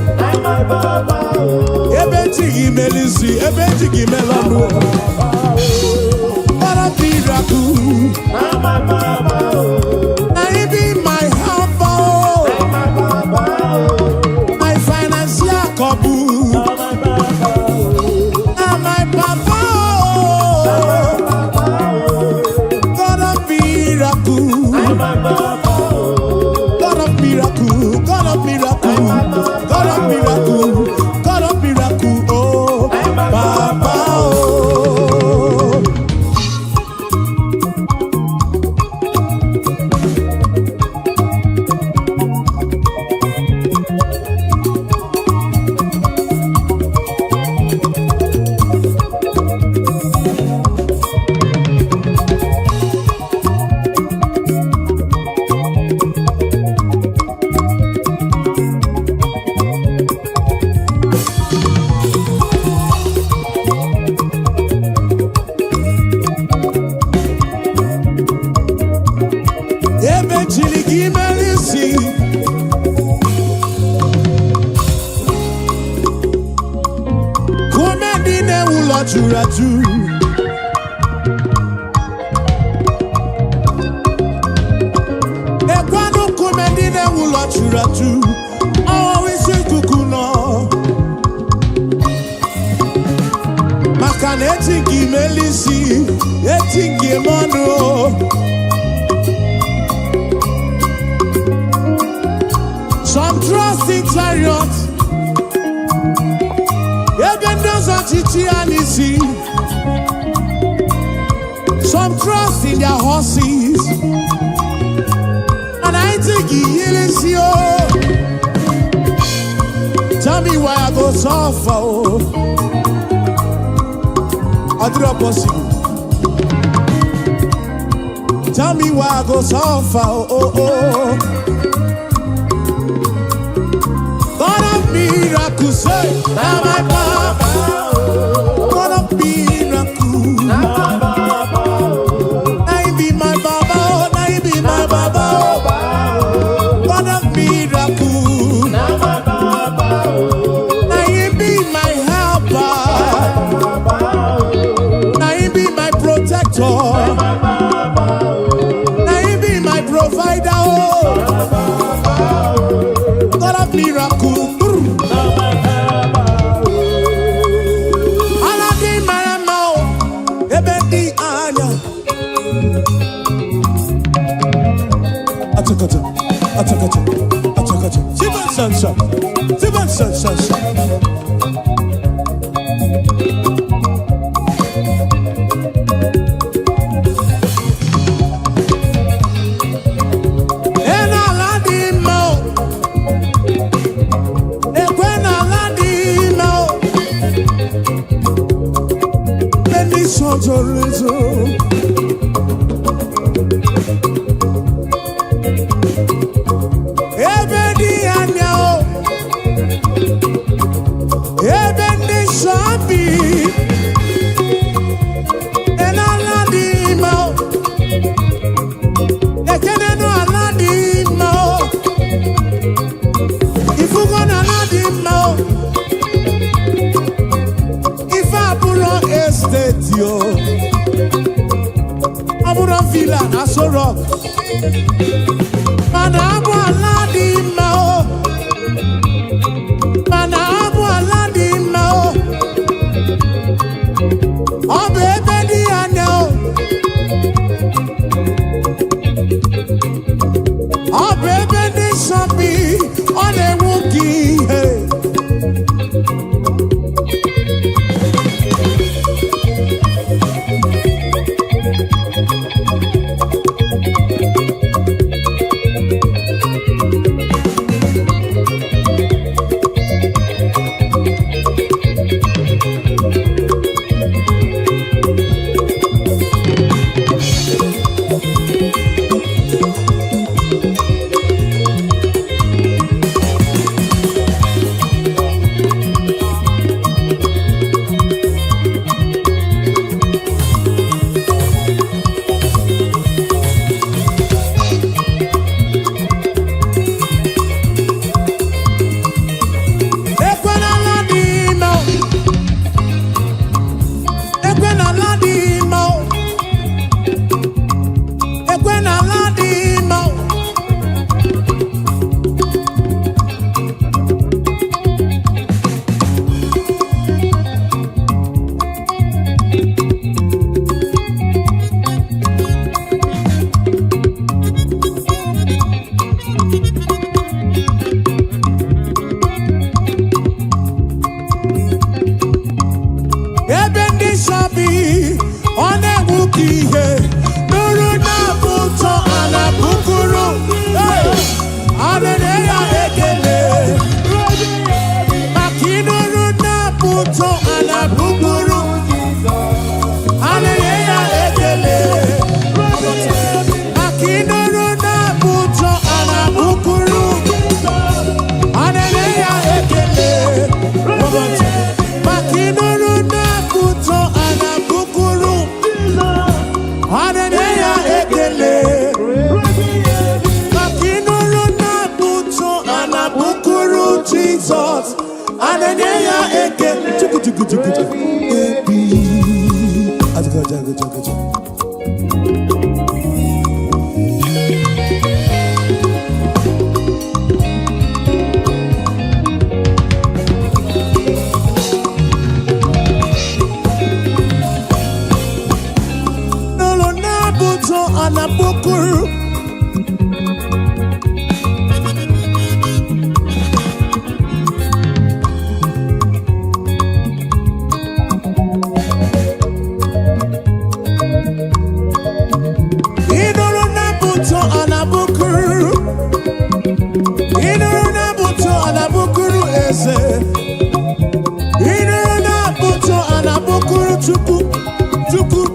Ebe chi gị melisi, ebe chi gị melọnụ. God of miracle, na him be my helper, oh. My financial couple, na my papa, oh. God of miracle, God of miracle, God of miracle, God of miracle, God of miracle, oh, Papa, oh. Ebe chiri gị mere isi. Kume ndị na-ewu ụlọ juru ajụ. Ekwanụ nkume ndị na-ewu ụlọ juru ajụ. Ọwụwa isi ikuku nọ. Maka na eti gị mele isi, eti gị eme ọnụ o. Some trust in chariots. Ebe ndị ọzọ chichi ya n'isi. Some trust in their horses. And I think he o. Tell me why I go suffer, oh. Ọ dịrọ possible. Tell me why I go suffer, oh. God of miracles, say, na my papa. God of miracles, na he be my baba, oh, na he be my baba, oh. God of miracles, na he be my helper, na he be my protector, na he be my provider, oh. God of miracle. Brr. Ala dị mara mma o, ebe dị anya. Achọkọchọ, achọkọchọ, achọkọchọ. Chiba nsọ nsọ, chiba nsọ nsọ nsọ. E n'ala dị mma o, ekwe n'ala dị mma o. Ebe ndị nsọ zoro ezo. Ebe dị anya o, ebe ndị nsọ bi. E n'ala dị mma o, ekene n'ala dị mma o. Ifugo n'ala dị mma o. Ife abụrọ estate o, ọ bụrụ villa na Aso Rock, mana abụ ala dị mma o, mana abụ ala dị mma o. Ọ bụ ebe dị anya o, ọ bụ ebe ndị nsọ bi. Ọ na-enwu ka ihe. Ekwenala dị mma o. Ekwenala dị mma o. Ekwenala dị mma o. Ebe ndị nsọ bi, ọ na-enwu ka ihe. Nụrụ na-abụ ụtọ a na-abụkuru. Hey! A na-enye ya ekele maka ịnụrụ na-abụ ụtọ a na-abụkuru. A na-enye ya ekele maka ịnụrụ na-abụ ụtọ a na-abụkuru. A na-enye ya ekele maka ịnụrụ na-abụ ụtọ a na-abụkuru. A na-enye ya ekele maka ịnụrụ na-abụ ụtọ a na-abụkuru Jizọs. A na-enye ya ekele. Chukwu chukwu chukwu chukwu ebi. Ajụjụ, ajụjụ, ajụjụ. N'ụlọ na-abụ ụtọ a na-abụkuru.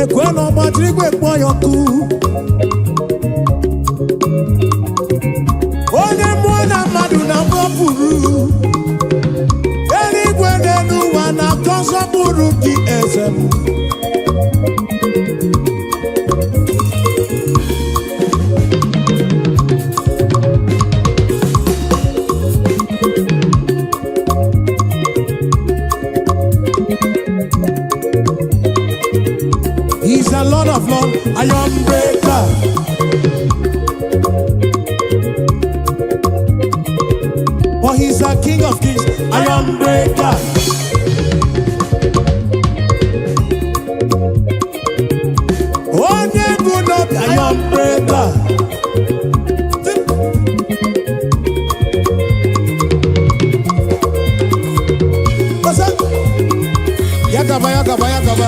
Ekwe na ọgbajiri igwe kpọọ ya ọkụ. Onye mmụọ na mmadụ na-agbapụrụ. Eluigwe n'elu ụwa na-akọ nsọpụrụ gị, eze m. He's the Lord of Lords, Iron Breaker. Oh, he's the King of Kings, Iron Breaker. Onye bụ n'obi, Iron Breaker. What's up? Yagaba, yagaba, yagaba.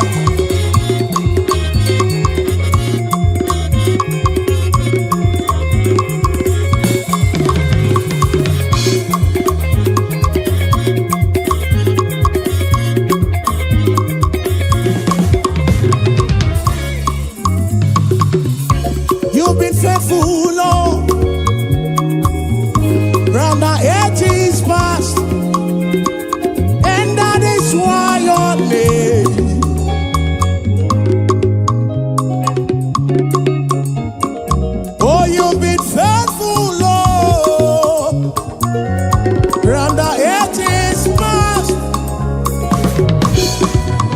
You've been faithful, Lord. From the ages past, and that is why your name. Oh, you've been faithful, Lord. From the ages past,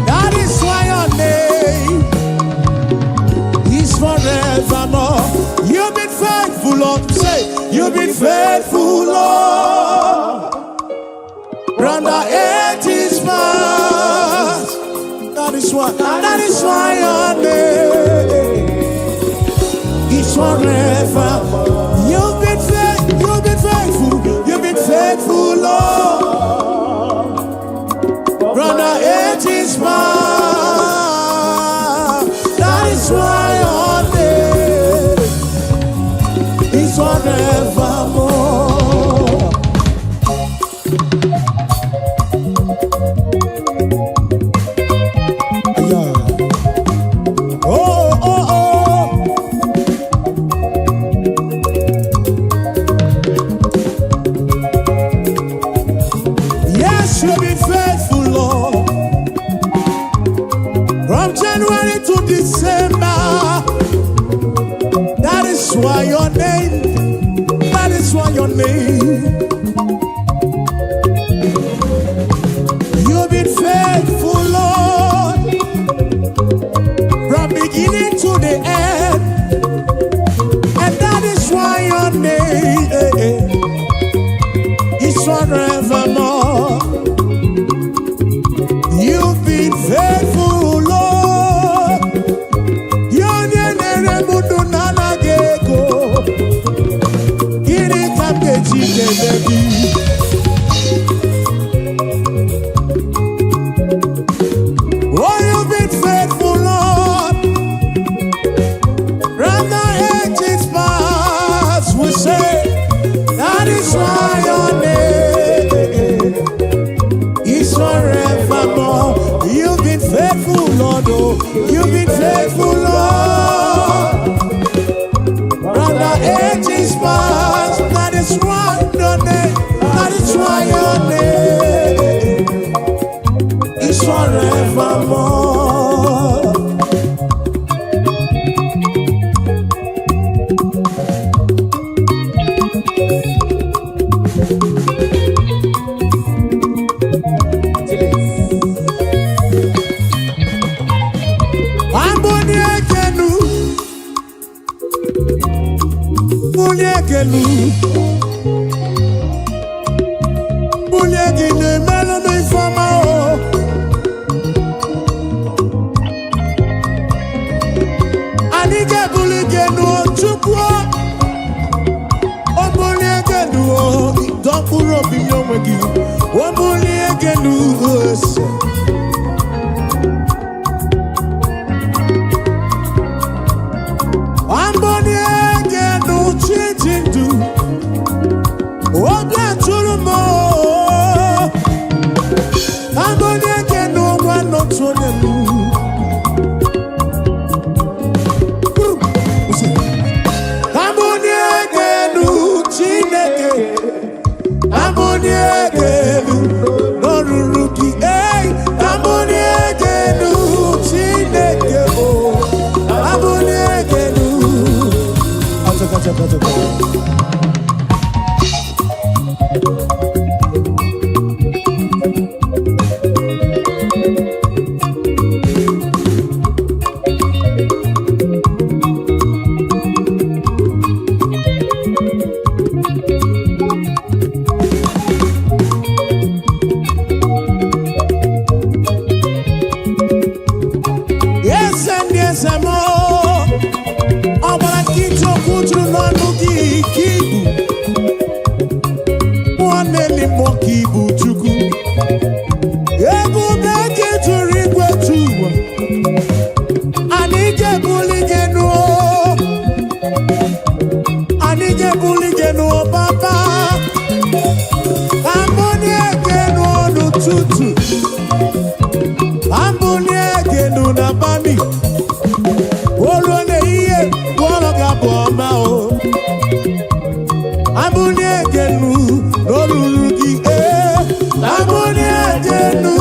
that is why your name is forevermore. You've been faithful, Lord. Say, you've been faithful, Lord. From the ages past. That is why your name is forever. You've been faithful, you've been faithful, Lord. From the ages past. That is why your name is forevermore. Yeah. Oh. Yes, you've been faithful, Lord. From January to December. That is why your name, that is why your name. You've been faithful, Lord. From beginning to the end. And that is why your name is forevermore. You've been faithful, Lord. Onye na-ere m ndụ na-anaghị ego. Gịnị ka m ga-eji kelee gị? Oh, you've been faithful, Lord. From the ages past, we say, that is why your name is forevermore. You've been faithful, Lord. Oh, you've been faithful, Lord. From the ages past, that is why your name, that is why your name is forevermore. Chilis. Amboni ekenu, bulie ekenu, bulie gị na-emelụ m ifeọma o. Anyị ga-ebuli gị enu o, Chukwu o. O bulie gị enu o, dọ mkpụrụ obi nye onwe gị. O bulie gị enu o, ese. Amboni ekenu chi ji ndụ. Obi atụrụ m o. Amboni ekenu nwa n'otu onye m. N'abalị o ruo n'ehihie, gụọrọ gị abụ ọma. O abụlie genu n'olulu gị. Ee, abụlie genu,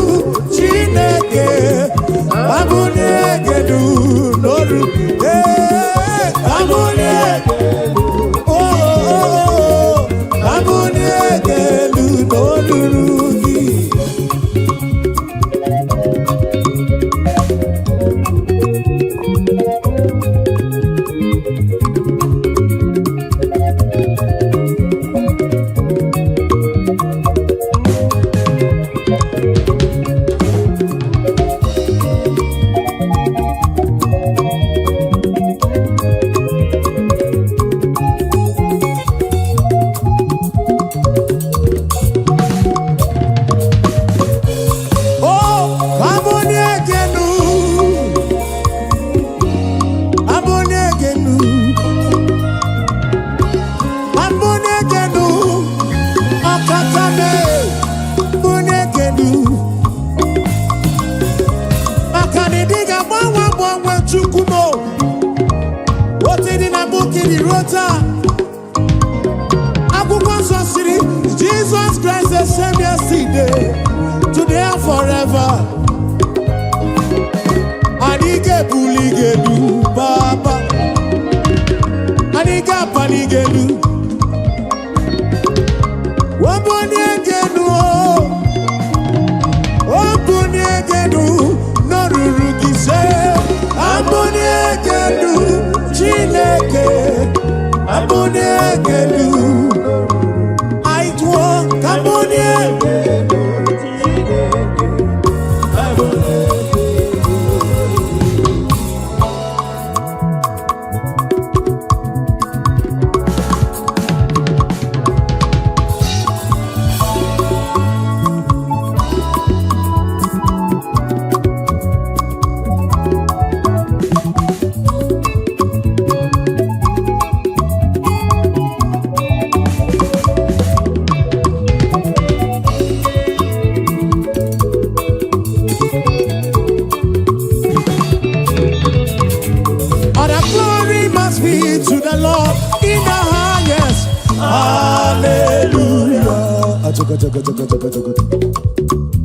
Chineke, abụlie genu n'olu. Ee, abụlie, oh, abụlie genu n'olulu gị. Oh, abụlie genu, abụlie genu, abụlie genu, ọkaka me, abụlie genu. Maka na ịdị ga-agbanwe agbanwe, Chukwu m o. Otu dị na mbụ ka ịdị ruo taa. Akwụkwọ Nsọ siri, Jesus Christ the same yesterday, today and forever. Anyị ga-ebuli gị elu, Papa. Anyị ga-apali gị elu. Wabulie gị elu o. Obulie gị elu n'olulu gị se. Abulie gị elu, Chineke. Abulie gị elu. Anyị tụọ ka abulie. Chineke, abụlie genu. All the glory must be to the Lord in the highest. Hallelujah. Achoka, choka, choka, choka, choka.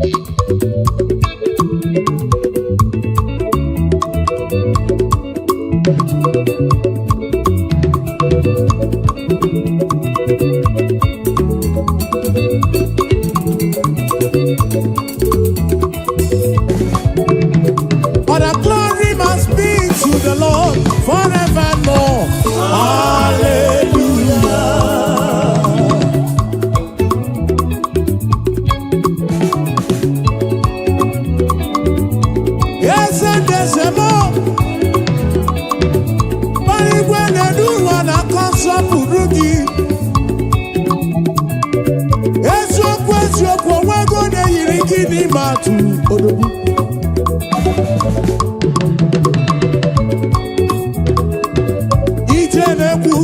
All the glory must be to the Lord forevermore. Hallelujah. Eze ndezemo, Eluigwe na-elu ụwa na-akọ nsọpụrụ gị. Eziokwu, eziokwu, onwego onye yiri gị n'ime atụ odogwu. Ije na-ekwu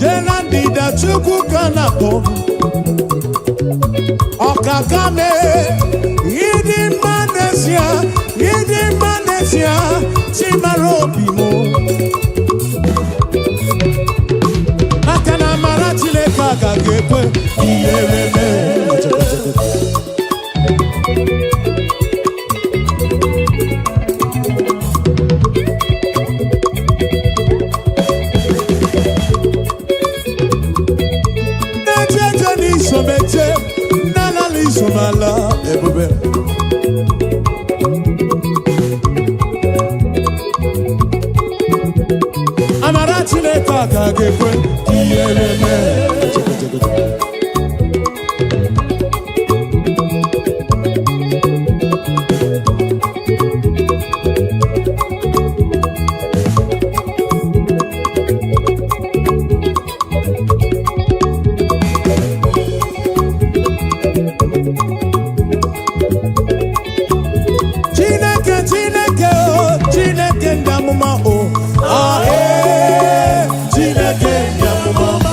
jee na ndịda, Chukwu ka na-akpọ. Ọkaka mee, ịdị mma n'ezie, ịdị mma n'ezie, chi mara obi m. Maka na amara Chineke agaghị ekwe ihere mee. Na-eje eje n'iso m eje, na-ala n'iso m ala, ebube. Amara Chineke agaghị ekwe ihere mee. Chineke, Chineke o, Chineke ndị amụma o. Ah, ee, Chineke ndị amụma.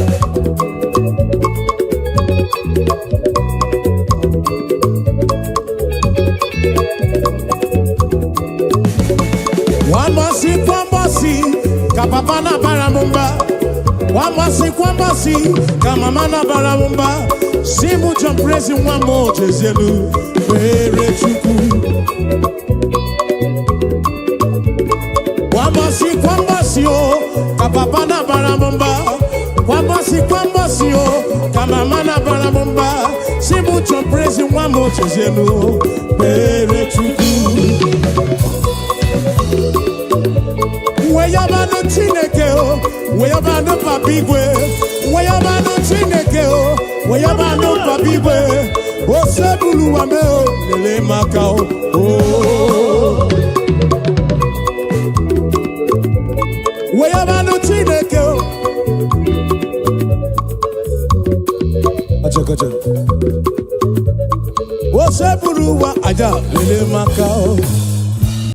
Kwa mbọsị kwa mbọsị ka mama na-abara m mba, si mụ John Prezi nwa m, jezielu kpere Chukwu. Kwa mbọsị kwa mbọsị o ka papa na-abara m mba, kwa mbọsị kwa mbọsị o ka mama na-abara m mba, si mụ John Prezi nwa m, jezielu kpere Chukwu. Weyabanụ Chineke o, weyabanụ Papa Igwe, weyabanụ Chineke o, weyabanụ Papa Igwe, osebuluwa me o, lelee maka o o. Weyabanụ Chineke o. Acha, acha. Osebuluwa aja, lelee maka o.